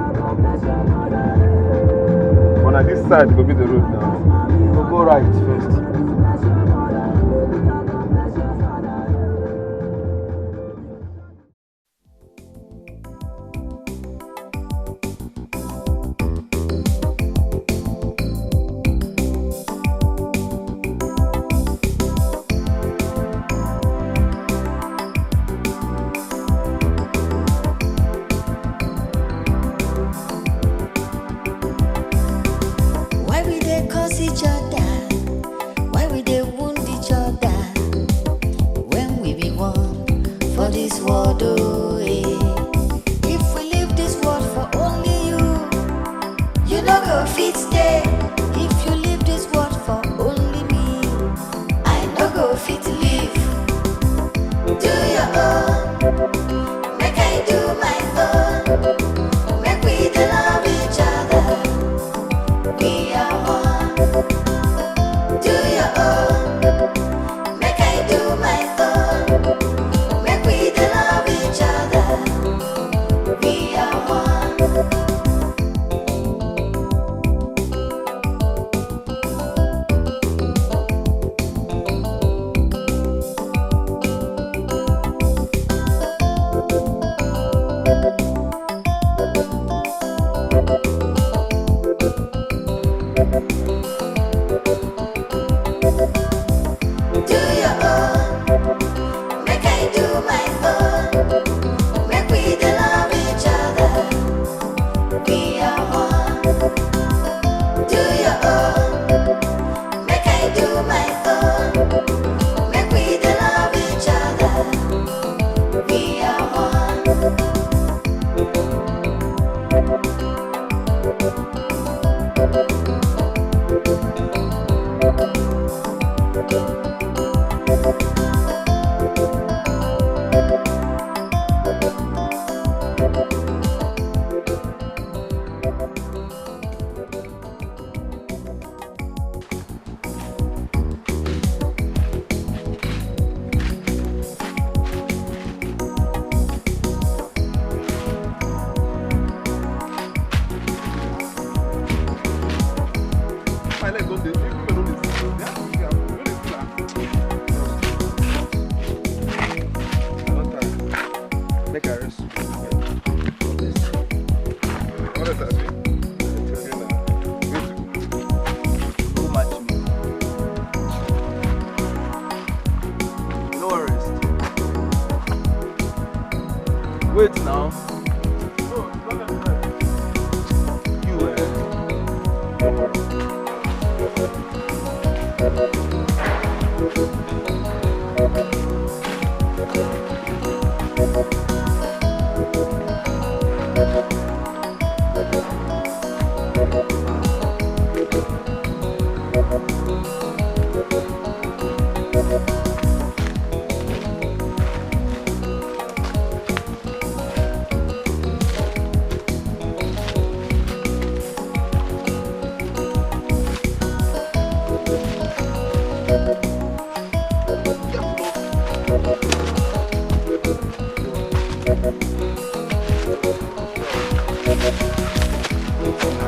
But na this side go be the road now. We go go right first. Why we dey curse each other? Why we dey wound each other? When we be one for this world, oh, eh. If we leave this world for only you, you no go fit stay. If you leave this world for only me, I no go fit live. Do your own, make I do my own. Make we dey love each other. We are one. Do your own, make I do my own. Make we dey love each other. We are one. Do your own, make I do my own. Make we dey love each other. We are one. What is that? Go match me. No worries. Wait now. You, eh?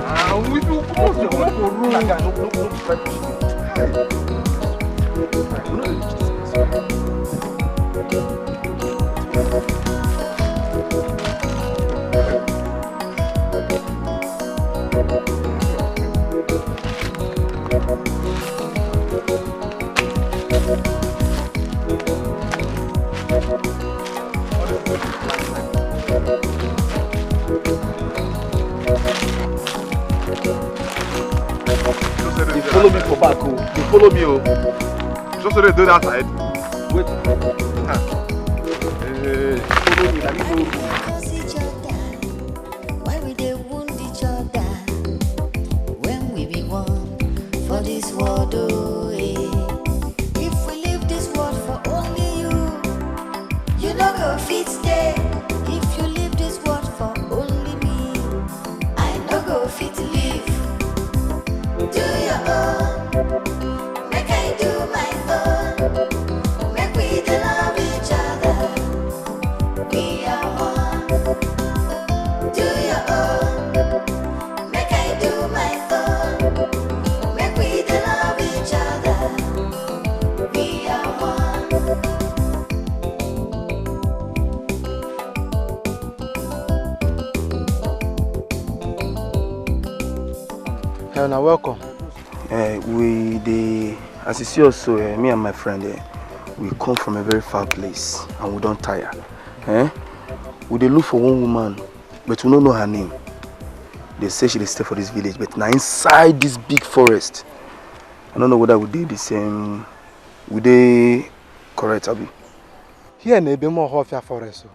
Ah, we do come out, come out for room. Like, no, no, no, no. They follow me for back, oh. They follow me, oh. Just so they do that side. Wait. Ah. Eh, follow me, let me go. Why we dey wound each other when we be one for this world, oh, eh? If we leave this world for only you, you no go fit stay. If you leave this world for only me, I no go fit live. Do your own, make I do my own. Make we dey love each other. We are one. Do your own, make I do my own. Make we dey love each other. We are one. Hey, now welcome. Eh, we dey, as you see us so, eh, me and my friend, eh, we come from a very far place and we don tire. Eh? We dey look for one woman, but we no know her name. They say she dey stay for this village, but na inside this big forest. I no know whether we dey the same, we dey correct, abi? Here na Ebe Mohofia forest o.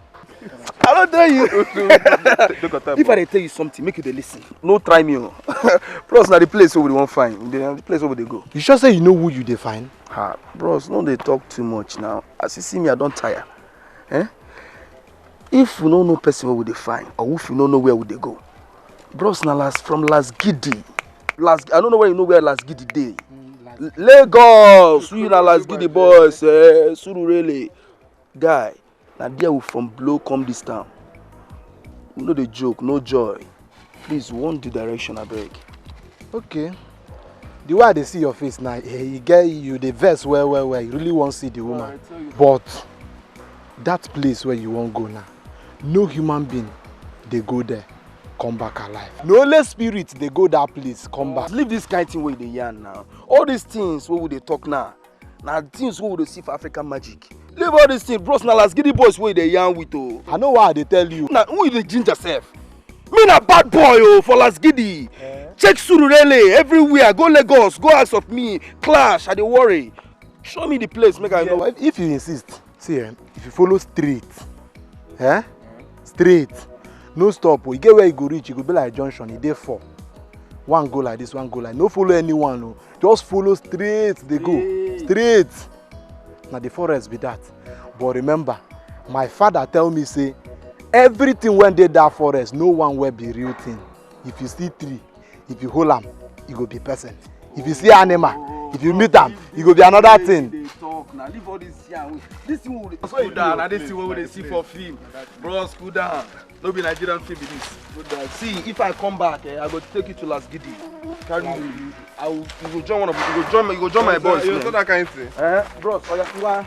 I don't tell you. If I dey tell you something, make you dey listen. No try me o. Bros, na the place wey we wan find. Na the place wey we dey go. You sure say you know who you dey find? Ha, bros, no dey talk too much now. As you see me, I don tire. Eh? If we no know person wey we dey find, or if we no know where we dey go, bros, na last, from Las Gidi. Last, I don't know where you know where Las Gidi dey. Lagos, we na Las Gidi boys, eh, Surulere. Guy, na there we from blow come this town. We no dey joke, no joy. Please, we wan the direction, abeg. Okay. The way I dey see your face now, eh, you get, you dey vex well, well, well. You really wan see the woman. But that place where you wan go now, no human being dey go there come back alive. Na only spirit dey go that place come back. Leave this kind thing wey you dey yarn now. All these things wey we dey talk now, na things wey we dey see for African Magic. Leave all these things, bros. Na Las Gidi boys wey you dey yarn with o. I know why I dey tell you. Na who you dey ginger sef? Me na bad boy o for Las Gidi. Eh? Check Surulere everywhere. Go Lagos, go ask of me. Clash, I dey worry. Show me the place, make I know. If, if you insist, see, eh, if you follow straight, eh, straight, no stop o. You get where you go reach, you go be like junction. E dey four. One go like this, one go like. No follow anyone o. Just follow straight, dey go. Straight. Straight. Na the forest be that. But remember, my father tell me say everything wey dey that forest, no one wey be real thing. If you see tree, if you hold am, e go be person. If you see animal, if you meet am, e go be another thing. Dey talk now. Leave all this here. This thing wey we dey, cool down. Na this thing wey we dey see for film. Bros, cool down. No be Nigerian film be this. Cool down. See, if I come back, eh, I go take you to Las Gidi. Carry you. I will, you go join one of, you go join, you go join my boys. You know that kind of thing. Eh, bros, oya, ngwa.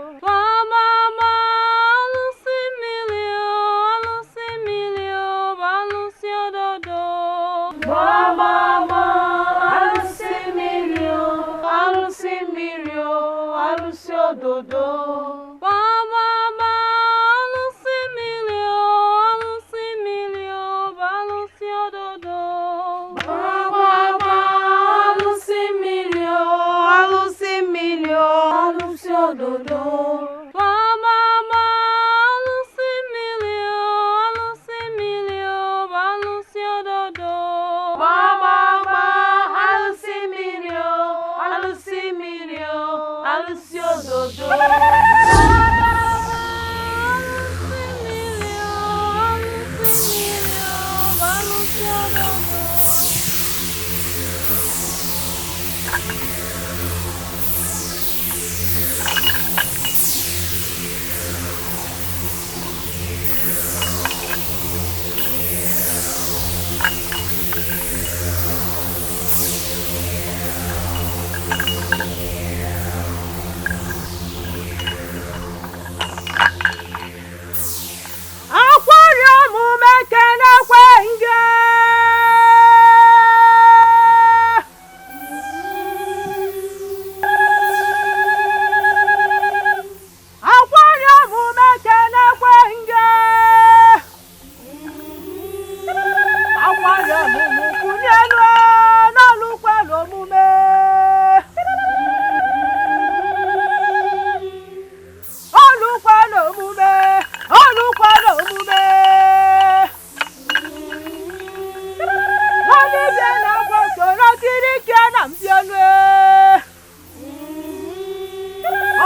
Mama, alusimilio, alusimilio, alusiododo. Mama, alusimilio, alusimilio, alusiododo. Mama, alusimilio, alusimilio, alusiododo. Mama, alusimilio, alusimilio, alusiododo. Mama, alusimilio, alusimilio, alusiododo. Mama, alusimilio, alusimilio, alusiododo. Mama, alusimilio, alusimilio, alusiododo.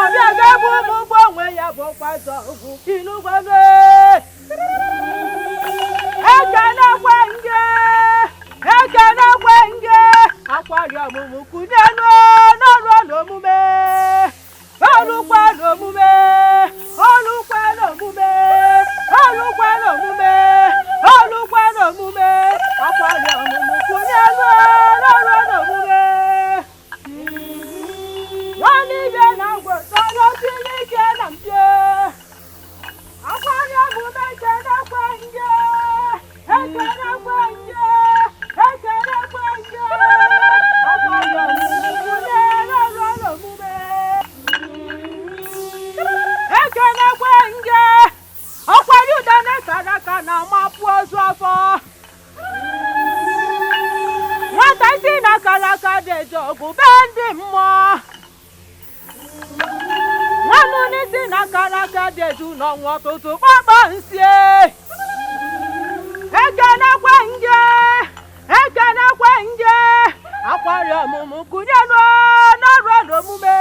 Abịa ga-egbu ụmụ ụgwọ onwe ya bụ ọkwa zọ ugwu. Inugwele. Ekenekwe nge, ekenekwe nge. Akwari ọmụmụ kunye n'ọrụ ọrụ omume. Olukwa n'omume, olukwa n'omume, olukwa n'omume, olukwa n'omume. Akwari ọmụmụ kunye n'ọrụ ọrụ omume. Nwanne ibe na-agwọ nsọ n'otu n'ike na mpe. Akwari ọmụmụ ekenekwe nge, ekenekwe nge, ekenekwe nge. Akwari ọmụmụ kunye n'ọrụ ọrụ omume. Ekenekwe nge, ọkwa ya ude na-ekara aka na-amapụ ozu ọfọ. Nwata isi na-akara aka dị eji ọgụ be ndị mmụọ. Nwanụ n'isi na-akara aka dị eju n'ọnwa ọtụtụ kpakpa nsie. Ekenekwe nge, ekenekwe nge. Akwari ọmụmụ kunye n'ọrụ ọrụ omume.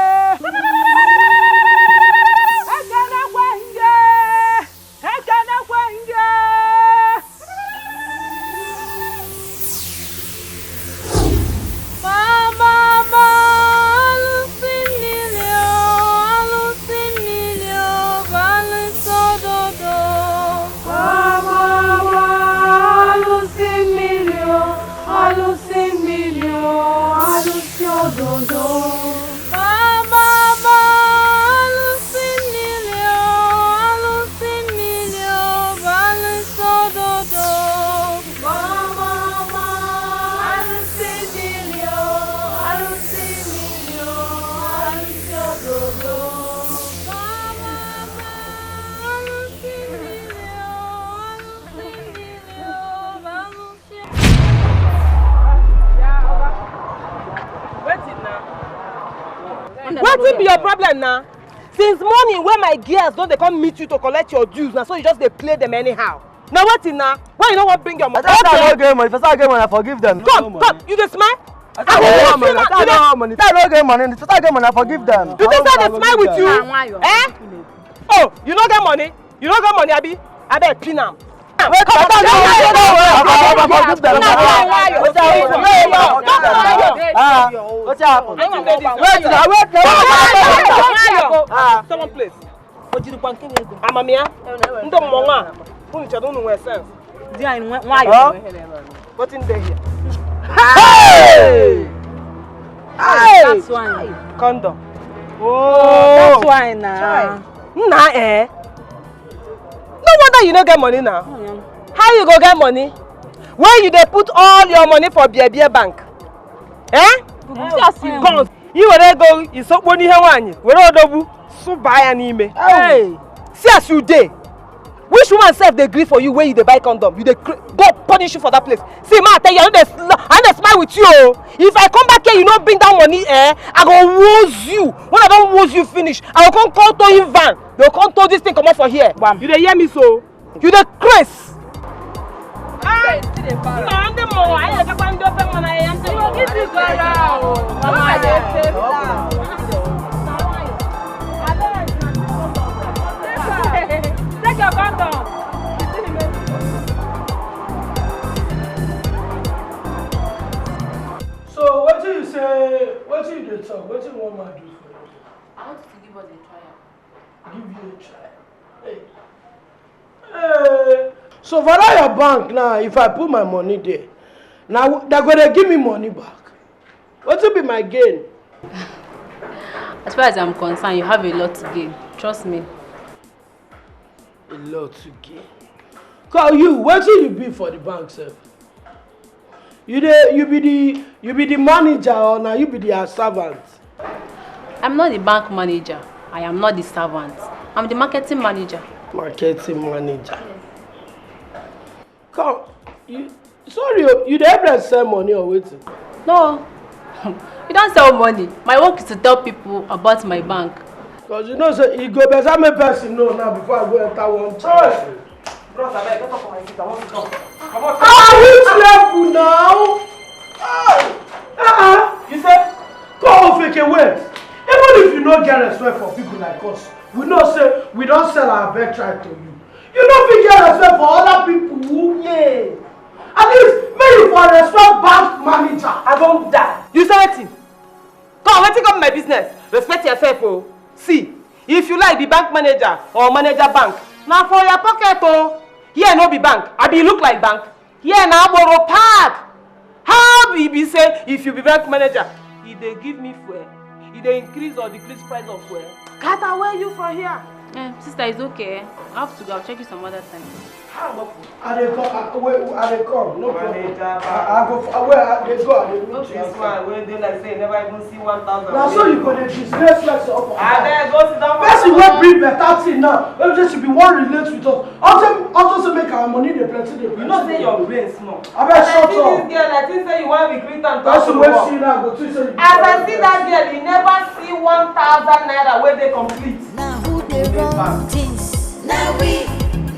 Ekenekwe nge, ekenekwe nge. Mama, ma, alụsị mmiri o, alụsị mmiri o, bụ alụsị ododo. Mama, ma, alụsị mmiri o, alụsị mmiri o, alụsị ododo. Mama, ma, alụsị mmiri o, alụsị mmiri o, bụ alụsị ododo. Mama, ma, alụsị mmiri o, alụsị mmiri o, alụsị ododo. Mama, ma, alụsị mmiri o, alụsị mmiri o, bụ alụsị Wetin be your problem na? Since morning wey my girls don dey come meet you to collect your dues, na so you just dey play them anyhow. Na wetin na? Why you no wan bring your money? I tell you, I no get money. If I say I get money, I forgive them. Come, come, you dey smile? I say I no get money. I say I no get money. If I say I get money, I forgive them. You think say I dey smile with you? Eh? Oh, you no get money? You no get money, abi? Abeg, pin am. Wait, I say I no get money. I forgive them. Ah, wetin happen? Wait, na wait, na wait. Ah, someone please. Amamiya, ndị mmọnwụ a, unu chere unu nwere sense. Di anyị nwa- nwayọ. Wetin dey here? Hey! Hey! That's why. Condom. Oh, that's why na. Nna eh. No wonder you no get money now. How you go get money? When you dey put all your money for beer beer bank. Eh? Just you gone. I were ego isokpo n'ihe nwaanyị were odogwu sụba ya n'ime. Hey! See as you dey. Which woman sef dey gree for you wey you dey buy condom? You dey cra- God punish you for that place. See, ma, I tell you, I no dey sl- I no dey smile with you o. If I come back here, you no bring that money, eh? I go woz you. When I don woz you finish, I go come call towing van. They go come tow this thing comot for here. Gbam. You dey hear me so? You dey craze. Ah, na ndị mmụọ, anyị na-agakwa ndị ofe mmanụ ahịa ndị mmụọ. Take your condom. So wetin you say, wetin you dey talk, wetin you wan man do for you? I want you to give us a trial. Give you a try. Hey. Hey. So for that your bank now, if I put my money there, now they go dey give me money back. Wetin be my gain? As far as I'm concerned, you have a lot to gain. Trust me. A lot to gain. Call you, wetin you be for the bank sef? You dey, you be the, you be the manager or na you be their servant? I'm not the bank manager. I am not the servant. I'm the marketing manager. Marketing manager. Come, you, sorry o, you dey help them sell money or wetin? No, we don't sell money. My work is to tell people about my bank. 'Cause you know say e go better make person know now before I go enter one church. Bros, abeg, get up for my seat. I want to talk. Comot. Ah, which level now? Ah, ah, you say, come off again, wait. Even if you no get respect for people like us, we know say we don sell our birthright to you. You no fit get respect for other people. Yeah. At least make you for respect bank manager. I don die. You say wetin? Come, wetin come my business? Respect yourself o. See, if you like be bank manager or manager bank, na for your pocket o. Here no be bank. Abi e look like bank? Here na Agboro Park. How e be say if you be bank manager, e dey give me fuel, e dey increase or decrease price of fuel? Kata, where you from here? Eh, sister, it's okay. I have to go. I'll check you some other time. I dey come. I, wait, I dey come. No problem. Manager, I, I go. I, where I dey go, I dey meet you. This man wey dey like say you never even see one thousand. Na so you go dey disgrace person up for. Abeg, go sit down. Person wey bring better thing now, wey be say she be wan relate with us. Unto, unto say make our money dey plenty, dey plenty. You know say your brain small. Abeg, shut up. As I see this girl, I think say you wan recruit am to work. Person wey see now go think say you. As I see that girl, you never see one thousand naira wey dey complete. Na who dey run things? Na we,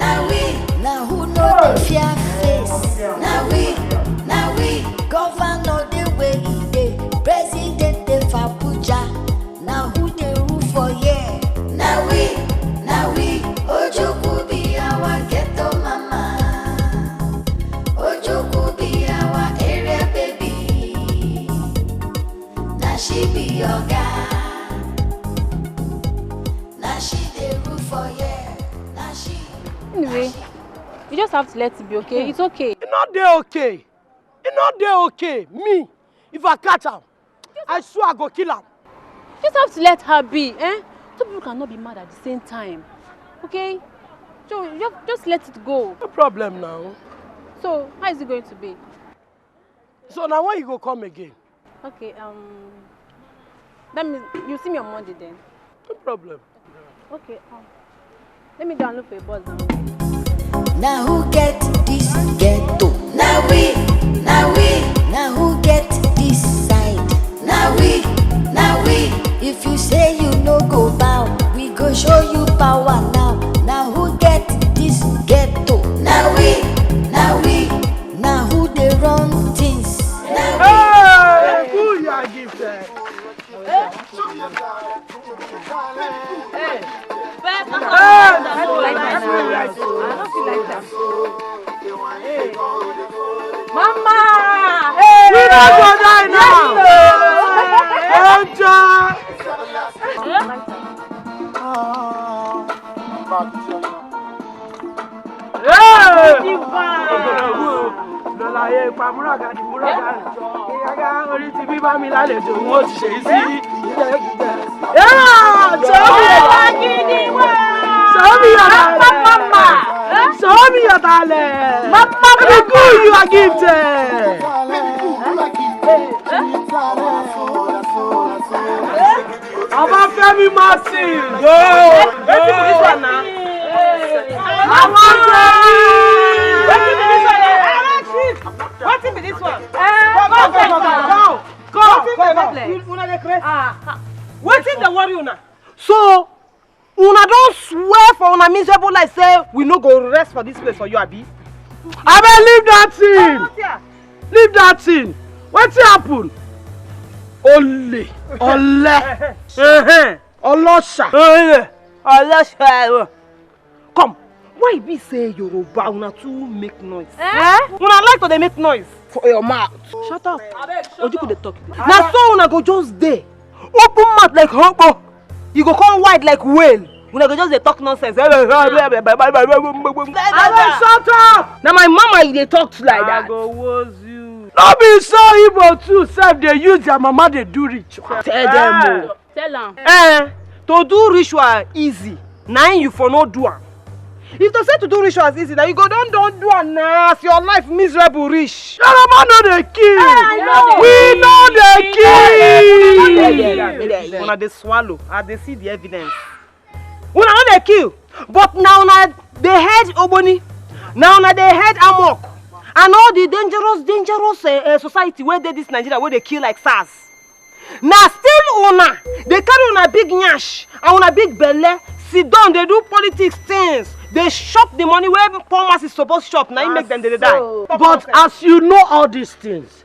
na we. Na who no dey fear face? Na we, na we. Governor dey where e dey, president dey for Abuja. Na who dey rule for here? Na we, na we. Ojukwu be our ghetto mama. Ojukwu be our area baby. Na she be oga. Na she dey rule for here. Na she. Anyway, you just have to let it be, okay? It's okay. E no dey okay. E no dey okay. Me, if I catch am, I swear I go kill am. You just have to let her be, eh? Two people cannot be mad at the same time, okay? So you just, just let it go. No problem now. So how is it going to be? So now when you go come again? Okay, um, let me, you see me on Monday then. No problem. Okay, um, let me go and look for a bus now. Na who get this ghetto? Na we, na we. Na who get this side? Na we, na we. If you say you no go bow, we go show you power now. Na who get this ghetto? Na we, na we. Na who dey run things? Na we. Hey, who you are gifted? Mama! Hey! We no go die now! Enjoy! Lọ́láyé pa múràgà ní múràgà. Ìyága orí ti bí bá mi lálejò, wọ́n ti ṣe sí. Show me your talent. Show me your talent. Mama, mama. Be good, you are gifted. Ọbafemi Martins. Yo, wetin be this one na? Wetin be this one? Wetin be this one? Come, come, come, come, come. Come, come, come. Una dey craze. Wetin dey worry una? So, una don swear for una miserable life say we no go rest for this place for you, abi? Abeg, leave that thing. Leave that thing. Wetin happen? Ole, ole, ehe, olosha. Ole, olosha. Come, why e be say Yoruba una too make noise? Eh? Eh? Una like to dey make noise. For your mouth. Shut up. Ojukwu dey talk. Na so una go just dey. Open mouth like hobo. You go come wide like whale. Una go just dey talk nonsense. Abeg, shut up. Na my mama you dey talk to like that. I go woz you. No be so Igbo too sef dey use their mama dey do ritual. Tell them o. Tell am. Eh, to do ritual easy. Na im you for no do am. If to say to do rituals easy, na you go don don do am na as your life miserable reach. Yoruba no dey kill. Eh, I know. We no dey kill. Una dey swallow. I dey see the evidence. Una no dey kill, but na una dey head ogboni, na una dey head amok, and all the dangerous, dangerous uh, uh, society wey dey this Nigeria wey dey kill like SARS. Na still una dey carry una big nyash and una big belle sit down dey do politics things, dey chop the money wey poor masses suppose chop, na im make dem dey die. But as you know all these things,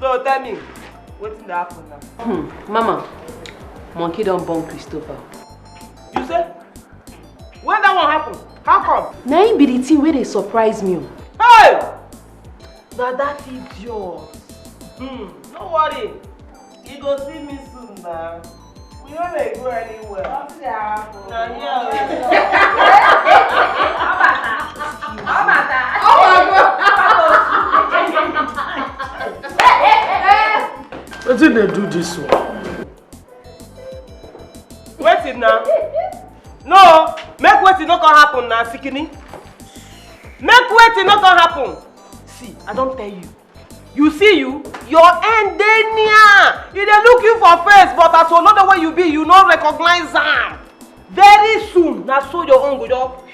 So tell me, wetin dey happen now? Hmm, Mama, monkey don born Christopher. You say? When that one happen? How come? Na him be the thing wey dey surprise me o. Hey! Na that idiot. Hmm, no worry. You go see me soon now. We no dey go anywhere. Nothing dey happen. Na here o. How about that? How about that? Oh my God. Wetin dey do this one? Wetin na? No, make wetin no Come happen na, Sikini. Make wetin no come happen. See, I don tell you. You see you, your end dey near. E dey look you for face, but as olode wey you be, you no recognize am. Very soon, na so your own go just.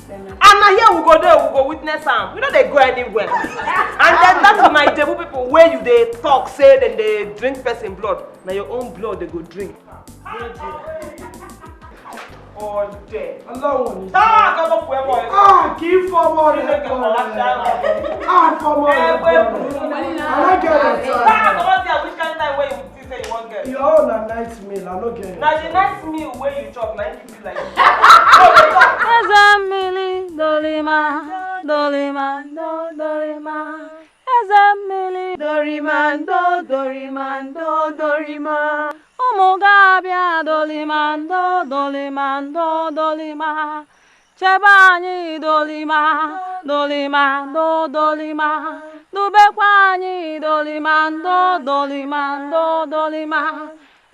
And na here we go dey, we go witness am. We no dey go anywhere. And then that is my Ijebu people wey you dey talk say dem dey drink person blood. Na your own blood dem go drink. Ọdẹ. Ọlọ́run ò ní. Táà kọ́kọ́ fún ẹ bọ̀ ẹ. Ah, kì í fọmọ rẹ bọ̀ rẹ. Ah, fọmọ rẹ bọ̀ rẹ. I no get your time. Táà kọ́kọ́ tí a which kind time wey you think say you wan get? Your own na night meal, I no get your time. Na the night meal wey you chop na im give you like this. No dey talk. Eze mmiri dolima, dolima, do, dolima. Eze mmiri dorimando, dorimando, dorima. Ụmụ ga-abịa dolimando, dolimando, dolima. Chebe anyị dolima, dolimando, dolima. Dubekwa anyị dolimando, dolimando, dolima.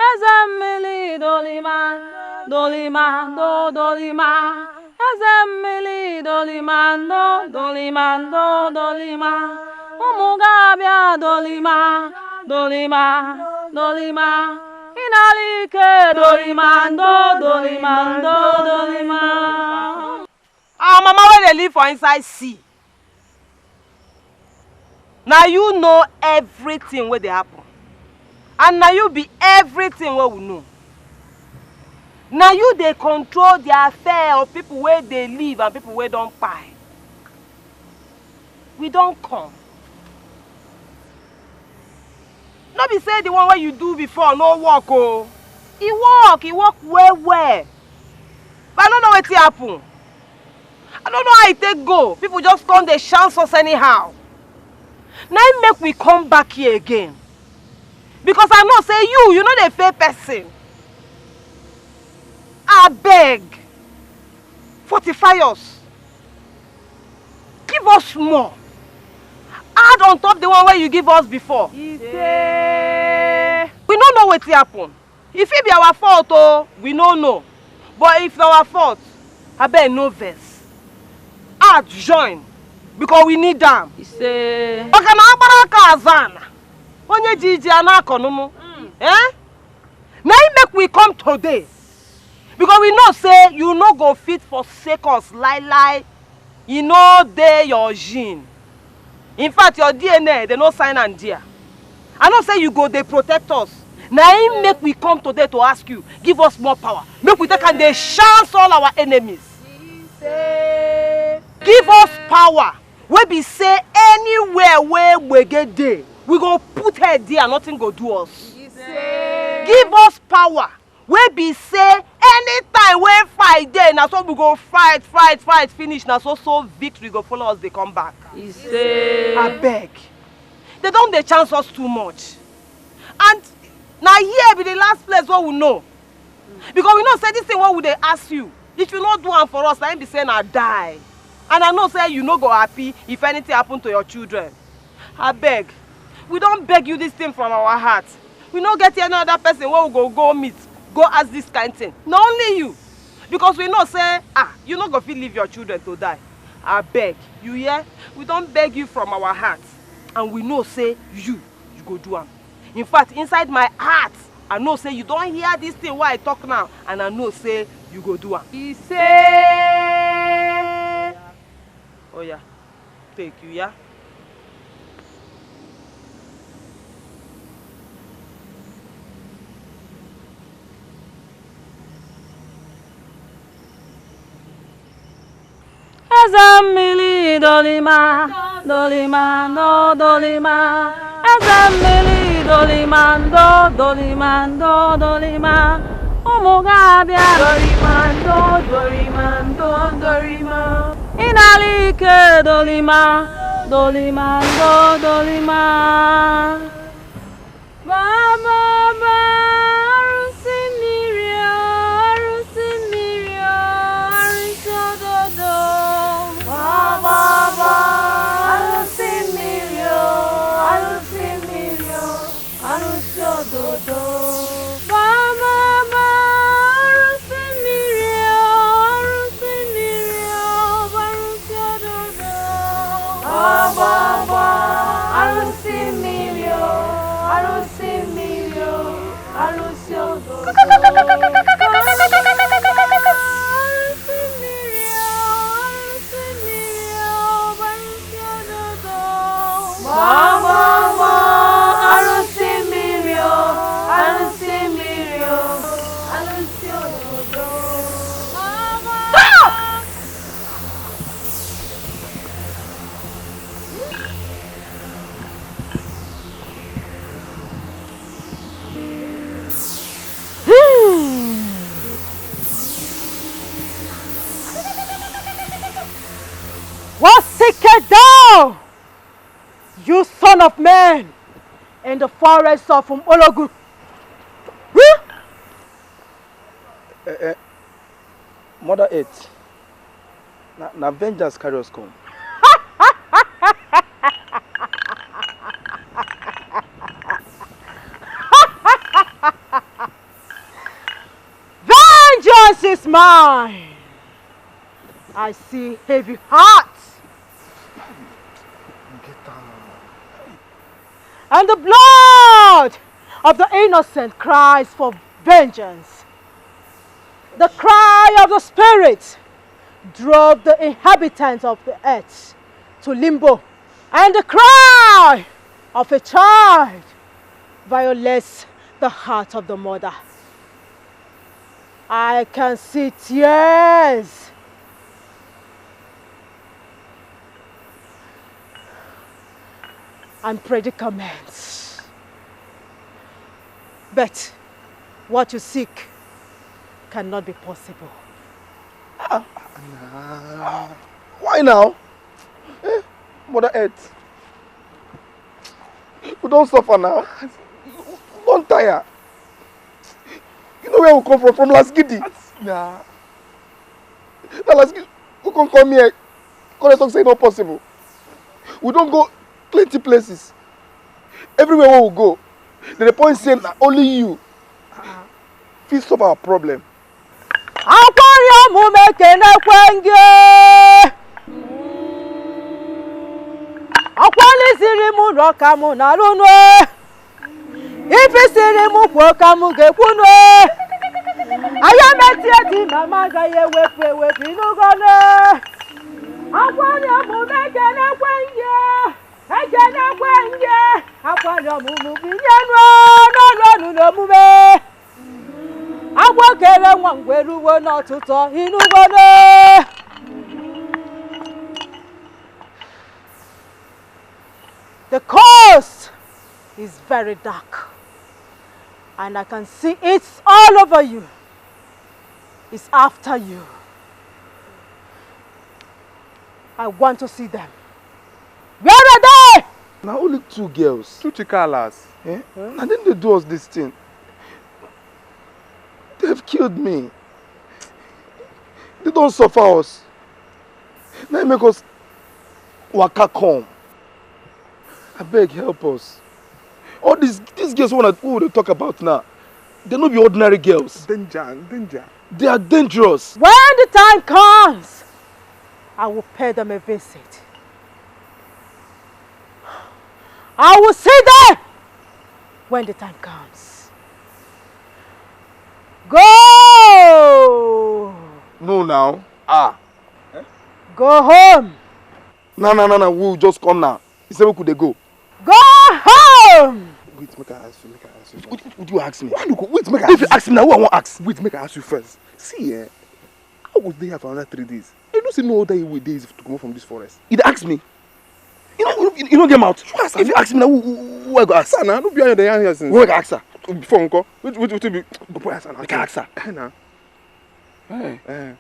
Eze mmiri dolima, dolima, do, dolima. Eze mmiri dolima, ndo, dolima, ndo, dolima. Ụmụ ga-abịa dolima, dolima, dolima. Ịnara ike dolima, ndo, dolima, ndo, dolima. Our mama wey dey live for inside sea. Na you know everything wey dey happen, and na you be everything wey we know. Na you dey control the affair of people wey dey live and people wey don kpai. We don come. No be say the one wey you do before no work o. E work, e work well well. But I no know wetin happen. I no know how e take go. People just come dey chance us anyhow. Na im make we come back here again. Because I know say you, you no dey fail person. Abeg, fortify us. Give us more. Add on top the one wey you give us before. Ise. We no know wetin happen. E fit be our fault o, we no know. But if na our fault, abeg no vex. Add join, because we need am. Ise. Maka na agbara aka azụ ana, onye ji iji a na-akọ nụnụ. Eh? Na im make we come today. Because we know say you no go fit forsake us lie lie. E no dey your gene. In fact, your D N A, they no sign am there. I know say you go dey protect us. Na im make we come today to ask you, give us more power. Make we take am dey chance all our enemies. Give us power wey be say anywhere wey gbege dey, we go put head there, nothing go do us. Give us power wey be say anytime wey fight dey, na so we go fight, fight, fight finish, na so so victory go follow us dey come back. Ise. Abeg, they don dey chance us too much, and na here be the last place wey we know, because we know say this thing wey we dey ask you, if you no do am for us, na im be say na die, and I know say you no go happy if anything happen to your children. Abeg, we don beg you this thing from our heart. We no get any other person wey we go go meet, go ask this kind thing. Na only you. Because we know say, ah, you no go fit leave your children to die. Abeg, you hear? We don beg you from our heart. And we know say you, you go do am. In fact, inside my heart, I know say you don hear this thing wey I talk now, and I know say you go do am. Ise. Oya, take you, yeah? Eze mmiri dolima, dolima, no dolima. Eze mmiri dolima, ndo, dolima, ndo, dolima. Ụmụ ga-abịa. Dolima, ndo, dolima, ndo, dolima. Ịnara ike dolima, dolima, ndo, dolima. Baba, ba, arụsị mmiri o, arụsị mmiri o, arụsị ododo. Baba, ba, arụsị mmiri o, arụsị mmiri o, arụsị ododo. Baba, ba, arụsị mmiri o, arụsị mmiri Mama, arụsị mmiri o, arụsị mmiri o, arụsị obodo. Mama! Hmm. What seekest thou, you son of man, in the forest of Umologu? Huh? Eh, eh, Mother Earth, na, na vengeance carry us come. Vengeance is mine. I see heavy hearts. And the blood of the innocent cries for vengeance. The cry of the spirit drove the inhabitants of the earth to limbo, and the cry of a child violates the heart of the mother. I can see tears and predicaments. But what you seek cannot be possible. Ah, nah. Why now? Eh? Mother Earth. We don suffer now. We don tire. You know where we come from? From Las Gidi. Nah. Na Las Gidi. We come come here. Come dey talk say e no possible. We don go plenty places. Everywhere wey we go, dem dey point say na only you fit solve our problem. Akwari omume kenekwe nge. Akwali siri mu roka mu na lunu. Ife siri mu kwo ka mu ge kunu. Aya meti eti mama ga ye wepe wepe inu gone. Akwari omume kenekwe nge. Ekenekwe nge. Akwari omume binye nu n'ọrụ ọnụ n'omume. Agwọ kere nwa ngwere uwe n'ọtụtụ inu gone. The coast is very dark, and I can see it all over you. It's after you. I want to see them. Where are they? Na only two girls. Two chikalas. Eh? Na dem dey do us this thing. They've killed me. They don suffer us. Na im make us waka come. Abeg help us. All these these girls wey una wey we dey talk about now, they no be ordinary girls. Danger, danger. They are dangerous. When the time comes, I will pay them a visit. I will see them when the time comes. Go! No now. Ah. Go home. Na na na na, we just come now. He say make we dey go. Go home. Wait, make I ask you, make I ask you. What, what, what do you ask me? Why you go? Wait, make I ask you. If you ask me now, who I wan ask? Wait, make I ask you first. See, eh, how go dey here for another three days? You know say no other way dey easy to comot from this forest. You dey ask me? You know, you, you no get mouth. You ask me. If you ask me now, who, who, who I go ask? Sir, na no be you dey yarn here since. Who I go ask, sir? Before nko, which which which be? Go put answer now. Make I ask, sir. Eh, na. Eh.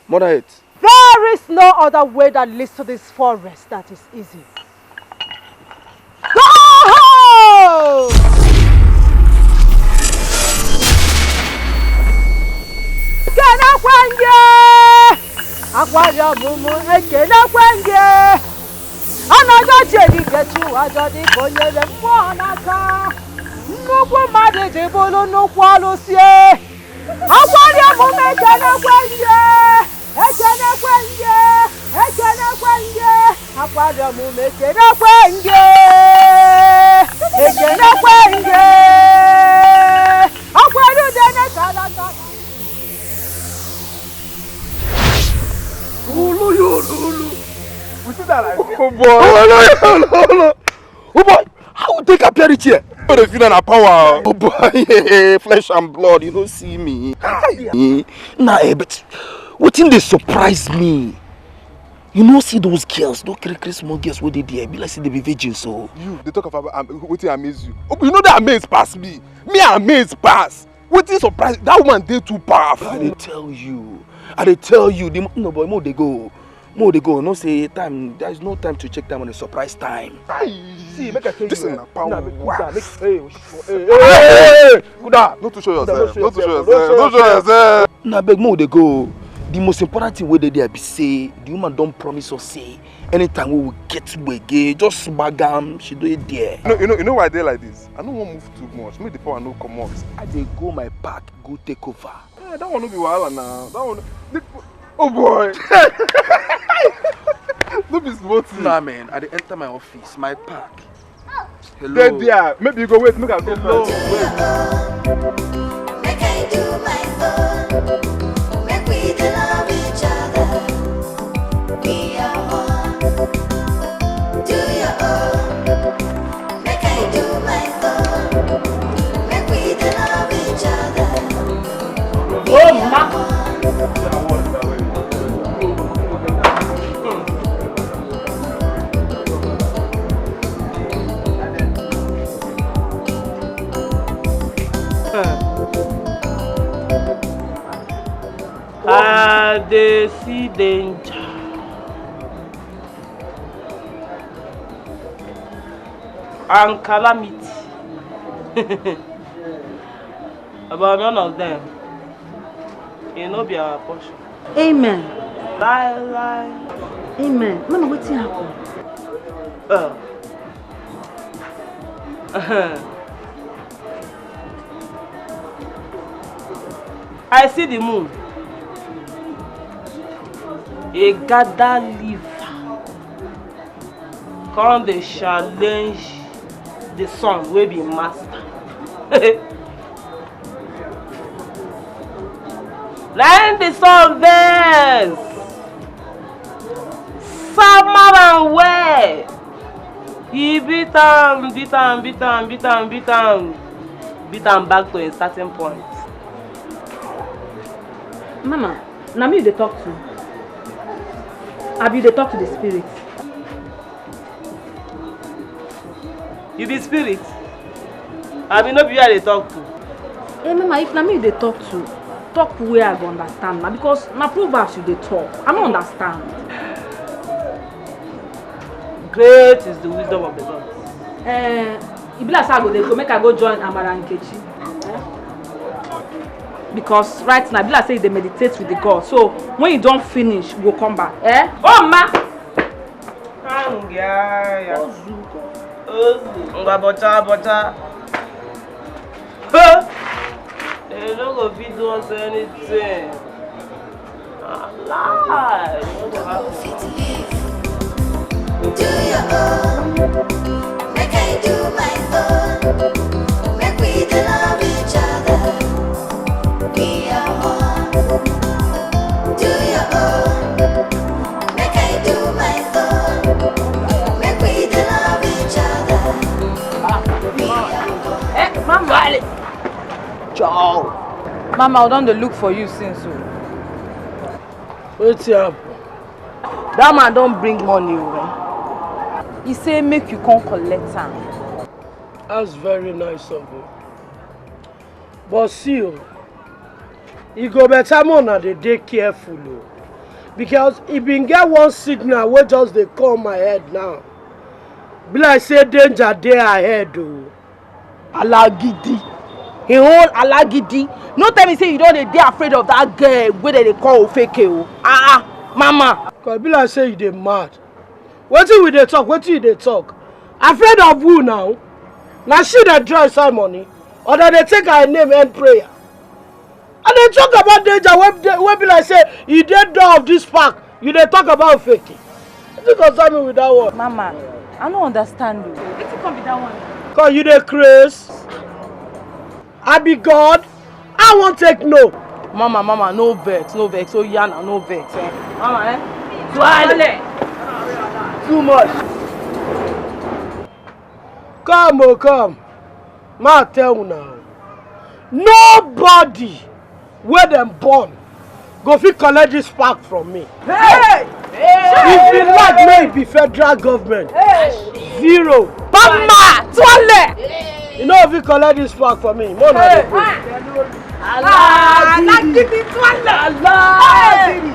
Mother Earth. There is no other way that leads to this forest that is easy. Go home! Kenekwe nge! Akwari ọmụmụ ekenekwe nge! Anaghị oche dibịa chi ụwa ajọ dịka o nyere mmụọ n'aka. Nnukwu mmadụ ji bụrụ nnukwu ọlụsie. Akwari ọmụmụ ekenekwe nge! Ekenekwe nge! Ekenekwe nge! Akwari ọmụmụ ekenekwe nge! Ekenekwe nge! Boy. Oh, no, no, no, no. Oh, boy. How you take appear reach here? Oh, the feel na power. Oh, boy. Flesh and blood. You don't see me. Hi. Nah, eh, but wetin dey surprise me? You know, see those girls, those crazy small girls wey dey there. Be like say they be virgins, so. You, they talk about, um, wetin amaze you. Oh, you know that amaze pass me. Me amaze pass. Wetin surprise? That woman dey too powerful. I dey tell you. I dey tell you. The mo-, no, boy, mo dey go. Mo dey go. No say time. There is no time to check time on a surprise time. See, make I tell you. This is na power. Hey, hey, hey, hey, hey, hey. Kuda. No too show yourself. No too show yourself. No show yourself. Na beg mo dey go. The most important thing wey dey there be say the woman don promise us say anytime we will get gbege, just bag am, she dey there. You know, you know, you know why I dey like this? I no wan move too much. Make the power no comot. I dey go my park, go take over. Eh, that one no be wahala na. That one, the, oh boy. No be small thing. Nah, man, I dey enter my office, my park. Hello. Dey there. Maybe you go wait. Make I go first. Wait. Make I do my own. Make we dey love each other. Be your own. Do your own. Make I do my own. Make we dey love each other. Oh, ma. I dey see danger and calamity. But none of them, e no be our portion. Amen. Lie, lie. Amen. Mama, wetin happen? Uh. I see the moon. E gather liver. Come dey challenge the sun wey be master. Na im the sun vex. Sama am well. He beat am, beat am, beat am, beat am, beat am, beat am back to a certain point. Mama, na me you dey talk to? Abi you dey talk to the spirit? You be spirit? Abi no be you I dey talk to? Eh, Mama, if na me you dey talk to, talk where I go understand na, because na proverbs you dey talk. I no understand. Great is the wisdom of the gods. Eh, e be like say I go dey go, make I go join Amara Nkechi. Eh? Because right now, e be like say you dey meditate with the God. So when you don finish, you go come back. Eh? Oh, ma! Ngwa, bọcha, bọcha. Huh? They no go fit do us anything. Lie. No go happen. Do your own. Make I do my own. Make we dey love each other. Be your own. Do your own. Make I do my own. Make we dey love each other. Be your own. Eh, Mama. Ciao. Mama, I don dey look for you since o. Wetin happen? That man don bring money o. He say make you come collect am. That's very nice of him. But see o, e go better make una dey dey careful o. Because e bin get one signal wey just dey come my head now. Be like say danger dey ahead o. Alagidi. He hold alagidi. No tell me say you don dey dey afraid of that girl wey dem dey call Ofeke o. Ah, ah, Mama. 'Cause e be like say you dey mad. Wetin we dey talk? Wetin you dey talk? Afraid of who now? Na she dey draw inside money? Or dem dey take her name end prayer? I dey talk about danger wey dey, wey be like say e dey door of this park. You dey talk about Ofeke. Wetin concern me with that one? Mama, I no understand you. Wetin come be that one? 'Cause you dey craze. I be God. I wan take no. Mama, mama, no vex, no vex. Oh, yeah, na, no vex, eh. Mama, eh? Swale. Too much. Come, oh, come. Ma tell una. Nobody wey dem born go fit collect this park from me. Hey! If you like, make e be federal government. Hey! Zero. Bama! Twale! You know if you collect this park for me, more na dey go. Alagidi Twale! Alagidi!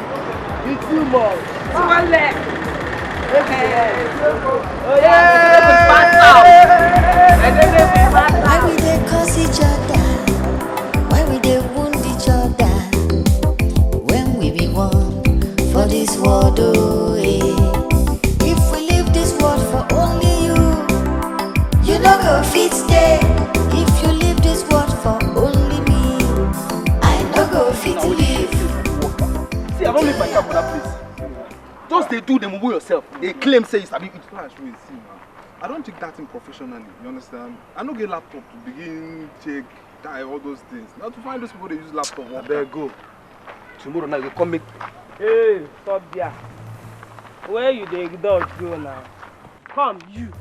You too much. Twale! Hey! Oh, yeah! Why we dey curse each other? Why we dey wound each other? When we be one for this world, oh, eh. If we leave this world for only you, you no go fit stay. If you leave this world for only me, I no go fit leave. See, I don't leave my car for that place. Just dey do dem mumu yourself. Dey claim say you sabi. Flash, wait, see, man. I don't take that thing professionally. You understand? I no get laptop to begin check, die, all those things. Now to find those people dey use laptop. Abeg, go. Tomorrow night you come make. Hey, stop there. Where you dey dodge go now? Come, you.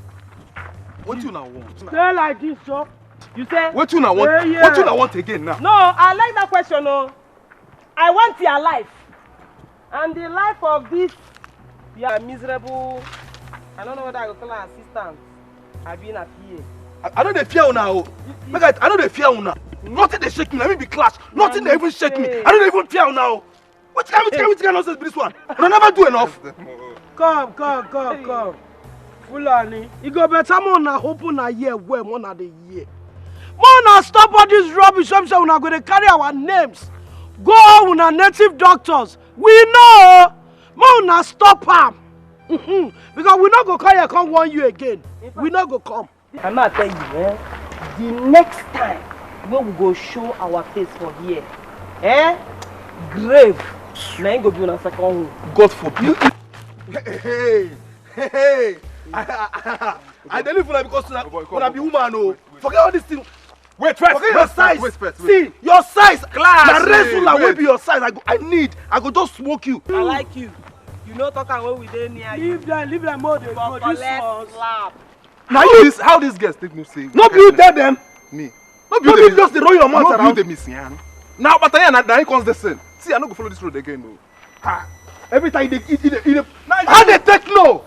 Wetin una want? Stay like this, so. You say? Wetin una want? Hey, yeah. Wetin una want again now? No, I like that question, oh. I want your life and the life of this your miserable, I don't know whether I go call am assistant, abi na P A. I, I no dey fear una o. Make I, I no dey fear una. Nothing dey shake me. Na me be clash. Nothing dey even shake me. I no dey even fear una o. Which kind, which kind, which kind nonsense be this one? Una never do enough. Come, come, come, come. Fulani, e go better make una open una ear well, make una dey hear. Make una stop all this rubbish wey be say una go dey carry our names go una native doctors. We know. Make una stop am. Mhm. Because we no go come here come warn you again. We no go come. I ma tell you, eh? The next time wey we go show our face for here, eh? Grave na im go be una second home. God forbid. Hey, hey, hey. I, I, I, I dey live una because una, una be woman o. Forget all this thing. Wait first. Forget your size. Wait first. See your size. Class. Na wrestler wey be your size. I go, I need. I go just smoke you. I like you. You no talk am when we dey near you. Leave them, leave them, make dem go. This one. Slap. Na how you this, how this girls take no say? No be you tell them. Me. No be you just dey roll your mouth around. No be you dey miss yan. Now, but na, na him cause the sin. See, I no go follow this road again o. Ha! Every time you dey, you dey, you dey, how dey take no?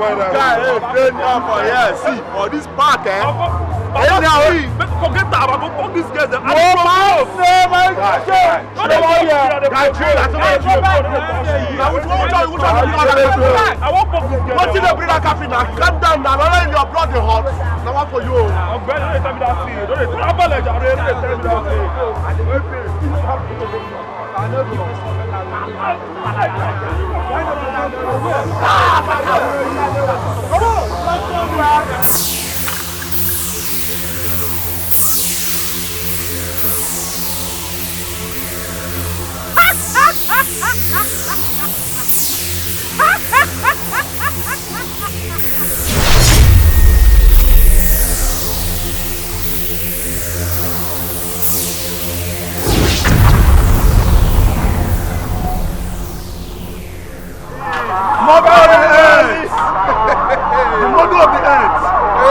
Guy, hey, train now for here. See, for this park, eh? Anyhow, forget that. I go fuck these guys. No, man, no, man. Guy, guy, guy, train, I tell you. Now, which one, which one, which one, which one, which one? I won't fuck these guys. Wetin dey bring that caffeine now? Calm down now. Now, your blood dey hot. Now, what for you? I'm very, don't tell me that thing. Don't tell me that thing. Mother of the earth! The mother of the earth!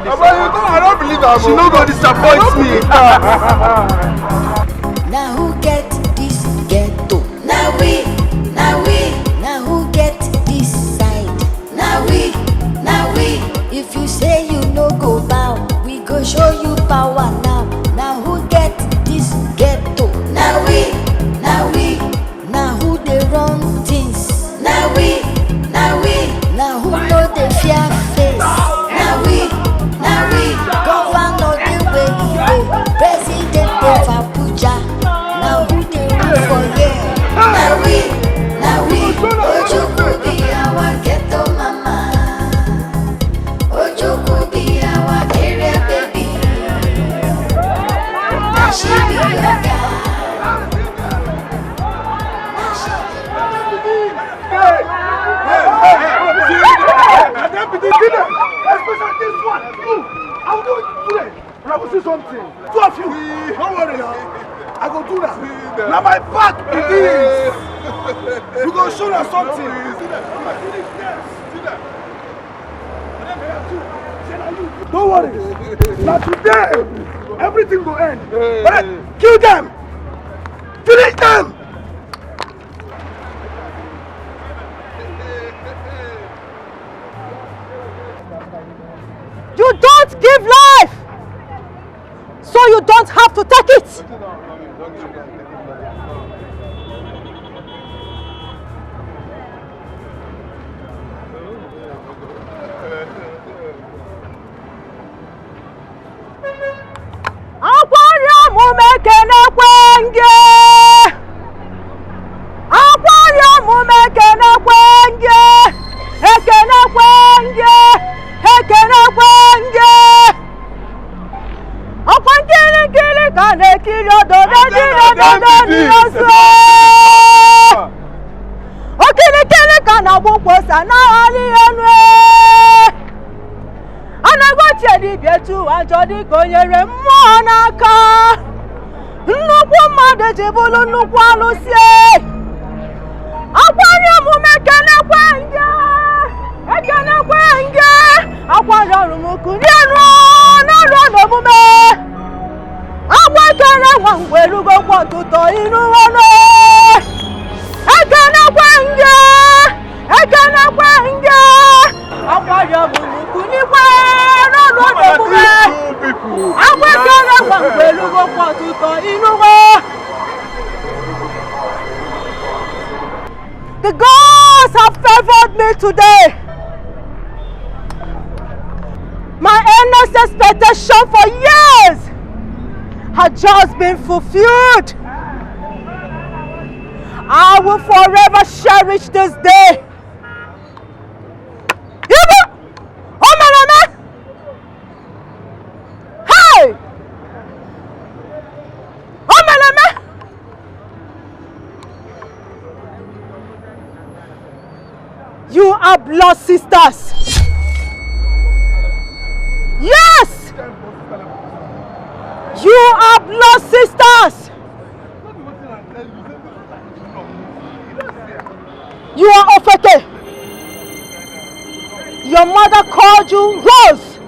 Baba, you know, I don't believe her. She no go disappoint me. Now who get this ghetto? Now we, now we. Now who get this side? Now we, now we. If you say you no go bow, we go show you power now. Now who get this ghetto? Now we, now we. Na who dey run things? Na we, na we. Na who no dey fear face? Na we, na we. Governor dey wey e dey, president dey for Abuja. Na who dey rule for here? Na we, na we. Ojukwu be our ghetto mama. Ojukwu be our area baby. Na she be oga. I will do it today. I will see something. Two of you. Don't worry now. I go do that. Now my back it is. You go show us something. Don't worry. Now today, everything go end. But kill them. Finish them. You don't give life, so you don't have to take it. Akwari omume kenekwe nge. Akwari omume kenekwe nge. Ekenekwe nge. Ekenekwe nge. Ọkwa nkiri nkiri ka na-ekiri ododo jiri ododo n'irozu. Okirikiri ka na-agba ụkwụ ose na-aghali elu. Anaghị ochie dibịa etu ajọ dịka o nyere mmụọ n'aka. Nnukwu mmadụ ji bụrụ nnukwu alụsị. Akwari omume kenekwe nge. Ekenekwe nge. Akwari ọrụ m kulie nụọ n'ọrụ n'omume. Agwa ekere nwa ngwe erugo kwa ọtụtụ iru ọnụ. Ekenekwe nge. Ekenekwe nge. Akwari ọrụ m kulie kwa n'ọrụ n'omume. Agwa ekere nwa ngwe erugo kwa ọtụtụ iru ọnụ. The gods have favored me today. My earnest expectation for years has just been fulfilled. I will forever cherish this day. Even Omeleme! Hey! Omeleme! You are blood sisters. Yes! You are blood sisters. You are Ofeke. Your mother called you Rose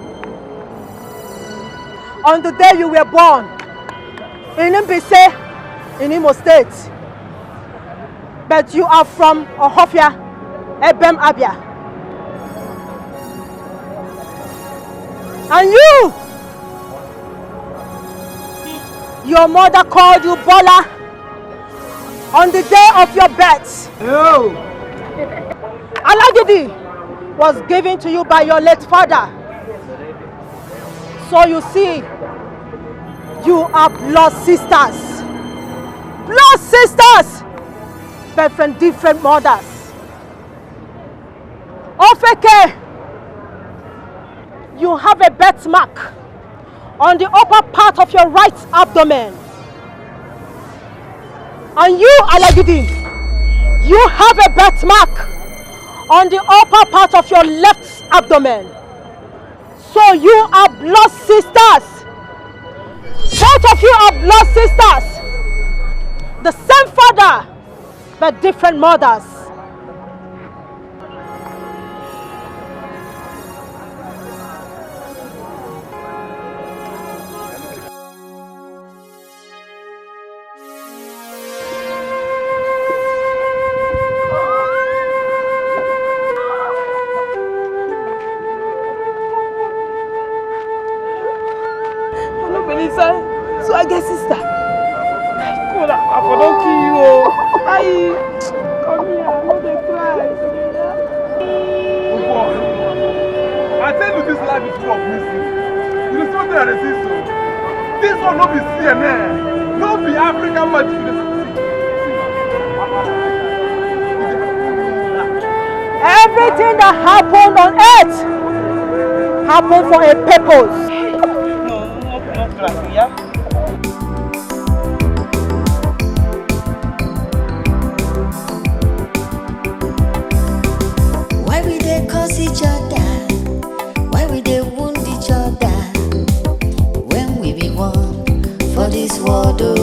on the day you were born in Mbise, in Imo State. But you are from Ohofia, Ebem Abia. And you, your mother called you Bola on the day of your birth. Oh. Alagidi was given to you by your late father. So you see, you are blood sisters. Blood sisters, but from different mothers. Ofeke, you have a birthmark on the upper part of your right abdomen. And you, Alagidi, you have a birthmark on the upper part of your left abdomen. So you are blood sisters. Both of you are blood sisters. The same father, but different mothers. Lisa, so I get sister. Cool, I for don kill you o. Ayi, come here, I no dey cry. Oh boy, I tell you this life is full of mystery. You dey see wetin I dey see so? This one no be C N N, no be African magic you dey see. Everything that happened on earth happened for a purpose. No, no, no, no, yeah. Why we dey curse each other? Why we dey wound each other? When we be one for this world, oh.